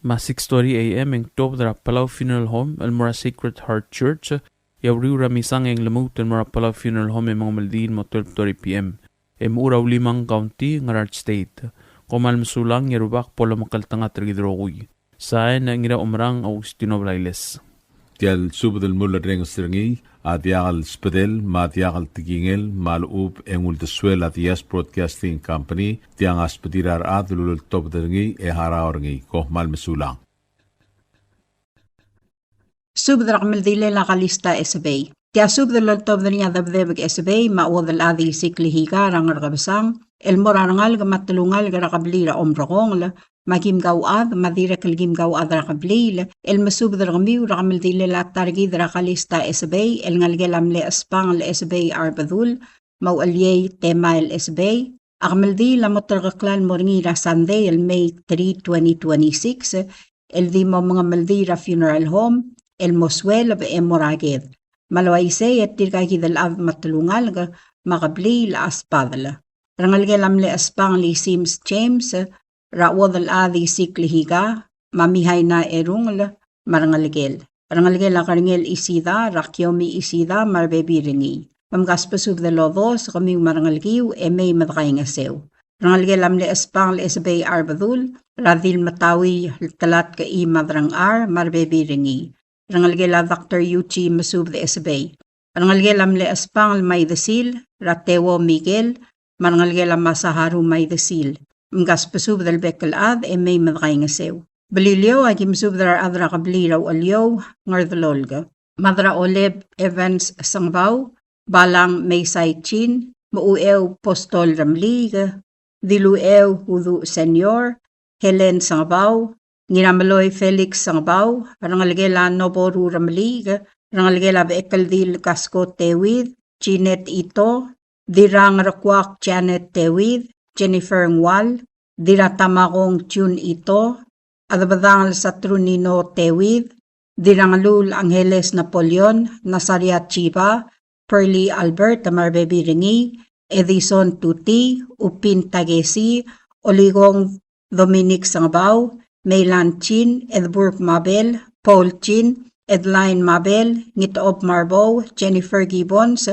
me a six thirty A M e ng tuobed er a Palau Funeral Home el mo er a Sacred Heart Church, e a uriul er a misang e ng lmuut el mo er a Palau Funeral Home e mengemeldiil el mo twelve thirty P M. E mo er a Ulimang County, Ngaraard State. Kom kmal mesulang, e a Rubak bo lomekngeltengat er kid el rokui. Sain, Ngiraumerang Augustino Blailes. Tia el subed el mulerrenges er ngii a diak el sbedel me a diak el tekingel me a lechub e ng uldesuel a Diaz Broadcasting Company, tiang a sbedir a rechad el uleltobed er ngii e harau er ngii. Kom kmal mesulang. Subed er a kemeldilel a Kalista Esebei. Tia subed el oltobed er ngii a Debedebek Esebei me a Uodelchad Isik Lihika er a Ngerkebesang el mo er a rengalek me a telungalek er a kebliil er a Omrekongel, me a kim kauchad me a dirrek el kim kauchad er a kebliil, el mesubed er kemiu er a kemeldilel a ta er kid er a Kalista Esebei el ngelekel a mle Espangel Esebei Arbedul me a Ucheliei Temael Esebei. A kemeldiil a mo terkokl el mo er ngii er a Sunday el May three, twenty twenty-six, el di mo mengemeldiil er a funeral home el mo sueleb e mo er a ked. Me a le uaisei e tirka kid el chad me a telungalek me a kebliil a sbadel. Rengelekel a mle Espangel Isims James, er a Uodelchad Isik Lihika, me a Mihaina Erungel, me a rengelekel. Rengelekel a Kerengel Isida, er a Kiomi Isida, me a rebebil er ngii. Me mkasbesubed el odos, kemiu me a rengelekiu, e mei me dekaingeseu. Rengelekel a mle Espangel Esebei Arbedul, er a Dilmetaui el Telatk Imadrangchar, me a rebebil er ngii. Rengelekel a Doctor Yuji Mesubed Esebei. Rengelekel a mle Espangel Maidesil, er a Tewo Miguel, me a rengelekel a Masaharu Maidesil. Mkasbesubed el bek el chad e mei me dekaingeseu. Beliliou, a ki mesubed er a rechad er a kebliil er a Ucheliou, Ngerdelolk. Madraoleb Evans Sengebau, Balang Meisai Chin, Mechucheu Postol Remeliik, Dilucheu Uduch Senior, Helen Sengebau, Ngirameloi Felix Sengebau, rengelekel a Noboru Remeliik, rengelekel a Bechekeldil Kasko Teuid, Jeanette Ito, Dirang Rekuak Janet Teuid, Jennifer Ngual, Diratamagong June Ito, Adebedangel Saturnino Teuid, Dirangelul Angeles Napoleon, Nasaria Chiba, Pearly Albert, me a rebebil er ngii, Edison Tuti, Upin Takesi, Oligong Dominic Sengebau, Meilan Chin, Edburg Mabel, Paul Chin, Edline Mabel, Ngitob Marbou, Jennifer Gibbons,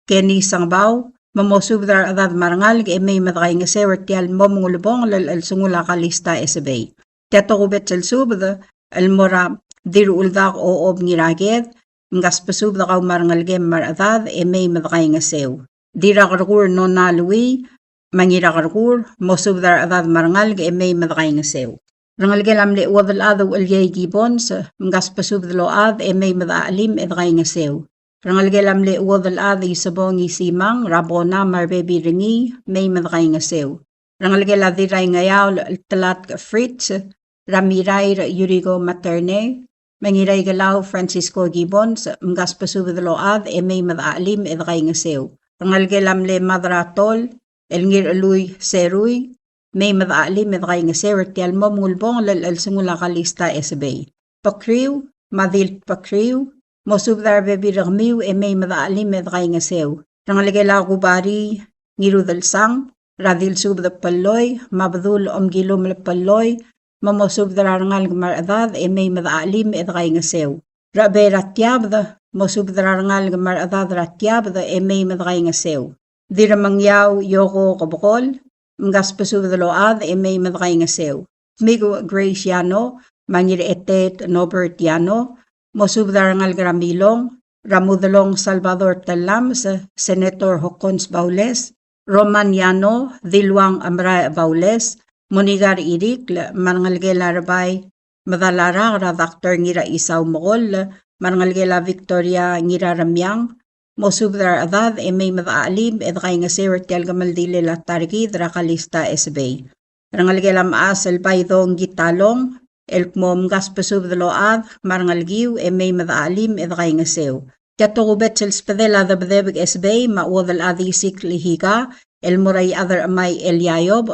Kenny Sengebau, me mosubed er a rechedad me a rengalek e mei me dekaingeseu er tia el mo mengulebongel el chelsengul a Kalista Esebei. Tia tokubets el subed el mo er a Dirrechuldak Ochob Ngiraked, mkasbesubed kau me a rengelekem me a rechedad e mei me dekaingeseu. Dirrakerkur Nona Lui, me a Ngirakerkur, mosubed er a rechedad me a rengalek e mei me dekaingeseu. Rengelekel a mle chuodel chad Ucheliei Gibbons, mkasbesubed el ochad e mei me dechachelim e dekaingeseu. Rengelekel a mle chuodel chad Isebong Isimang, er a Bona me a rebebil er ngii, mei me dekaingeseu. Rengelekel a Dirraingeaol el Telatk Fritz, er a Mirair Yuriko Materne, me a Ngiraikelau Francisco Gibbons, mkasbesubed el ochad e mei me dechachelim e dekaingeseu. Rengelekel a mle Madratol el Ngirchelui Serui, mei me dechachelim e dekaingeseu er tia el mo mengulebongel el chelsengul a Kalista Esebei. Pekriu, me a Dilt Pekriu, mosubed er a rebebil er kemiu e mei me dechachelim e dekaingeseu. Rengelekel a Kubarii Ngirudelsang, er a Dilsubed Pelloi, me a Bedul Omkilumel Pelloi, me mosubed er a rengalek me a rechedad e mei me dechachelim e dekaingeseu. Rechebei er a Tiabed, mosubed er a rengalek me a rechedad er a Tiabed e mei me dekaingeseu. Dirremengiau Yoko Kebekol, mkasbesubed el ochad e mei me dekaingeseu. Tmiko Grace Yano, me a Ngirchetet Norbert Yano, mosubed er a rengalek er a Milong, er a Mudelong Salvador Tellames, Senator Hokkons Baules, Roman Yano, Diluang Amrae Baules, Monikar Irikl, me a rengelekel a Rebai Medalarak, er a Doctor Ngiraisau Mekoll, me a rengelekel a Victoria Ngiraremiang, mosubed er a rechedad e mei me dechachelim e dekaingeseu er tia el kemeldilel a ta er kid er a Kalista Esebei. Rengelekel a mechas el Baidong Kitalong, el kmo mkasbesubed el ochad me a rengelekiu e mei me dechachelim e dekaingeseu. Tia tokubets el sbedel a Debedebek Esebei me a chuodel chad Isikl Higa, el mo er a Iechad er a Chemai el Yaiob,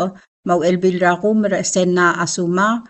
me a Uchelbil er a Kumer Sena Asuma,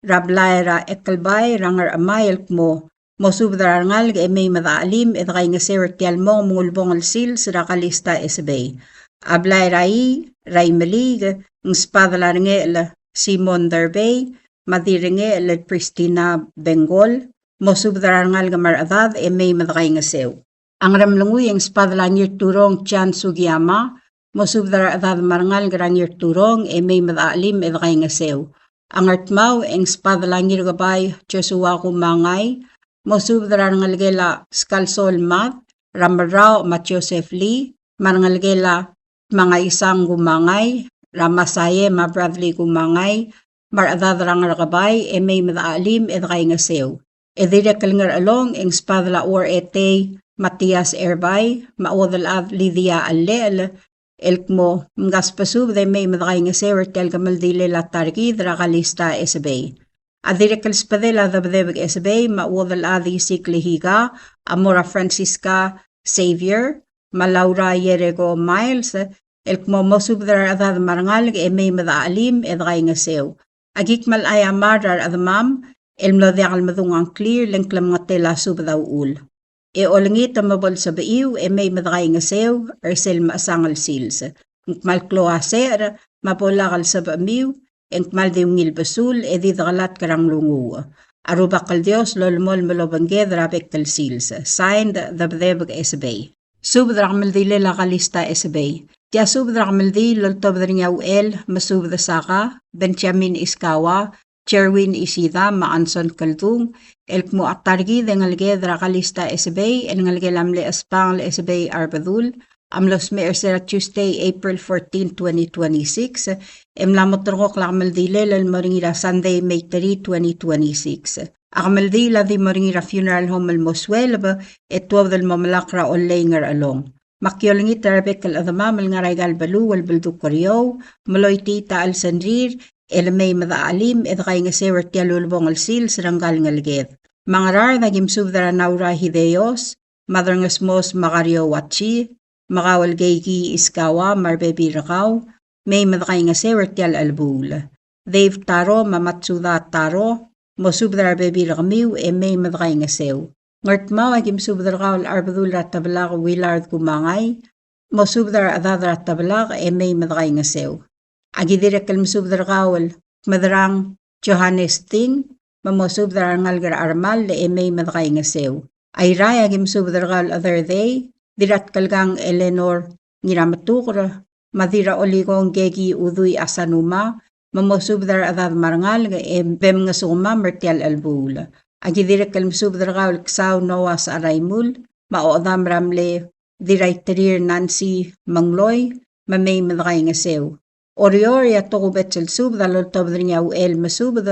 er a blai er a Ekelbai er a Ngerchemai el kmo mosubed er a rengalek e mei me dechachelim e dekaingeseu er tia el mo mengulebongel el sils er a Kalista Esebei. A blai er a Ii, er a Imeliik, ng sbadel a Rengechel Simon Derbei, me a Dirrengechel Pristina Bengol, mosubed er a rengalek me a rechedad e mei me dekaingeseu. A Ngeremlengui e ng sbadel a Ngirturong Chan Sugiyama, mosubed er a rechedad me a rengalek er a Ngirturong e mei me dechachelim e dekaingeseu. A Ngardmau e ng sbadel a Ngirkebai Joshua Kumangai, mosubed er a rengelekel a Skalsol Mad, er a Merrau me a Joseph Lee, me a rengelekel a Tmangaisang Kumangai, er a Masaie me a Bradley Kumangai, me a rechedad er a Ngerkebai e mei me dechachelim e dekaingeseu. E dirrek el Ngerchelong e ng sbadel a Uar Etei Matias Erbai, me a chuodel chad Lydia Allechel, el kmo mkasbesubed e mei me dekaingeseu er tia el kemeldilel a ta er kid er a Kalista Esebei. A dirrek el sbedel a Debedebek Esebei me a chuodel chad Isikl Higa a mo er a Francisca Xavier, me a Laura Yereko Miles, el kmo mosubed er a rechedad me a rengalek e mei me dechachelim e dekaingeseu. Aki kmal aiamar er a rechedemam el mlo diak el medung a ngklir le ng klemengetel a subed a uchul. E olengit me bo lsebechiu e mei me dekaingeseu er sel mechesang el sils. Ng kmal klou a secher me a bo lak el sebechemiu e ng kmal di ungil besul e di dekelatk er a nglunguuch. A Rubak el Dios lolemolem el obengked er a bek el sils. Signed, Debedebek Esebei. Subed er a kemeldilel a Kalista Esebei. Tia subed er a kemeldiil el oltobed er ngii a Uchel Mesubed Saka, Benjamin Iskawa, Jerwin Ishida me a Anson Keldung, el kmo a ta er kid e ngeleked er a Kalista Esebei el ngelekel a mle Espangel Esebei Arbedul a mlo smecher er sel Tuesday, April fourteen, twenty twenty-six, e mla mo terrekokl a kemeldilel el mo er ngii er a Sunday, May three, twenty twenty-six. A kemeldiil a di mo er ngii er a funeral home el mo sueleb, e tuobed el mo melak er a Ollei Ngerchelong. Me aki olengit er a rebek el chedemam el ngar er aika el beluu el beldukl er eou, me loitii a chelsengrir, e le mei me dechelim, e dekaingeseu er tia el ulebongel el sils er ngka el ngeleked. Me a Ngaraard a ki mesubed er a Naura Hideos, me a Derngesmos me a Kario Wachi, me kau el Keiki Iskawa, me a rebebil er kau, mei me dekaingeseu er tia el chelebuul. Dave Taro, me a Matsuda Taro, mosubed er a rebebil er kemiu, e mei me dekaingeseu. Ngardmau a ki mesubed er kau el Arbedul er a Tebelak Willard Kumangai, mosubed er a rechedad er a Tebelak, e mei me dekaingeseu. A ki dirrek el mesubed er kau el Kmedrang Johannes Ting, me mosubed er a rengalek er a Armal, e mei me dekaingeseu. Airai a ki mesubed er kau el Chederdei, Dirratkelkang Eleanor Ngirametuker, me a Dirraolikong Keki Udui Asanuma, me mosubed er a rechedad me a rengalek, e be mngesukemam er tia el chelebuul. A ki dirrek el mesubed er kau el Ksau Noah Saraimul, me a ochedam er a mle Dirraiterir Nancy Mengloi, me mei me dekaingeseu. Oreor e a tokubets el subed a loltobed er ngii a Uchel Mesubed,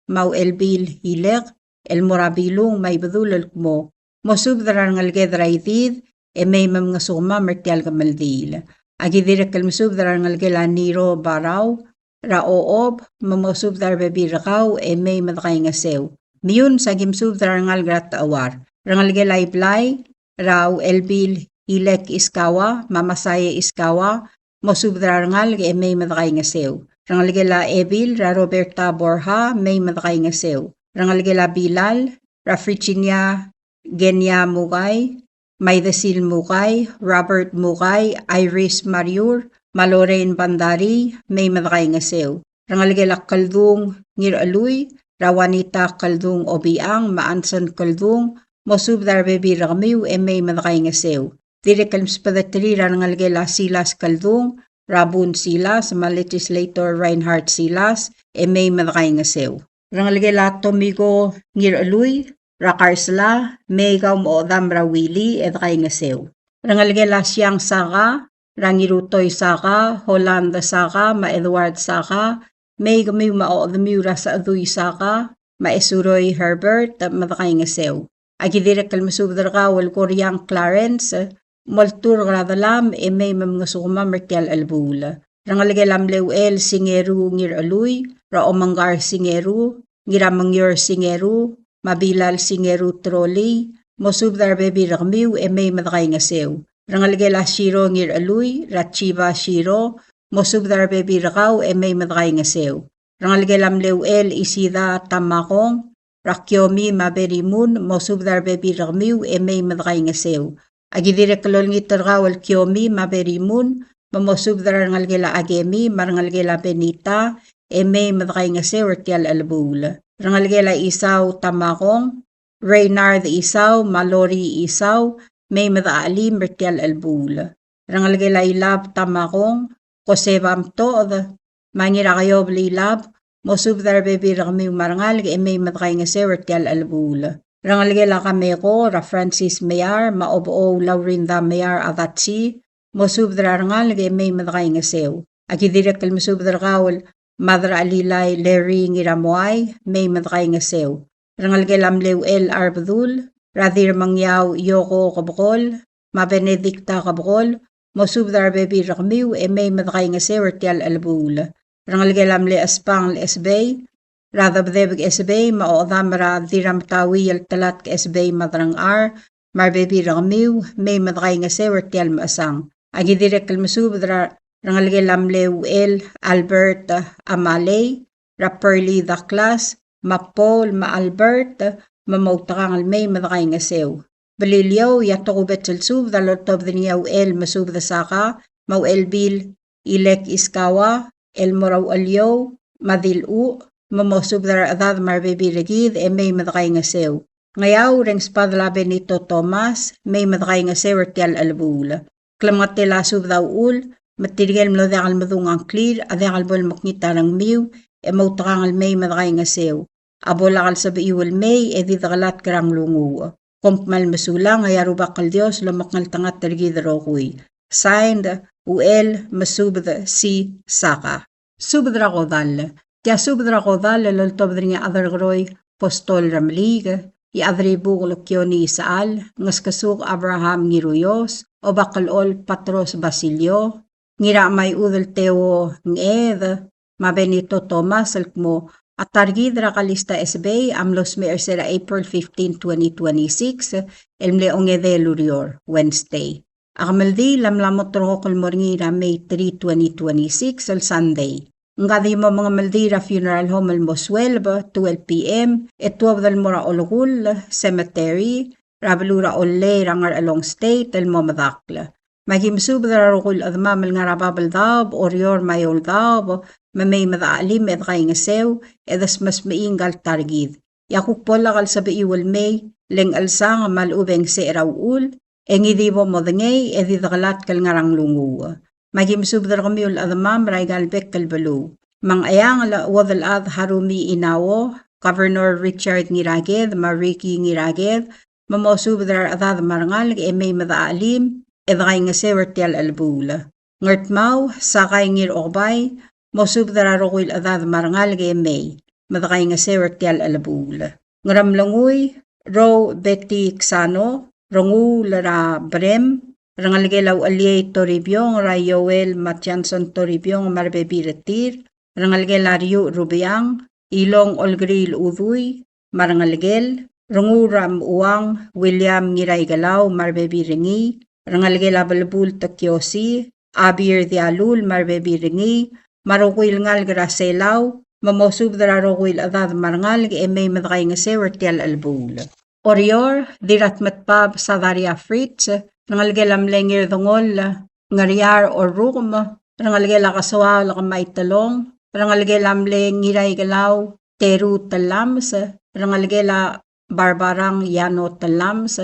me a Uchelbil Ilek, el mo er a Bilung me a Ibedul el kmo, mosubed er a rengeleked er a Idid, e mei me mngesukemam er tia el kemeldiil. A ki dirrek el mesubed er a rengelekel a Niro Barau, er a Ochob, me mosubed er a rebebil er kau, e mei me dekaingeseu. Meyuns a ki mesubed er a rengalek er a Techeuar. Rengelekel a Iblai, er a Uchelbil Ilek Iskawa, me a Masae Iskawa, mosubed er a rengalek e mei me dekaingeseu. Rengelekel a Ebil, er a Roberta Borja, mei me dekaingeseu. Rengelekel a Bilal, er a Virginia Genia Mukai, Maidesil Mukai, Robert Mukai, Iris Mariur, me a Lorraine Bandari, mei me dekaingeseu. Rengelekel a Keldung Ngirchelui, er a Juanita Keldung Obiang, me a Anson Keldung, mosubed er a rebebil er kemiu e mei me dekaingeseu. Dirrek el msubedeterir a rengelekel a Silas Keldung, er a Bun Silas, me a Legislator Reinhard Silas, e mei me dekaingeseu. Rengelekel a Tomiko Ngirchelui, er a Karsla, mei kau me a ochedam er a Willy, e dekaingeseu. Rengelekel a Siang Saka, er a Ngirutoi Saka, Holland Saka, me a Edward Saka, mei kemiu me a ochedemiu er a Sechedui Saka, me a Esuroi Herbert, me dekaingeseu. A ki dirrek el mesubed er kau el Koriang Clarence, molturk er a delam e mei me mngesukemam er tia el chelebuul. Rengelekel a mle Uchel Singeru Ngirchelui, er a Omengkar Singeru, Ngiramengior Singeru, me a Bilal Singeru Trolii, mosubed er a rebebil er kemiu e mei me dekaingeseu. Rengelekel a Siro Ngirchelui, er a Chiba Siro, mosubed er a rebebil er kau e mei me dekaingeseu. Rengelekel a mle Uchel Isida Tamakong, er a Kiomi me a Berimun, mosubed er a rebebil er kemiu e mei me dekaingeseu. A ki dirrek el olengit er kau el Kiomi me a Berimun, me mosubed er a rengelekel a Akemi, me a rengelekel a Benita, e mei me dekaingeseu er tia el chelebuul. Rengelekel a Isau Tamakong, Reynard Isau, me a Lori Isau, mei me dechelim er tia el chelebuul. Rengelekel a Ilab Tamakong, Koseba Mtoched, me a Ngirakeob el Ilab, mosubed er a rebebil er kemiu me a rengalek e mei me dekaingeseu er tia el chelebuul. Rengelekel a Kameko, er a Francis Mear, me a Obechou Laurinda Mear Adatsi, mosubed er a rengalek e mei me dekaingeseu. A ki dirrek el mesubed er kau el Mad er a Chelilai Larry Ngiramoai, mei me dekaingeseu. Rengelekel a mle Uchel Arbedul, er a Dirmengiau Yoko Kebekol, me a Benedicta Kebekol, mosubed er a rebebil er kemiu e mei me dekaingeseu er tia el chelebuul. Rengelekel a mle Espangel Esbei, er a Debedebek Esbei, me a ochedam er a Dirramtauii el Telatk Esbei me a Derengchar, me a rebebil er kemiu, mei me dekaingeseu er tia el mechesang. A ki dirrek el mesubed er a rengelekel a mle Uchel Albert Amalei, er a Pearly Douglas, me a Paul, me a Albert, me moutekangel mei me dekaingeseu. Beliliou, e a tokubets el subed a loltobed er ngii a Uchel Mesubed Saka, me a Uchelbil Ilek Iskawa, el mo er a Ucheliou, me a Diluch, me mosubed er a rechedad me a rebebil er kid, e mei me dekaingeseu. Ngeaur, e ng sbadel a Benito Thomas, mei me dekaingeseu er tia el chelebuul. Klemengetel a subed a uchul, me tirke el mlo diak el medung a ngklir, a diak el bo lemekngit a rengmiu, e moutekangel mei me dekaingeseu. A bo lak el sebechiu el mei, e di dekelatk er a nglunguuch. Kom kmal mesulang, e a Rubak el Dios lomekngeltengat er kid el rokui. Signed, Uchel Mesubed C. Saka. Subed er a kodall. Tia subed er a kodall el loltobed er ngii a Chederkeroi Postol Remeliik, Iechadribukel Kione Isechal, Ngeskesuk Abraham Ngiruios, Obakelchol Patros Basilio, Ngirachemai Udel Teo Ngched, me a Benito Thomas el kmo a ta er kid er a Kalista Esebei a mlo smecher er sel April fifteen, twenty twenty-six, el mle ongedei el ureor, Wednesday. A kemeldiil a mla mo terrekokl el mo er ngii er a May three, twenty twenty-six, el Sunday. Ng di mo mengemeldiil er a funeral home el mo sueleb, twelve P M, e tuobed el mo er a Olekull Cemetery, er a beluu er a Ollei er a Ngarchelong State, el mo medakl. Me aki mesubed er a rokui el chedemam el ngar er a bab el daob, Oreor me a eou el daob, me mei me dechachelim e dekaingeseu, e desmesmechii ngka el ta er kid. E a kuk bo lak el sebechiu el mei, le ng chelsang me a lechub e ng secher a uchul, e ngii di bo modengei, e di dekelatk el ngar er a nglunguuch. Me aki mesubed er kemiu el chedemam er aika el bek el beluu. Me a Ngcheangel, Uodelchad Harumi Inao, Governor Richard Ngiraked, me a Ricky Ngiraked, me mosubed er a rechedad me a rengalek e mei me dechachelim, e dekaingeseu er tia el chelebuul. Ngardmau, Sakai Ngirokebai, mosubed er a rokui el chedad me a rengalek e mei, me dekaingeseu er tia el chelebuul. Ngeremlengui, Rou Betty Ksano, Renguul er a Brem, rengelekel a Ucheliei Toribiong, er a Joel me a Johnson Toribiong me a rebebil er tir, rengelekel a Riu Rubiang, Ilong Olkeriil Udui, me a rengelekel, Renguul er a Mechuang, William Ngiraikelau me a rebebil er ngii, rengelekel a Belbul Tekiosi, Abir Dialul me a rebebil er ngii, me a rokui el ngalek er a Selau, me mosubed er a rokui el chedad me a rengalek e mei me dekaingeseu er tia el chelebuul. Oreor, Dirratmetbab Sadaria Fritz, rengelekel a mle Ngirdengoll Ngeriar Orrukem, rengelekel a Kesoaol Kemaitelong, rengelekel a mle Ngiraikelau Teru Tellames, rengelekel a Barbarang Yano Tellames,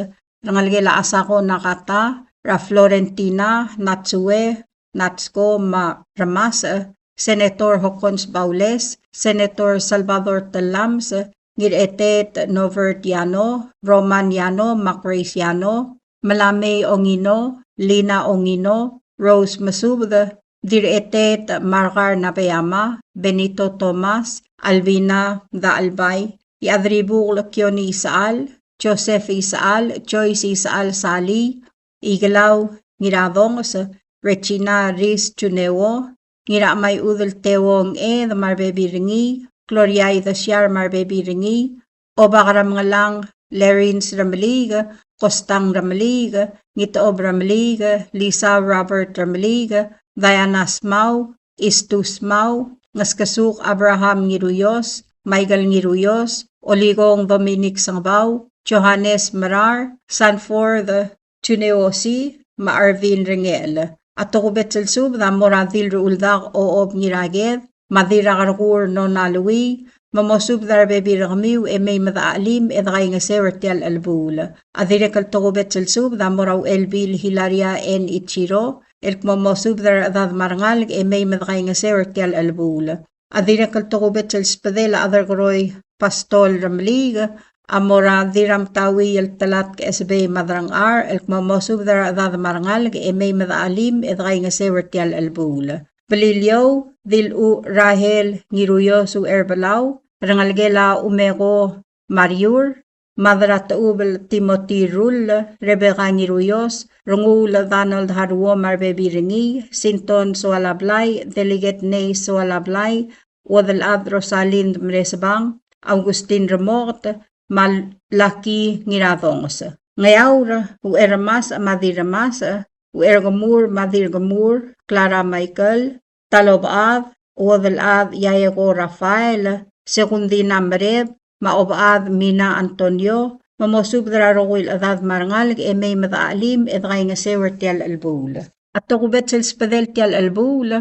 rengelekel a Asako Nakata, er a Florentina Natsue, Natsko me a Remasech, Senator Hokkons Baules, Senator Salvador Tellames, Ngiretet Norbert Yano, Roman Yano me a Grace Yano, Melamei Ongino, Lina Ongino, Rose Mesubed, Dirretet Margar Nabeyama, Benito Thomas, Alvina Dachelbai, Iechadribukel Kione Isechal, Joseph Isechal, Joyce Isechal Sali, Ikelau Ngiradonges, Regina Ris Juneo, Ngirachemai Udel Teo Ngched me a rebebil er ngii, Gloria Idesiar me a rebebil er ngii, Obak er a Mengellang Lerins Remeliik, Kostang Remeliik, Ngitechob Remeliik, Lisa Robert Remeliik, Diana Smau, Istus Mau, Ngeskesuk Abraham Ngiruios, Michael Ngiruios, Olikong Dominic Sengebau, Johannes Merar, Sanford Juneo Osii, me a Arvin Rengechel. A tokubets el subed a mo er a Dilruuldak Ochob Ngiraked, me a Dirrakerkur Nona Lui, me mosubed er a rebebil er kemiu e mei me dechachelim e dekaingeseu er tia el chelebuul. A dirrek el tokubets el subed a mo er a Uchelbil Hilaria N. Ichiro, el kmo mosubed er a rechedad me a rengalek e mei me dekaingeseu er tia el chelebuul. A dirrek el tokubets el sbedel a Chederkeroi Pastol Remeliik a mo er a Dirramtaui el Telatk Esebei Madrangchar, el kmo mosubed er a rechedad me a rengalek e mei me dechachelim e dekaingeseu er tia el chelebuul. Beliliou, Diluch Rahel Ngiruios Ucherbelau, rengelekel a Umeko Mariur, Madratechubel Timothy Rull, Rebecca Ngiruios, Renguul Donald Haruo me a rebebil er ngii, Sinton Soalablai, Delegate Nei Soalablai, Uodelchad Rosalind Mresbang, Augustin Remoket, me a Lucky Ngiradonges. Ngeaur, Ucherremasech me a Dirremasech, Ucherkemur me a Dirkemur, Clara Michael, Talobechad, Uodelchad Iaeko Rafael, Sekundina Mereb, me a Obechad Mina Antonio, me mosubed er a rokui el chedad me a rengalek e mei me dechachelim e dekaingeseu er tia el chelebuul. A tokubets el sbedel tia el chelebuul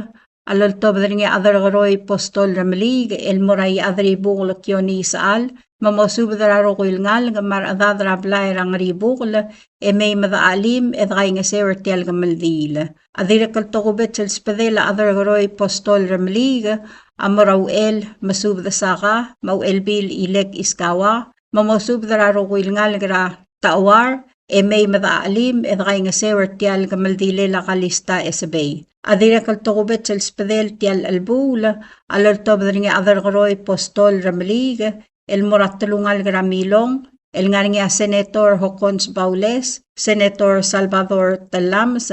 a loltobed er ngii a Chederkeroi Postol Remeliik el mo er a Iechadribukel Kione Isechal, me mosubed er a rokui el ngalek me a rechedad er a blai er a Ngeribukel e mei me dechachelim e dekaingeseu er tia el kemeldiil. A dirrek el tokubets el sbedel a Chederkeroi Postol Remeliik a mo er a Uchel Mesubed Saka me a Uchelbil Ilek Iskawa, me mosubed er a rokui el ngalek er a Tauar e mei me dechachelim e dekaingeseu er tia el kemeldilel a Kalista Esebei. A dirrek el tokubets el sbedel tia el chelebuul a loltobed er ngii a Chederkeroi Postol Remeliik el mo er a telungalek er a Milong, el ngar er ngii a Senator Hokkons Baules, Senator Salvador Tellames,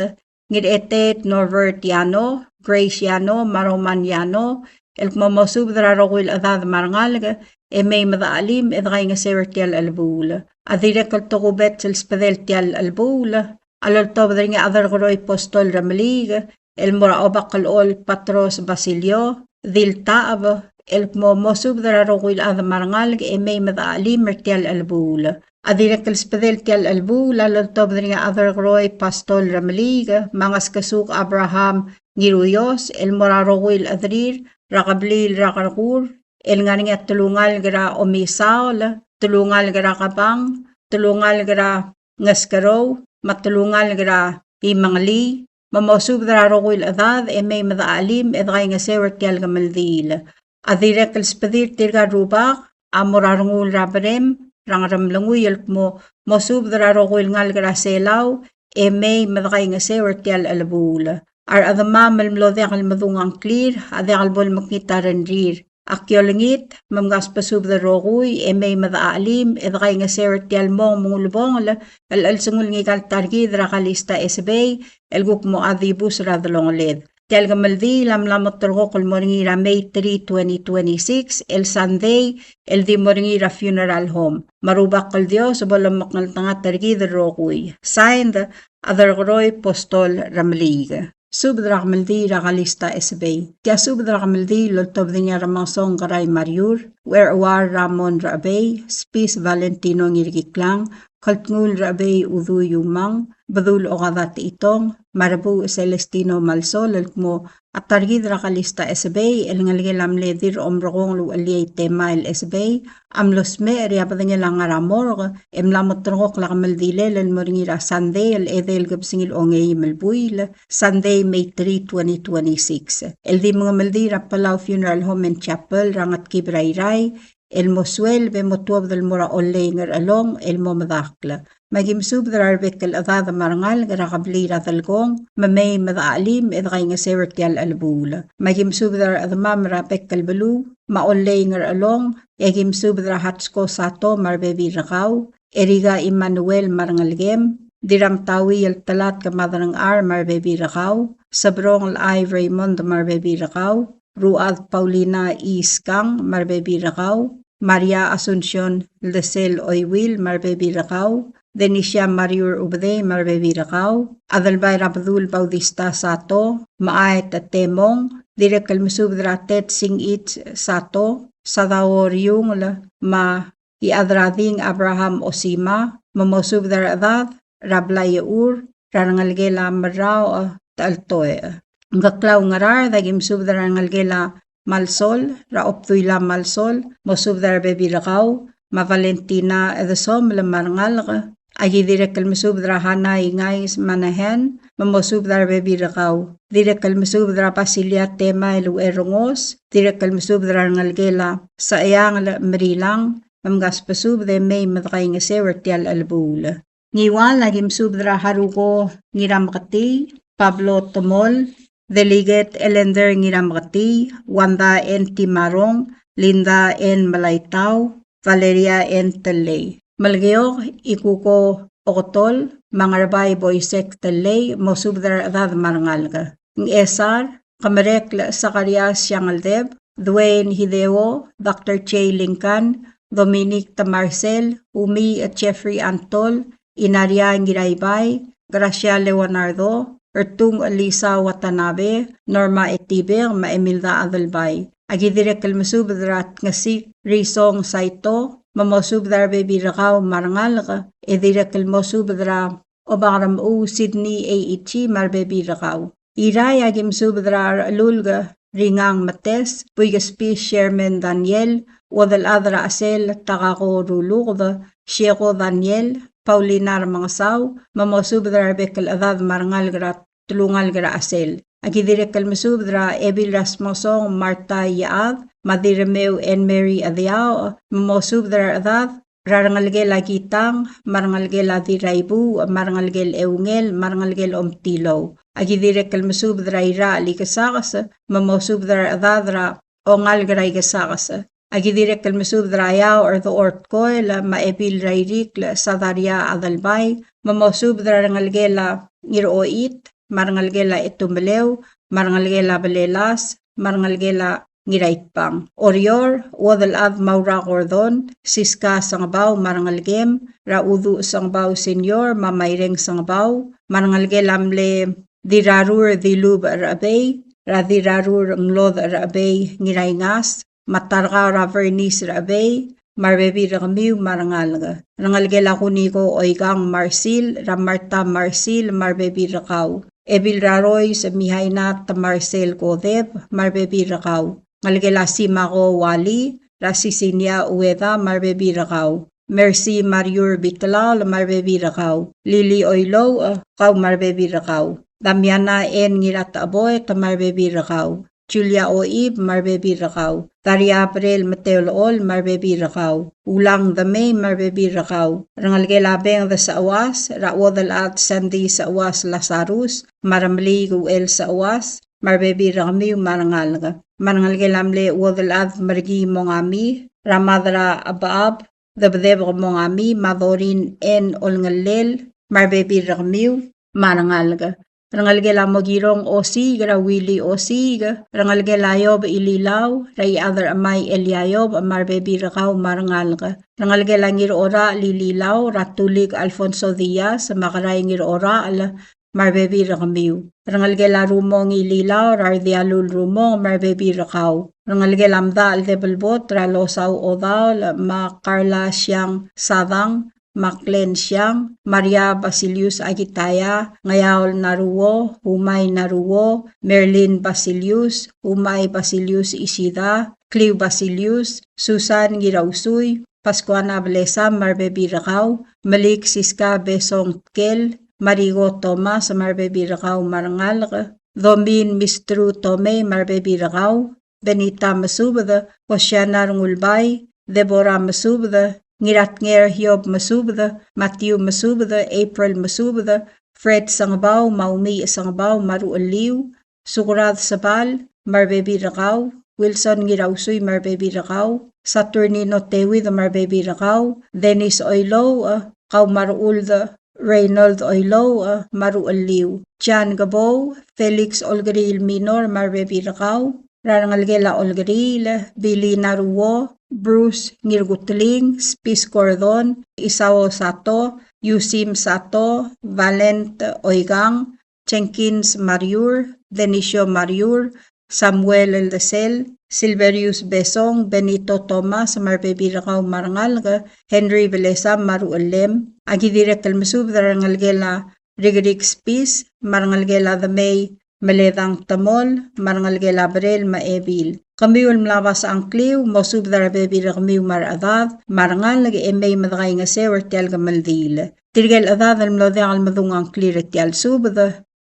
Ngireteet Norbert Yano, Grace Yano, me a Roman Yano, el kmo mosubed er a rokui el chedad me a rengalek, e mei me dechelim e dekaingeseu er tia el chelebuul. A dirrek el tokubets el sbedel tia el chelebuul a loltobed er ngii a Chederkeroi Postol Remeliik, el mo er a Obak el Chol Patros Basilio Diltacheb, el kmo mosubed er a rokui el chad me a rengalek e mei me dechelim er tia el chelebuul. A dirrek el sbedel tia el chelebuul a loltobed er ngii a Chederkeroi Postol Remeliik, me a Ngeskesuk Abraham Ngiruios, el mo er a rokui el chederir er a kebliil er a Kerkur, el ngar er ngii a telungalek er a Omisaol, telungalek er a Kebang, telungalek er a Ngeskerou, me a telungalek er a Imengelii, me mosubed er a rokui el chedad e mei me dechelim e dekaingeseu er tia el kemeldiil. A dirrek el sbedir tirka el rubak a mo er a Rengul er a Berem er a Ngeremlengui el kmo mosubed er a rokui el ngalek er a Selau e mei me dekaingeseu er tia el chelebuul. A rechedemam el mlo diak el medung a ngklir a diak el bo lemekngit a rengrir. Aki olengit me mkasbesubed el rokui e mei me dechelim e dekaingeseu er tia el mong me ng ulebongel el chelsengul ngika el ta er kid er a Kalista Esebei el kuk mo dibus er a delongeled. Tia el kemeldiil a mla moterekokl el mo er ngii er a May three, twenty twenty-six, el Sunday, el di mo er ngii er a funeral home. Me a Rubak el Dios bo lomekngeltengat er kid el rokui. Signed, Chederkeroi Postol Remeliik. Subed er a kemeldiil er a Kalista Esebei. Tia subed er a kemeldiil el oltobed er ngii a Remengesong Kerai Mariur, Uerchuar Ramon Rechebei, Spis Valentino Ngirkiklang, Keltngul Rechebei Udui Umang, Bedul Okada Techitong, me a Rebuuch Celestino Malsol el kmo a ta er kid er a Kalista Esebei el ngelekel a mle Dirromrekong el Ucheliei Temael Esebei a mlo smecher e a bedengel a ngar er a morgue e mla moterekokl a kemeldilel el mo er ngii er a Sunday el edei el kebesengil a ongeim el buil, Sunday, May three, twenty twenty-six. El di mengemeldiil er a Palau Funeral Home and Chapel er a Ngetkib er a Irrai, el mo sueleb e mo tuobed el mo er a Ollei Ngerchelong el mo medakl. Me aki mesubed er a rebek el chedad me a rengalek er a kebliil er a Delkong, me mei me dechelim e dekaingeseu er tia el chelebuul. Me aki mesubed er a rechedemam er a bek el beluu, me a Ollei Ngerchelong, e aki mesubed er a Hatsko Sato me a rebebil er kau, Erika Emmanuel me a rengelekem, Dirramtauii el Telatk me a Derengchar me a rebebil er kau, Sebrong el Ai Raymond me a rebebil er kau, Ruad Paulina Iskang me a rebebil er kau, Maria Asuncion Ldesel Oiwil me a rebebil er kau, Denisia Mariur Ubedei me a rebebil er kau, Adelbai er a Bedul Bautista Sato, me a Aet Temong, dirrek el mesubed er a Ted Singich Sato, Sadao Riungel, me a Ichadrading Abraham Osima, me mosubed er a rechedad er a blai er a Ur, er a rengelekel a Merraoch Techeltoech. Ngkeklau Ngaraard, aki mesubed er a rengelekel a Malsol, er a Obduila Malsol, mosubed er a rebebil er kau, me a Valentina Edesomel me a rengalek, aki dirrek el mesubed er a Hana Ingais Manahan, me mosubed er a rebebil er kau. Dirrek el mesubed er a Basilia Temael Ucherengos, dirrek el mesubed er a rengelekel a Secheangel Merilang, me mkasbesubed e mei me dekaingeseu er tia el chelebuul. Ngiwal, aki mesubed er a Haruko Ngirameketii, Pablo Temol, Delegate Elender Ngirameketii, Wanda N. Timarong, Linda N. Melaitau, Valeria N. Tellei. Melekeok, Ikuko Oketol, me a Ngerbai Boisek Tellei, mosubed er a rechedad me a rengalek. Ngchesar, Kemerekl Sakarias Siangeldeb, Dwayne Hideo, Doctor Jay Lincoln, Dominic Temarsel, Umi Jeffrey Antol, Inaria Ngiraibai, Gracia Leonardo, Ertung Elisa Watanabe, Norma Etibek, me a Emilda Adelbai. Aki dirrek el mesubed er a Tngesik Risong Saito, me mosubed er a rebebil er kau me a rengalek, e dirrek el mosubed er a Obak er a Mechuu Sydney Eichi me a rebebil er kau. Irrai, aki mesubed er a Rechelulk Ringang Metes, Buikespis Sherman Daniel, Uodelchad er a Chesel Takako Ruluked, Sieko Daniel, Paulina Remengesau, me mosubed er a rebek el chedad me a rengalek er a telungalek er a Chesel. Aki dirrek el mesubed er a Ebil er a Smengesong Martha Iechad, me a Dirremeu Anne Mary Chediaoch, me mosubed er a rechedad er a rengelekel a Kitang, me a rengelekel a Dirraibuuch, me a rengelekel Eungel, me a rengelekel Omtilou. Aki dirrek el mesubed er a Irachel Ikesakes, me mosubed er a rechedad er a ongalek er a Ikesakes. Aki dirrek el mesubed er a Eaoch er Dechor Tkoel, me a Ebil er a Irikl Sadaria Adelbai, me mosubed er a rengelekel a Ngirochit, me a rengelekel a Etumeleu, me a rengelekel a Belelas, me a rengelekel a Ngiraitbang. Oreor, Uodelchad Maura Gordon, Siska Sengebau me a rengelekem, er a Uduch Sengebau Senior, me a Maireng Sengebau, me a rengelekel a mle Dirrarur Dilubech er a Chebei, er a Dirrarur Nglodech er a Chebei Ngiraingas, me a Tarkau er a Bernice er a Chebei, me a rebebil er kemiu me a rengalek. Rengelekel a Kuniko Oikang Marsil, er a Marta Marsil, me a rebebil er kau. Ebil er a Rois Mihainat Marcel Kodep, me a rebebil er kau. Ngelekel a Simako Wali, er a Sisinia Ueda, me a rebebil er kau. Mercy Mariur Bitlaol, me a rebebil er kau. Lili Oilouch, kau me a rebebil er kau. Damiana N. Ngiratecheboet, me a rebebil er kau. Julia Oib, me a rebebil er kau. Daria Brel Meteolechol, me a rebebil er kau. Ulang Demei, me a rebebil er kau. Rengelekel a Beng Desauas, er a Uodelchad Sandy Sauas Lazarus, me a Remeliik Uchel Sauas, me a rebebil er kemiu me a rengalek. Me a rengelekel a mle Uodelchad Merkii Mongami, er a Mad er a Abab, Debedebek Mongami, me a Dorin N. Olngellel, me a rebebil er kemiu me a rengalek. Rengelekel a Mokirong Osiik, er a Willy Osiik, rengelekel a Iob Ililau, er a Ichad er a Chemai Elia Iob, me a rebebil er kau me a rengalek. Rengelekel a Ngirorachel Ililau, er a Tulik Alfonso Diaz, me a Kerai Ngirorachel, me a rebebil er kemiu. Rengelekel a Rumong Ililau, er a Rdialul Rumong, me a rebebil er kau. Rengelekel a Mdachel Debelbot, er a Losau Odaol, me a Carla Siang Sadang, me a Glenn Siang, Maria Basilius Akitaya, Ngeaol Naruo, Umai Naruo, Merlin Basilius, Umai Basilius Isida, Kliu Basilius, Susan Ngirausui, Pascuana Blesam me a rebebil er kau, Melik Siska Besong Tkel, Mariko Thomas me a rebebil er kau me a rengalek, Domin Mistru Tomei me a rebebil er kau, Benita Mesubed, Hosiana Rengulbai, Deborah Mesubed, Ngiratnger Hiob Mesubed, Matthew Mesubed, April Mesubed, Fred Sengebau, me a Umiich Sengebau me a ruchelliu, Sukrad Sebal me a rebebil er kau, Wilson Ngirausui me a rebebil er kau, Saturnino Tewid me a rebebil er kau, Dennis Oilouch, kau me a Rechuld Reynold Oilouch me a ruchelliu, Jan Kebou, Felix Olkeriil Minor me a rebebil er kau, er a rengelekel a Olkeriil, Billy Naruo, Bruce Ngirkutling, Spis Gordon, Isao Sato, Yusim Sato, Valent Oikang, Jenkins Mariur, Denisio Mariur, Samuel Eldesel, Silverius Besong, Benito Thomas me a rebebil er kau me a rengalek, Henry Belesam me a ruchellem. Aki dirrek el mesubed er a rengelekel a Rikrik Spis me a rengelekel a Demei Meledang Temol me a rengelekel a Brel me a Ebil. Kemiu el mla obasech a ngkliu, mosubed er a rebebil er kemiu me a rechedad me a rengalek e mei me dekaingeseu er tia el kemeldiil. Tirke el chedad el mlo diak el medung a ngklir er tia el subed,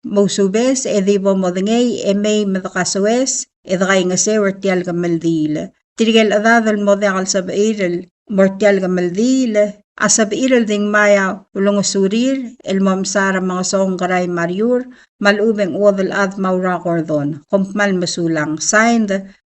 mousubes e di bo modengei e mei me dekasoes e dekaingeseu er tia el kemeldiil. Tirke el chedad el mo diak el sebechir el mo er tia el kemeldiil a sebechir el di ngmai a ulengesurir el mo msa er a Mengesong Kerai Mariur me a lechub e ng Uodelchad Maura Gordon. Kom kmal mesulang. Signed,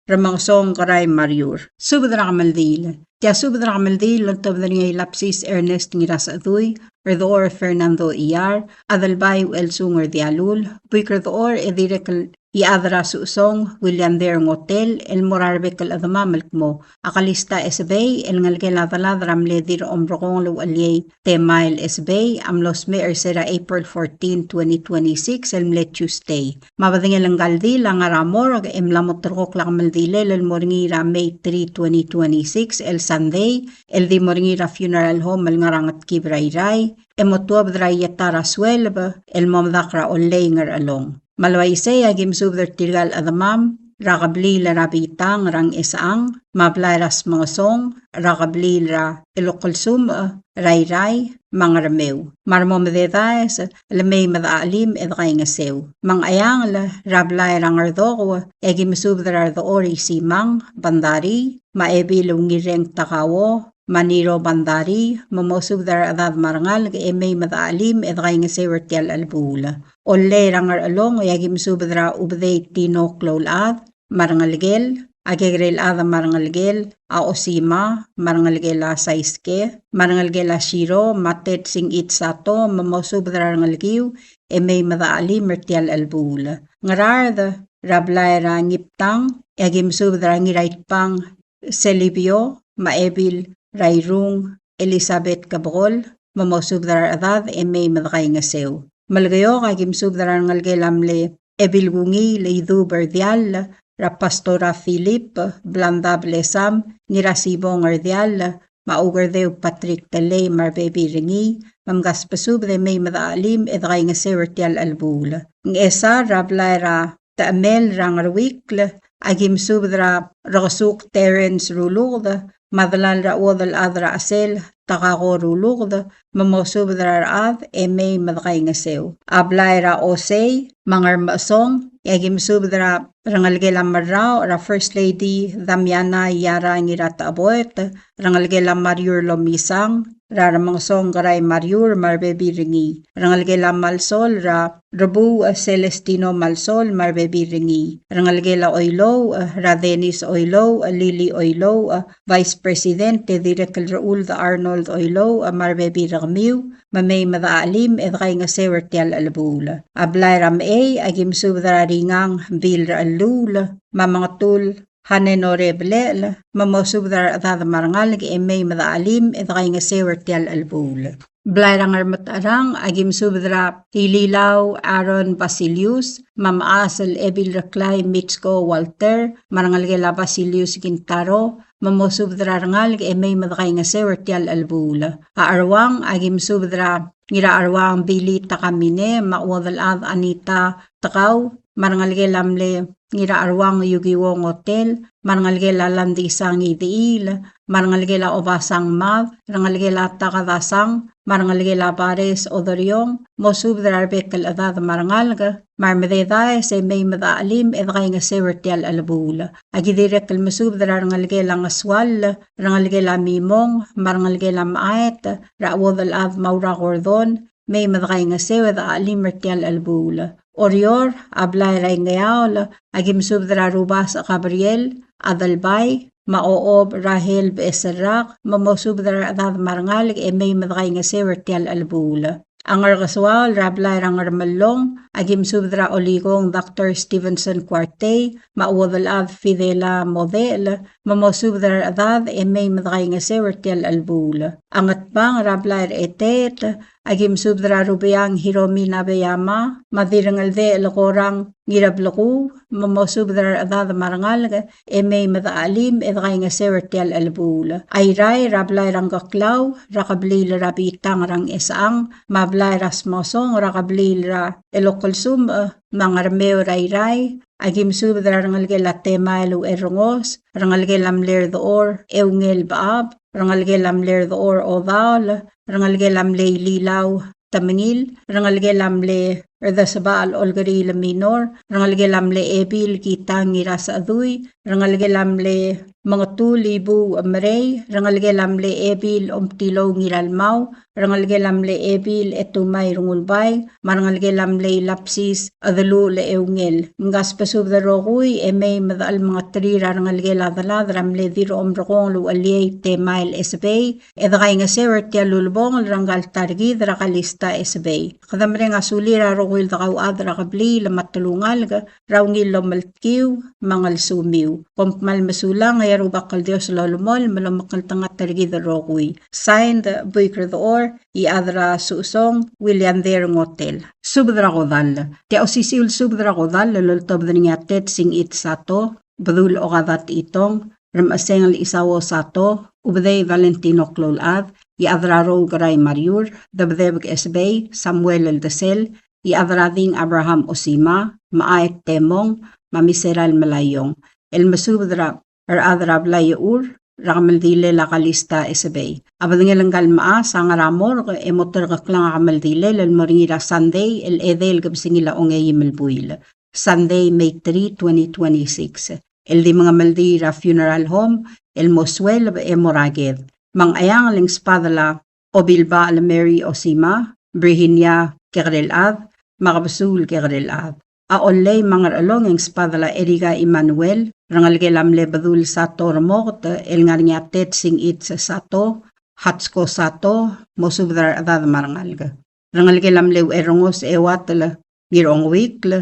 Remengesong Kerai Mariur. Subed er a kemeldiil. Tia subed er a kemeldiil el oltobed er ngii a Ilapsis Ernest Ngirasechedui, Rdechor Fernando Iyar, Adelbai Uchelsung Rdialul, Buik Rdechor e dirrek el Ichad er a Suchesong William Derngotel, el mo er a rebek el chedemam el kmo a Kalista Esebei, el ngelekel a delad er a mle Dirromrekong el Ucheliei Temael Esebei, a mlo smecher er se er a April fourteen, twenty twenty-six, el mle Tuesday. Me a bedengel ngka el dil a ngar er a morgue e mla mo terrekokl a kemeldilel el mo er ngii er a May three, twenty twenty-six, el Sunday, el di mo er ngii er a funeral home el ngar er a Ngetkib er a Irrai, e mo tuobed er a Ieta er a sueleb el mo medakl er a Ollei Ngerchelong. Me a le uaisei e aki mesubed er tirka el chedemam er a kebliil er a Bitang er a Ngchesechang, me a blai er a Smengesong er a kebliil er a Elokelsumech er a Irrai me a Ngermeu. Me a re mo mededaes el mei me dechachelim e dekaingeseu. Me a Ngcheangel er a blai er a Ngerdokou e aki mesubed er a Rdechor Isimang Bandarii, me a Ebil Ungireng Takao, me a Niro Bandarii, me mosubed er a rechedad me a rengalek e mei me dechachelim e dekaingeseu er tia el chelebuul. Ollei er a Ngerchelong e aki mesubed er a Ubedei Tino Kloulechad, me a rengelekel, a Kekerelchad me a rengelekel a Osima, me a rengelekel a Saiske, me a rengelekel a Shiro, me a Ted Singich Sato, me mosubed er a rengelekiu, e mei me dechelim er tia el chelebuul. Ngaraard er a blai er a Ngiptang, e aki mesubed er a Ngiraitbang Selibio, me a Ebil er a Irung Elizabeth Kebekol, me mosubed er a rechedad e mei me dekaingeseu. Melekeok, aki mesubed er a rengelekel a mle Ebil Kungiil Idub er Diall, er a Pastora Philip Blanda Blesam, Ngirasibong er Diall, me a Ukerdeu Patrick Telei me a rebebil er ngii, me mkasbesubed e mei me dechelim e dekaingeseu er tia el chelebuul. Ngchesar er a blai er a Techemel er a Ngeruikl, aki mesubed er a Rekesuk Terence Ruluked, me a delal er a chuodel chad er a Chesel Takako Ruluked, me mosubed er a rechad e mei me dekaingeseu. A blai er a Osei me a Ngermechesong, e aki mesubed er a rengelekel a Merrau, er a First Lady Damiana Iara Ngiratecheboet, rengelekel a Mariur Lomisang, er a Remengesong Kerai Mariur me a rebebil er ngii, rengelekel a Malsol, er a Rebuuch Celestino Malsol me a rebebil er ngii, rengelekel a Oilouch, er a Dennis Oilouch, Lily Oilouch, Vice President, e dirrek el Rechuld Arnold Oilouch, me a rebebil er kemiu, me mei me dechelim e dekaingeseu er tia el chelebuul. A blai er a Mechei, aki mesubed er a Ringang Bill er a Chelluul, me a Mengetul Hanenore Blechel, me mosubed er a rechedad me a rengalek e mei me dechelim e dekaingeseu er tia el chelebuul. Blai er a Ngermetecherang, aki mesubed er a Ililau Aaron Basilius, me a mechas el Ebil Reklai Mitsko Walter, me a rengelekel a Basilius Kintaro, me mosubed er a rengalek e mei me dekaingeseu er tia el chelebuul. A Cheruang, aki mesubed er a Ngiracheruang Billy Takamine, me a chuodel chad Anita Tekau, me a rengelekel a mle Ngiracheruang Yukiwo Ngotel, me a rengelekel a Landisang Idechiil, me a rengelekel a Obasang Mad, rengelekel a Takadasang, me a rengelekel a Bares Oderiong, mosubed er a rebek el chedad me a rengalek, me a remededaes e mei me dechelim e dekaingeseu er tia el chelebuul. Aki dirrek el mesubed er a rengelekel a Ngesuall, rengelekel a Mimong, me a rengelekel a Mechaet, er a chuodel chad Maura Gordon, mei me dekaingeseu e dechelim er tia el chelebuul. Oreor, a blai er a Ingeaol, aki mesubed er a Rubasech Gabriel, Adelbai, me a Ochob Rahel Becheserrak, me mosubed er a rechedad me a rengalek e mei me dekaingeseu er tia el chelebuul. A Ngerkesoaol er a blai er a Ngermellong, aki mesubed er a Olikong Doctor Stevenson Kuartei, me a chuodel chad Fidela Modechel, me mosubed er a rechedad e mei me dekaingeseu er tia el chelebuul. A Ngetbang er a blai er a Eteet, aki mesubed er a Rubeang Hiromi Nabeyama, me a Dirrengeldechel Korang Ngirablekuu, me mosubed er a rechedad me a rengalek e mei me dechelim e dekaingeseu er tia el chelebuul. A Irrai er a blai er a Ngkeklau, er a kebliil er a Bitang er a Ngchesechang, me a blai er a Smosong, er a kebliil er a Elokelsumech, me a Ngermeu er a Irrai, aki mesubed er a rengelekel a Temael Ucherrengos, rengelekel a mle Rdechor Eungel Bechab, rengelekel a mle Rdechor Odaol, rengelekel a mle Ililau Temengil, rengelekel a mle Rdesebachel Olkeriil Minor, rengelekel a mle Ebil Kitang Ngirasechedui, rengelekel a mle Mengetul Ibuuch Merei, rengelekel a mle Ebil Omtilou Ngiralmau, rengelekel a mle Ebil Etumai Rengulbai, me a rengelekel a mle Ilapsis Chedeluchel Eungel. Mkasbesubed el rokui e mei me dechelemengeterir a rengelekel a delad er a mle Dirrechomrekong el Ucheliei Temael Esebei, e dekaingeseu er tia el ulebongel er ngka el ta er kid er a Kalista Esebei. Kede mereng a sulir a rokui el dekauchad er a kebliil me a telungalek er a ungil el omeltkiu me a ngelsumiu. Kom kmal mesulang, e a Rubak el Dios a lolemolem el omekngeltengat er kid el rokui. Signed, Buik Rdechor, Iechad er a Susong, William Derr Ngotel. Subed er a kodall. Tia osisiu el subed er a kodall el oltobed er ngii a Ted Singich Sato, Bedul Okada Techitong, Remesengel Isao Sato, Ubedei Valentino Kloulchad, Iechad er a Rou Kerai Mariur, Debedebek Esebei, Samuel Eldesel, Iechad er a Ding Abraham Osima, Mechaet Temong, me a Miserael Melaiong. El mesubed er a rechad er a blai er a Ur, er a kemeldilel a Kalista Esebei. A bedengel ngka el mechas a ngar er a morgue e mo terkeklang a kemeldilel el mo er ngii er a Sunday el edei el kebesengil a ongeim el buil. Sunday, May three, twenty twenty-six. El di mengemeldiil er a funeral home el mo sueleb e mo er a ked. Me a Ngcheangel e ng sbadel a Obilbachel Mary Osima, Virginia Kekerelchad, me a Kebesul Kekerelchad. A Ollei me a Ngerchelong e ng sbadel a Erika Emmanuel, rengelekel a mle Bedul Sato Remoket, el ngar er ngii a Ted Singich Sato, Hatsko Sato, mosubed er a rechedad me a rengalek. Rengelekel a mle Ucherengos Euatel Ngirongwikl,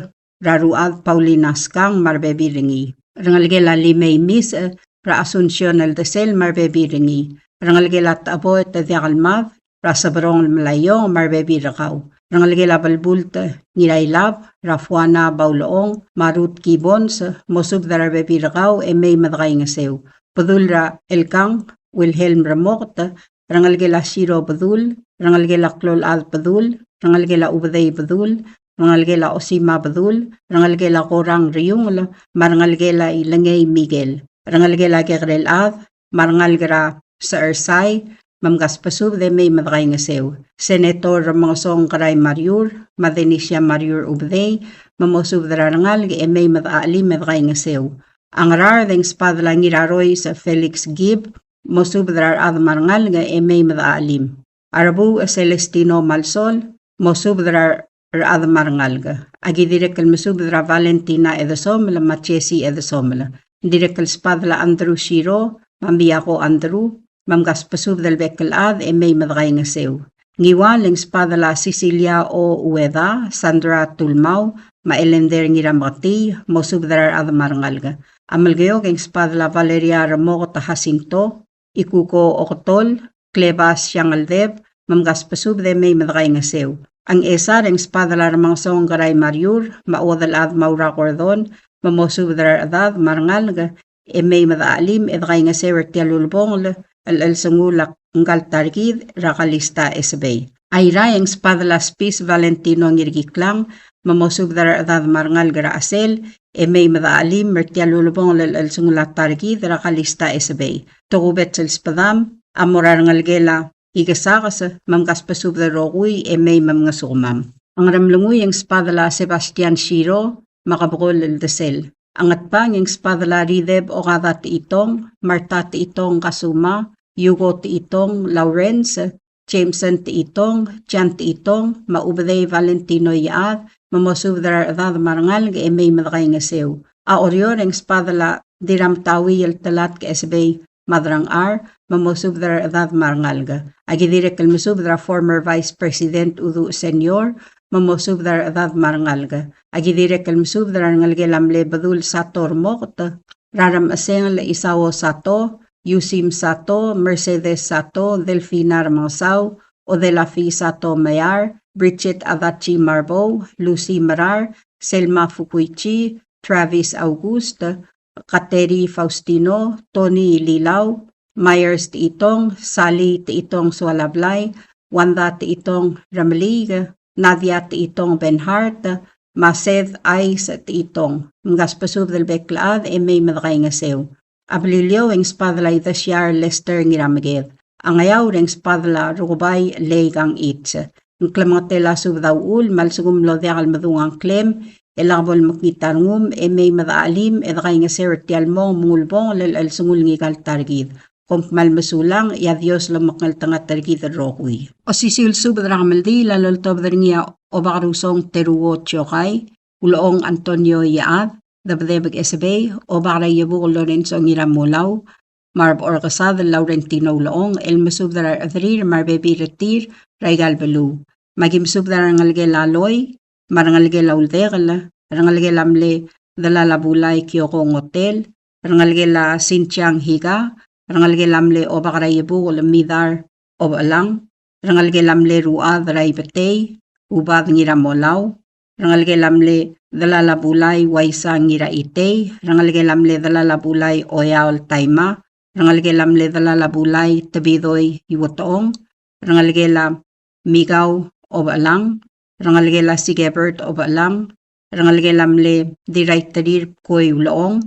er a Ruchad Paulina Skang me a rebebil er ngii. Rengelekel a Limei Misech, er a Asuncion el Desel me a rebebil er ngii. Rengelekel a Teboet Diakelmad, er a Seberong el Melaiong me a rebebil er kau. Rengelekel a Belbult Ngirailab, er a Fuana Baulechong me a Ruth Gibbons, mosubed er a rebebil er kau e mei me dekaingeseu. Bedul er a Elkang Wilhelm Remoket, rengelekel a Siro Bedul, rengelekel a Klolchad Bedul, rengelekel a Ubedei Bedul, rengelekel a Osima Bedul, rengelekel a Korang Riungel, me a rengelekel a Ilengei Miguel, rengelekel a Kekerelchad, me a rengalek er a Sechersai, me mkasbesubed e mei me dekaingeseu. Senator Remengesong Kerai Mariur, me a Denisia Mariur Ubedei, me mosubed er a rengalek e mei me dechachelim e dekaingeseu. A Ngaraard e ng sbadel a Ngirarois Felix Gibb, mosubed er a rechad me a rengalek e mei me dechachelim. A Rebuuch Celestino Malsol, mosubed er a rechad me a rengalek. Aki dirrek el mesubed er a Valentina Edesomel me a Jesse Edesomel. Ng dirrek el sbadel a Andrew Shiro, me a Miyako Andrew, me mkasbesubed el bek el chad e mei me dekaingeseu. Ngiwal e ng sbadel a Cecilia O. Ueda, Sandra Tulmau, me a Elender Ngirameketii, mosubed er a rechad me a rengalek. A Melekeok e ng sbadel a Valeria Remoket Jacinto, Ikuko Oketol, Klebas Siangeldeb, me mkasbesubed e mei me dekaingeseu. A Ngchesar e ng sbadel a Remengesong Kerai Mariur, me a Uodelchad Maura Gordon, me mosubed er a rechedad me a rengalek, e mei me dechachelim e dekaingeseu er tia el ulebongel el chelsengul a ngka el ta er kid er a Kalista Esebei. A Irrai e ng sbadel a Spis Valentino Ngirkiklang, me mosubed er a rechedad me a rengalek er a Chesel, e mei me dechachelim er tia el ulebongel el chelsengul a ta er kid er a Kalista Esebei. Tokubets el sbedam a mo er a rengelekel a Ikesakes, me mkasbesubed el rokui e mei me mngesukemam. A Ngeremlengui e ng sbadel a Sebastian Shiro, me a Kebekol el Desel. A Ngatpang e ng sbadel a Rideb Okada Techitong, Martha Techitong Kasuma, Hugo Techitong Lawrence, Jameson Techitong, Jan Techitong, me a Ubedei Valentino Iechad, me mosubed er a rechedad me a rengalek e mei me dekaingeseu. A Oreor e ng sbadel a Dirramtaui el Telatk Esebei Madrangchar, me mosubed er a rechedad me a rengalek. Aki dirrek el mesubed er a former Vice President Uduch Senior, me mosubed er a rechedad me a rengalek. Aki dirrek el mesubed er a rengelekel a mle Bedul Sato Remoket, er a Remesengel Isao Sato, Yusim Sato, Mercedes Sato, Delfina Remengesau, Odelafi Sato Mear, Bridget Adachi Marbou, Lucy Merar, Selma Fukuichi, Travis August, Kateri Faustino, Tony Lilau, Myers Techitong, Sally Techitong Sualablai, Wanda Techitong Remeliik, Nadia Techitong Benhart, me a Seth Ice Techitong. Mkasbesubed el bek el chad e mei me dekaingeseu. A Beliliou e ng sbadel a Idesiar Lester Ngirameked. A Ngeaur e ng sbadel a Rukebai Lei Kangichi. Ng klemengetel a subed a uchul me a lsekum el diak el medung a ngklem e lak bo lemekngit a rengum e mei me dechachelim e dekaingeseu er tia el mong me ng ulebongel el chelsengul ngika el ta er kid. Kom kmal mesulang, e a Dios lomekngeltengat er kid el rokui. Osisiu el subed er a kemeldiil a loltobed er ngii a Obakerusong Teruo Chiokai, Ulechong Antonio Iechad, Debedebek Esebei, Obak er a Iebukel Lorenzo Ngiramolau, me a Rebechor Kesadel Laurentino Ulechong, el mesubed er a rechederir me a rebebil er tir er aika el beluu. Me aki mesubed er a rengelekel a Loi, me a rengelekel a Uldekel, rengelekel a mle Delal a Bulai Kioko Ngotel, rengelekel a Sinchiang Higa, rengelekel a mle Obak er a Iebukel Midar Obechelang, rengelekel a mle Ruchad er a Ibetei Ubad Ngiramolau, rengelekel a mle Delal a Bulai Waisa Ngiraitei, rengelekel a mle Delal a Bulai Oyaol Taima, rengelekel a mle Delal a Bulai Tebidoi Iuetechong, rengelekel a Mikau Obechelang, rengelekel a Sigebert Obechelang, rengelekel a mle Diraiterir Koi Ulechong,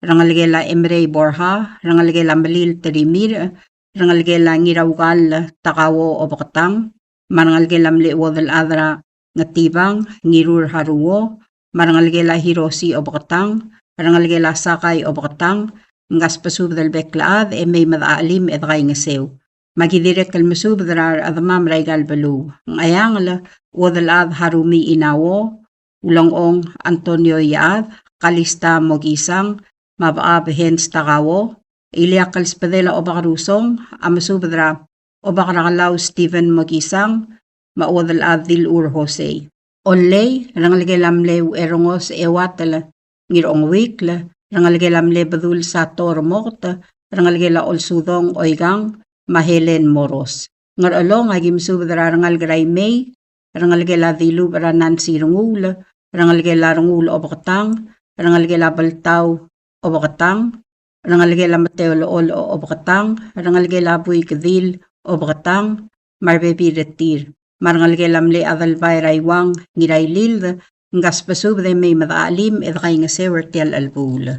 rengelekel a Emrei Borja, rengelekel a Melil Terimir, rengelekel a Ngiraukal Takao Obeketang, me a rengelekel a mle Uodelchad er a Ngetibang, Ngirur Haruo, me a rengelekel a Hiroshi Obeketang, rengelekel a Sakai Obeketang, mkasbesubed el bek el chad e mei me dechachelim e dekaingeseu. Me aki dirrek el mesubed er a rechedemam er aika el beluu. Ngcheangel, Uodelchad Harumi Inao, Ulengchong Antonio Iechad, Kalista Mokisang, me a Bechab Hans Takao. Ileakl el sbedel a Obakerusong a mesubed er a Obakerakelau Stephen Mokisang, me a Uodelchad Dilchur Jose. Ollei, rengelekel a mle Ucherengos Euatel Ngirongwikl, rengelekel a mle Bedul Sator Mokt, rengelekel a Olsudong Oikang, me a Helen Moros. Ngerchelong, aki mesubed er a rengalek er a Imei, rengelekel a Dilubech er a Nancy Renguul, rengelekel a Renguul Obeketang, rengelekel a Beltau Obeketang, rengelekel a Meteolechol Obeketang, rengelekel a Buikedil Obeketang, me a rebebil er tir. Me a rengelekel a mle Adelbai er a Iuang Ngirailild, ng kasbesubed e mei me dechachelim e dekaingeseu er tia el chelebuul.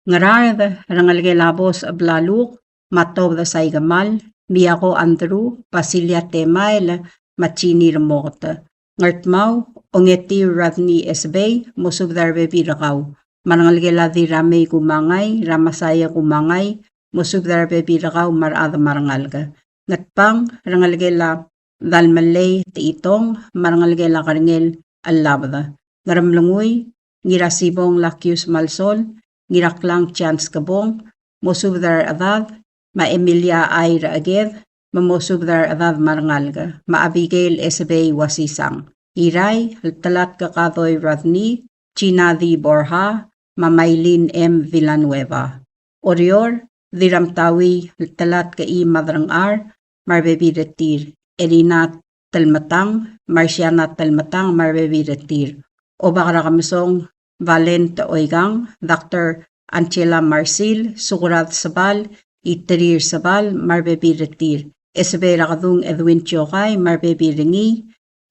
Ngaraard, rengelekel a Bos Blaluk, me a Tobed Saikemal, Miako Andrew, Basilia Temael, me a Jeannie Remoket. Ngardmau, Ongetiu Rodney Esbei, mosubed er a rebebil er kau. Me a rengelekel a Dirramei Kumangai, Ramasaia Kumangai, mosubed er a rebebil er kau me a rechad me a rengalek. Ngatpang, rengelekel a Dalmelei Techitong, me a rengelekel a Kerengel Chelabed. Ngeremlengui, Ngirasibong Lakius Malsol, Ngiraklang Chance Kebong, mosubed er a rechedad, me a Emilia Ai Recheked, me mosubed er a rechedad me a rengalek, me a Abigail Esebei Uasisang. Irrai, el Telatk Kadoi Rodney, Gina D. Borja, me a Mailin M. Villanueva. Oreor, Dirramtaui, el Telatk I. Madrangchar, me a rebebil er tir, Erina Telmetang, Marciana Telmetang, me a rebebil er tir. Obak er a Kemesong, Valent Oikang, Doctor Angela Marsil, Sukurad Sebal, Iterir Sebal, me a rebebil er tir. Esebei er a Kedung Edwin Tiokai, me a rebebil er ngii,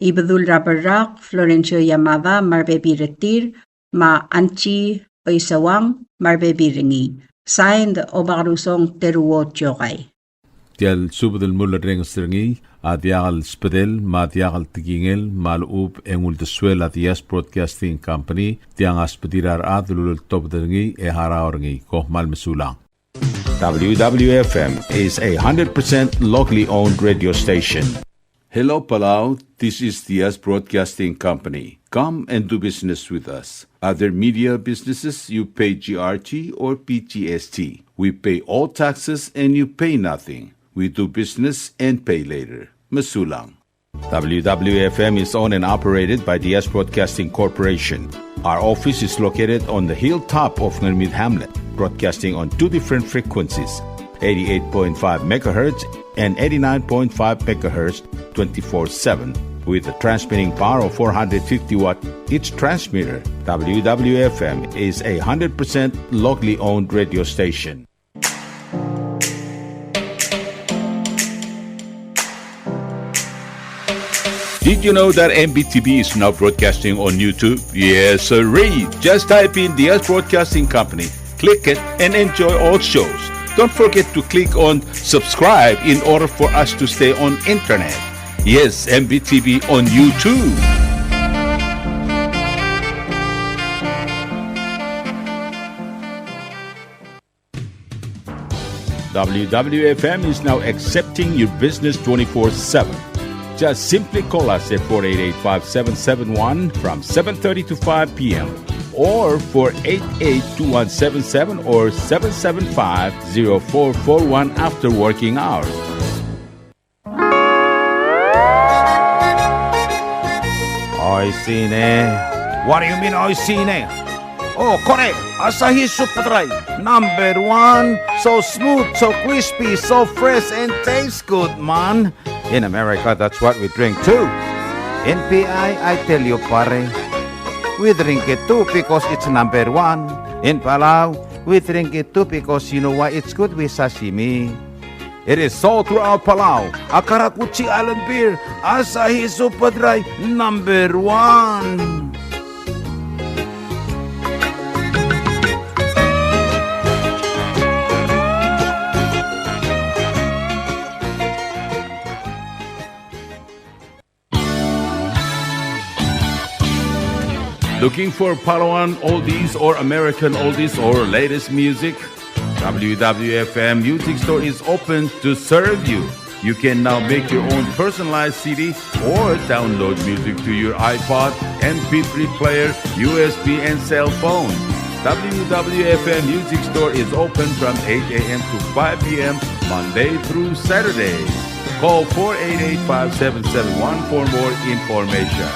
Ibedul er a Berrak, Florencio Yamada, me a rebebil er tir, me a Anchi Oiseuang, me a rebebil er ngii. Signed, Obakerusong Teruo Tiokai. Tia el subed el mulerrenges er ngii a diak el sbedel me a diak el tekingel me a lechub e ng uldesuel a Diaz Broadcasting Company, tiang a sbedir a rechad el uleltobed er ngii e harau er ngii. Kom kmal mesulang. W W F M is a hundred percent locally owned radio station. Hello, Palau. This is Diaz Broadcasting Company. Come and do business with us. Other media businesses, you pay G R T or P G S T. We pay all taxes and you pay nothing. We do business and pay later. Mesulang. W W F M is owned and operated by Diaz Broadcasting Corporation. Our office is located on the hilltop of Ngermid Hamlet, broadcasting on two different frequencies, eighty-eight point five megahertz and eighty-nine point five megahertz, twenty-four seven, with a transmitting power of four hundred fifty watt each transmitter. W W F M is a hundred percent locally owned radio station. Did you know that M B T V is now broadcasting on YouTube? Yes, sirree. Just type in Diaz Broadcasting Company, click it, and enjoy all shows. Don't forget to click on subscribe in order for us to stay on internet. Yes, M B T V on YouTube. W W F M is now accepting your business twenty-four seven. Just simply call us at four eight eight, five seven seven one from seven thirty to five p.m. or four eight eight, two one seven seven or seven seven five, zero four four one after working hours. Oishii ne. What do you mean, oishii ne? Oh, kore, Asahi Super Dry, number one. So smooth, so crispy, so fresh, and tastes good, man. In America, that's what we drink too. In P I, I tell you, pare, we drink it too because it's number one. In Palau, we drink it too because you know why? It's good with sashimi. It is sold throughout Palau. A karakuchi island beer, Asahi Super Dry, number one. Looking for Palauan oldies or American oldies or latest music? W W F M Music Store is open to serve you. You can now make your own personalized C D or download music to your iPod, M P three player, U S B, and cell phone. W W F M Music Store is open from eight a.m. to five p.m. Monday through Saturday. Call four eight eight, five seven seven one for more information.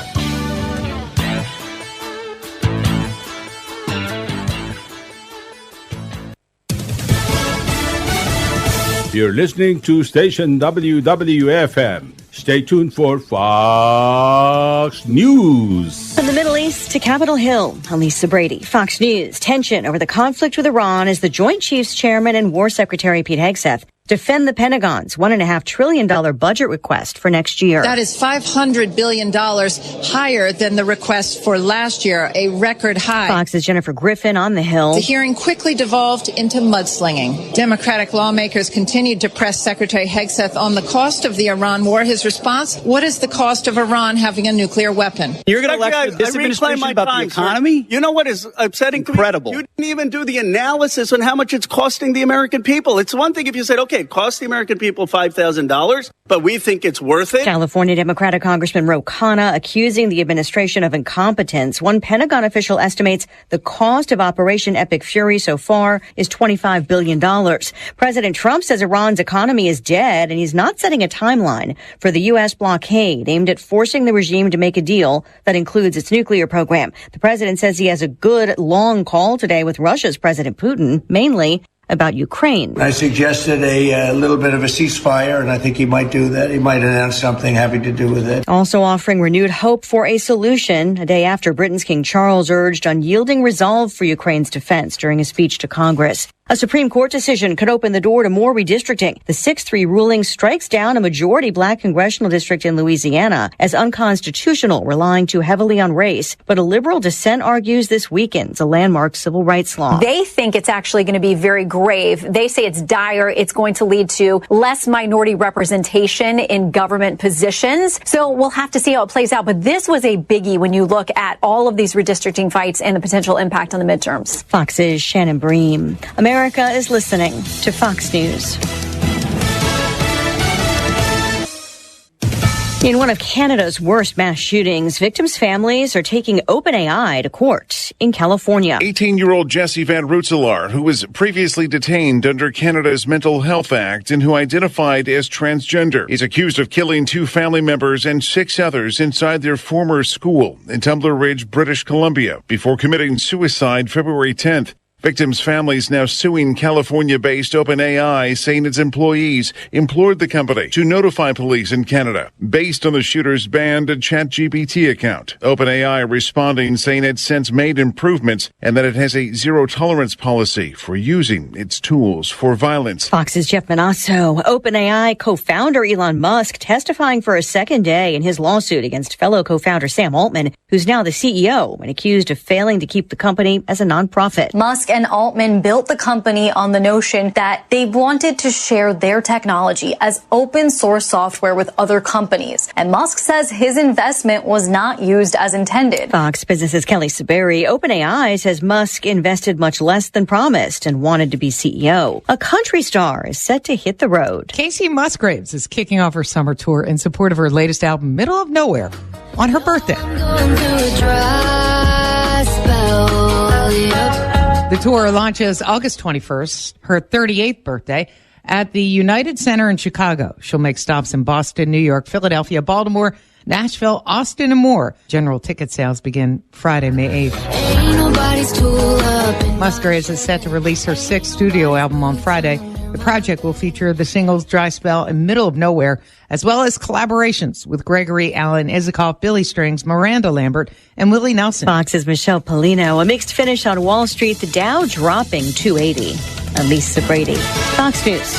You're listening to station W W F M. Stay tuned for Fox News. From the Middle East to Capitol Hill, I'm Lisa Brady, Fox News. Tension over the conflict with Iran as the Joint Chiefs Chairman and War Secretary Pete Hegseth defend the Pentagon's one and a half trillion dollar budget request for next year. That is five hundred billion dollars higher than the request for last year, a record high. Fox's Jennifer Griffin on the Hill. The hearing quickly devolved into mudslinging. Democratic lawmakers continued to press Secretary Hegseth on the cost of the Iran war. His response: "What is the cost of Iran having a nuclear weapon?" You're gonna lecture this administration about the economy? You know what is upsetting to me? Incredible. You didn't even do the analysis on how much it's costing the American people. It's one thing if you said, "Okay, it costs the American people five thousand dollars, but we think it's worth it." California Democratic Congressman Ro Khanna accusing the administration of incompetence. One Pentagon official estimates the cost of Operation Epic Fury so far is twenty-five billion dollars. President Trump says Iran's economy is dead, and he's not setting a timeline for the U S blockade aimed at forcing the regime to make a deal that includes its nuclear program. The president says he has a good long call today with Russia's President Putin, mainly about Ukraine. I suggested a, uh, little bit of a ceasefire, and I think he might do that. He might announce something having to do with it. Also offering renewed hope for a solution a day after Britain's King Charles urged unyielding resolve for Ukraine's defense during a speech to Congress. A Supreme Court decision could open the door to more redistricting. The six three ruling strikes down a majority black congressional district in Louisiana as unconstitutional, relying too heavily on race. But a liberal dissent argues this weakens a landmark civil rights law. They think it's actually gonna be very grave. They say it's dire. It's going to lead to less minority representation in government positions. So we'll have to see how it plays out. But this was a biggie when you look at all of these redistricting fights and the potential impact on the midterms. Fox's Shannon Bream. America is listening to Fox News. In one of Canada's worst mass shootings, victims' families are taking OpenAI to court in California. Eighteen-year-old Jesse Van Rootselaar, who was previously detained under Canada's Mental Health Act and who identified as transgender, is accused of killing two family members and six others inside their former school in Tumbler Ridge, British Columbia, before committing suicide February tenth. Victims' families now suing California-based OpenAI, saying its employees implored the company to notify police in Canada based on the shooter's banned ChatGPT account. OpenAI responding, saying it since made improvements and that it has a zero-tolerance policy for using its tools for violence. Fox's Jeff Monosso. OpenAI co-founder Elon Musk testifying for a second day in his lawsuit against fellow co-founder Sam Altman, who's now the C E O and accused of failing to keep the company as a nonprofit. Musk and Altman built the company on the notion that they wanted to share their technology as open source software with other companies. And Musk says his investment was not used as intended. Fox Business's Kelly Saberi. OpenAI says Musk invested much less than promised and wanted to be C E O. A country star is set to hit the road. Kacey Musgraves is kicking off her summer tour in support of her latest album, Middle of Nowhere, on her birthday. I'm going through a dry spell, yep. The tour launches August twenty-first, her thirty-eighth birthday, at the United Center in Chicago. She'll make stops in Boston, New York, Philadelphia, Baltimore, Nashville, Austin, and more. General ticket sales begin Friday, May eighth. Ain't nobody's tool up in Musgraves is set to release her sixth studio album on Friday. The project will feature the singles Dry Spell and Middle of Nowhere, as well as collaborations with Gregory Alan Isakov, Billy Strings, Miranda Lambert, and Willie Nelson. Fox's Michelle Pollino. A mixed finish on Wall Street, the Dow dropping two eighty. I'm Lisa Brady, Fox News.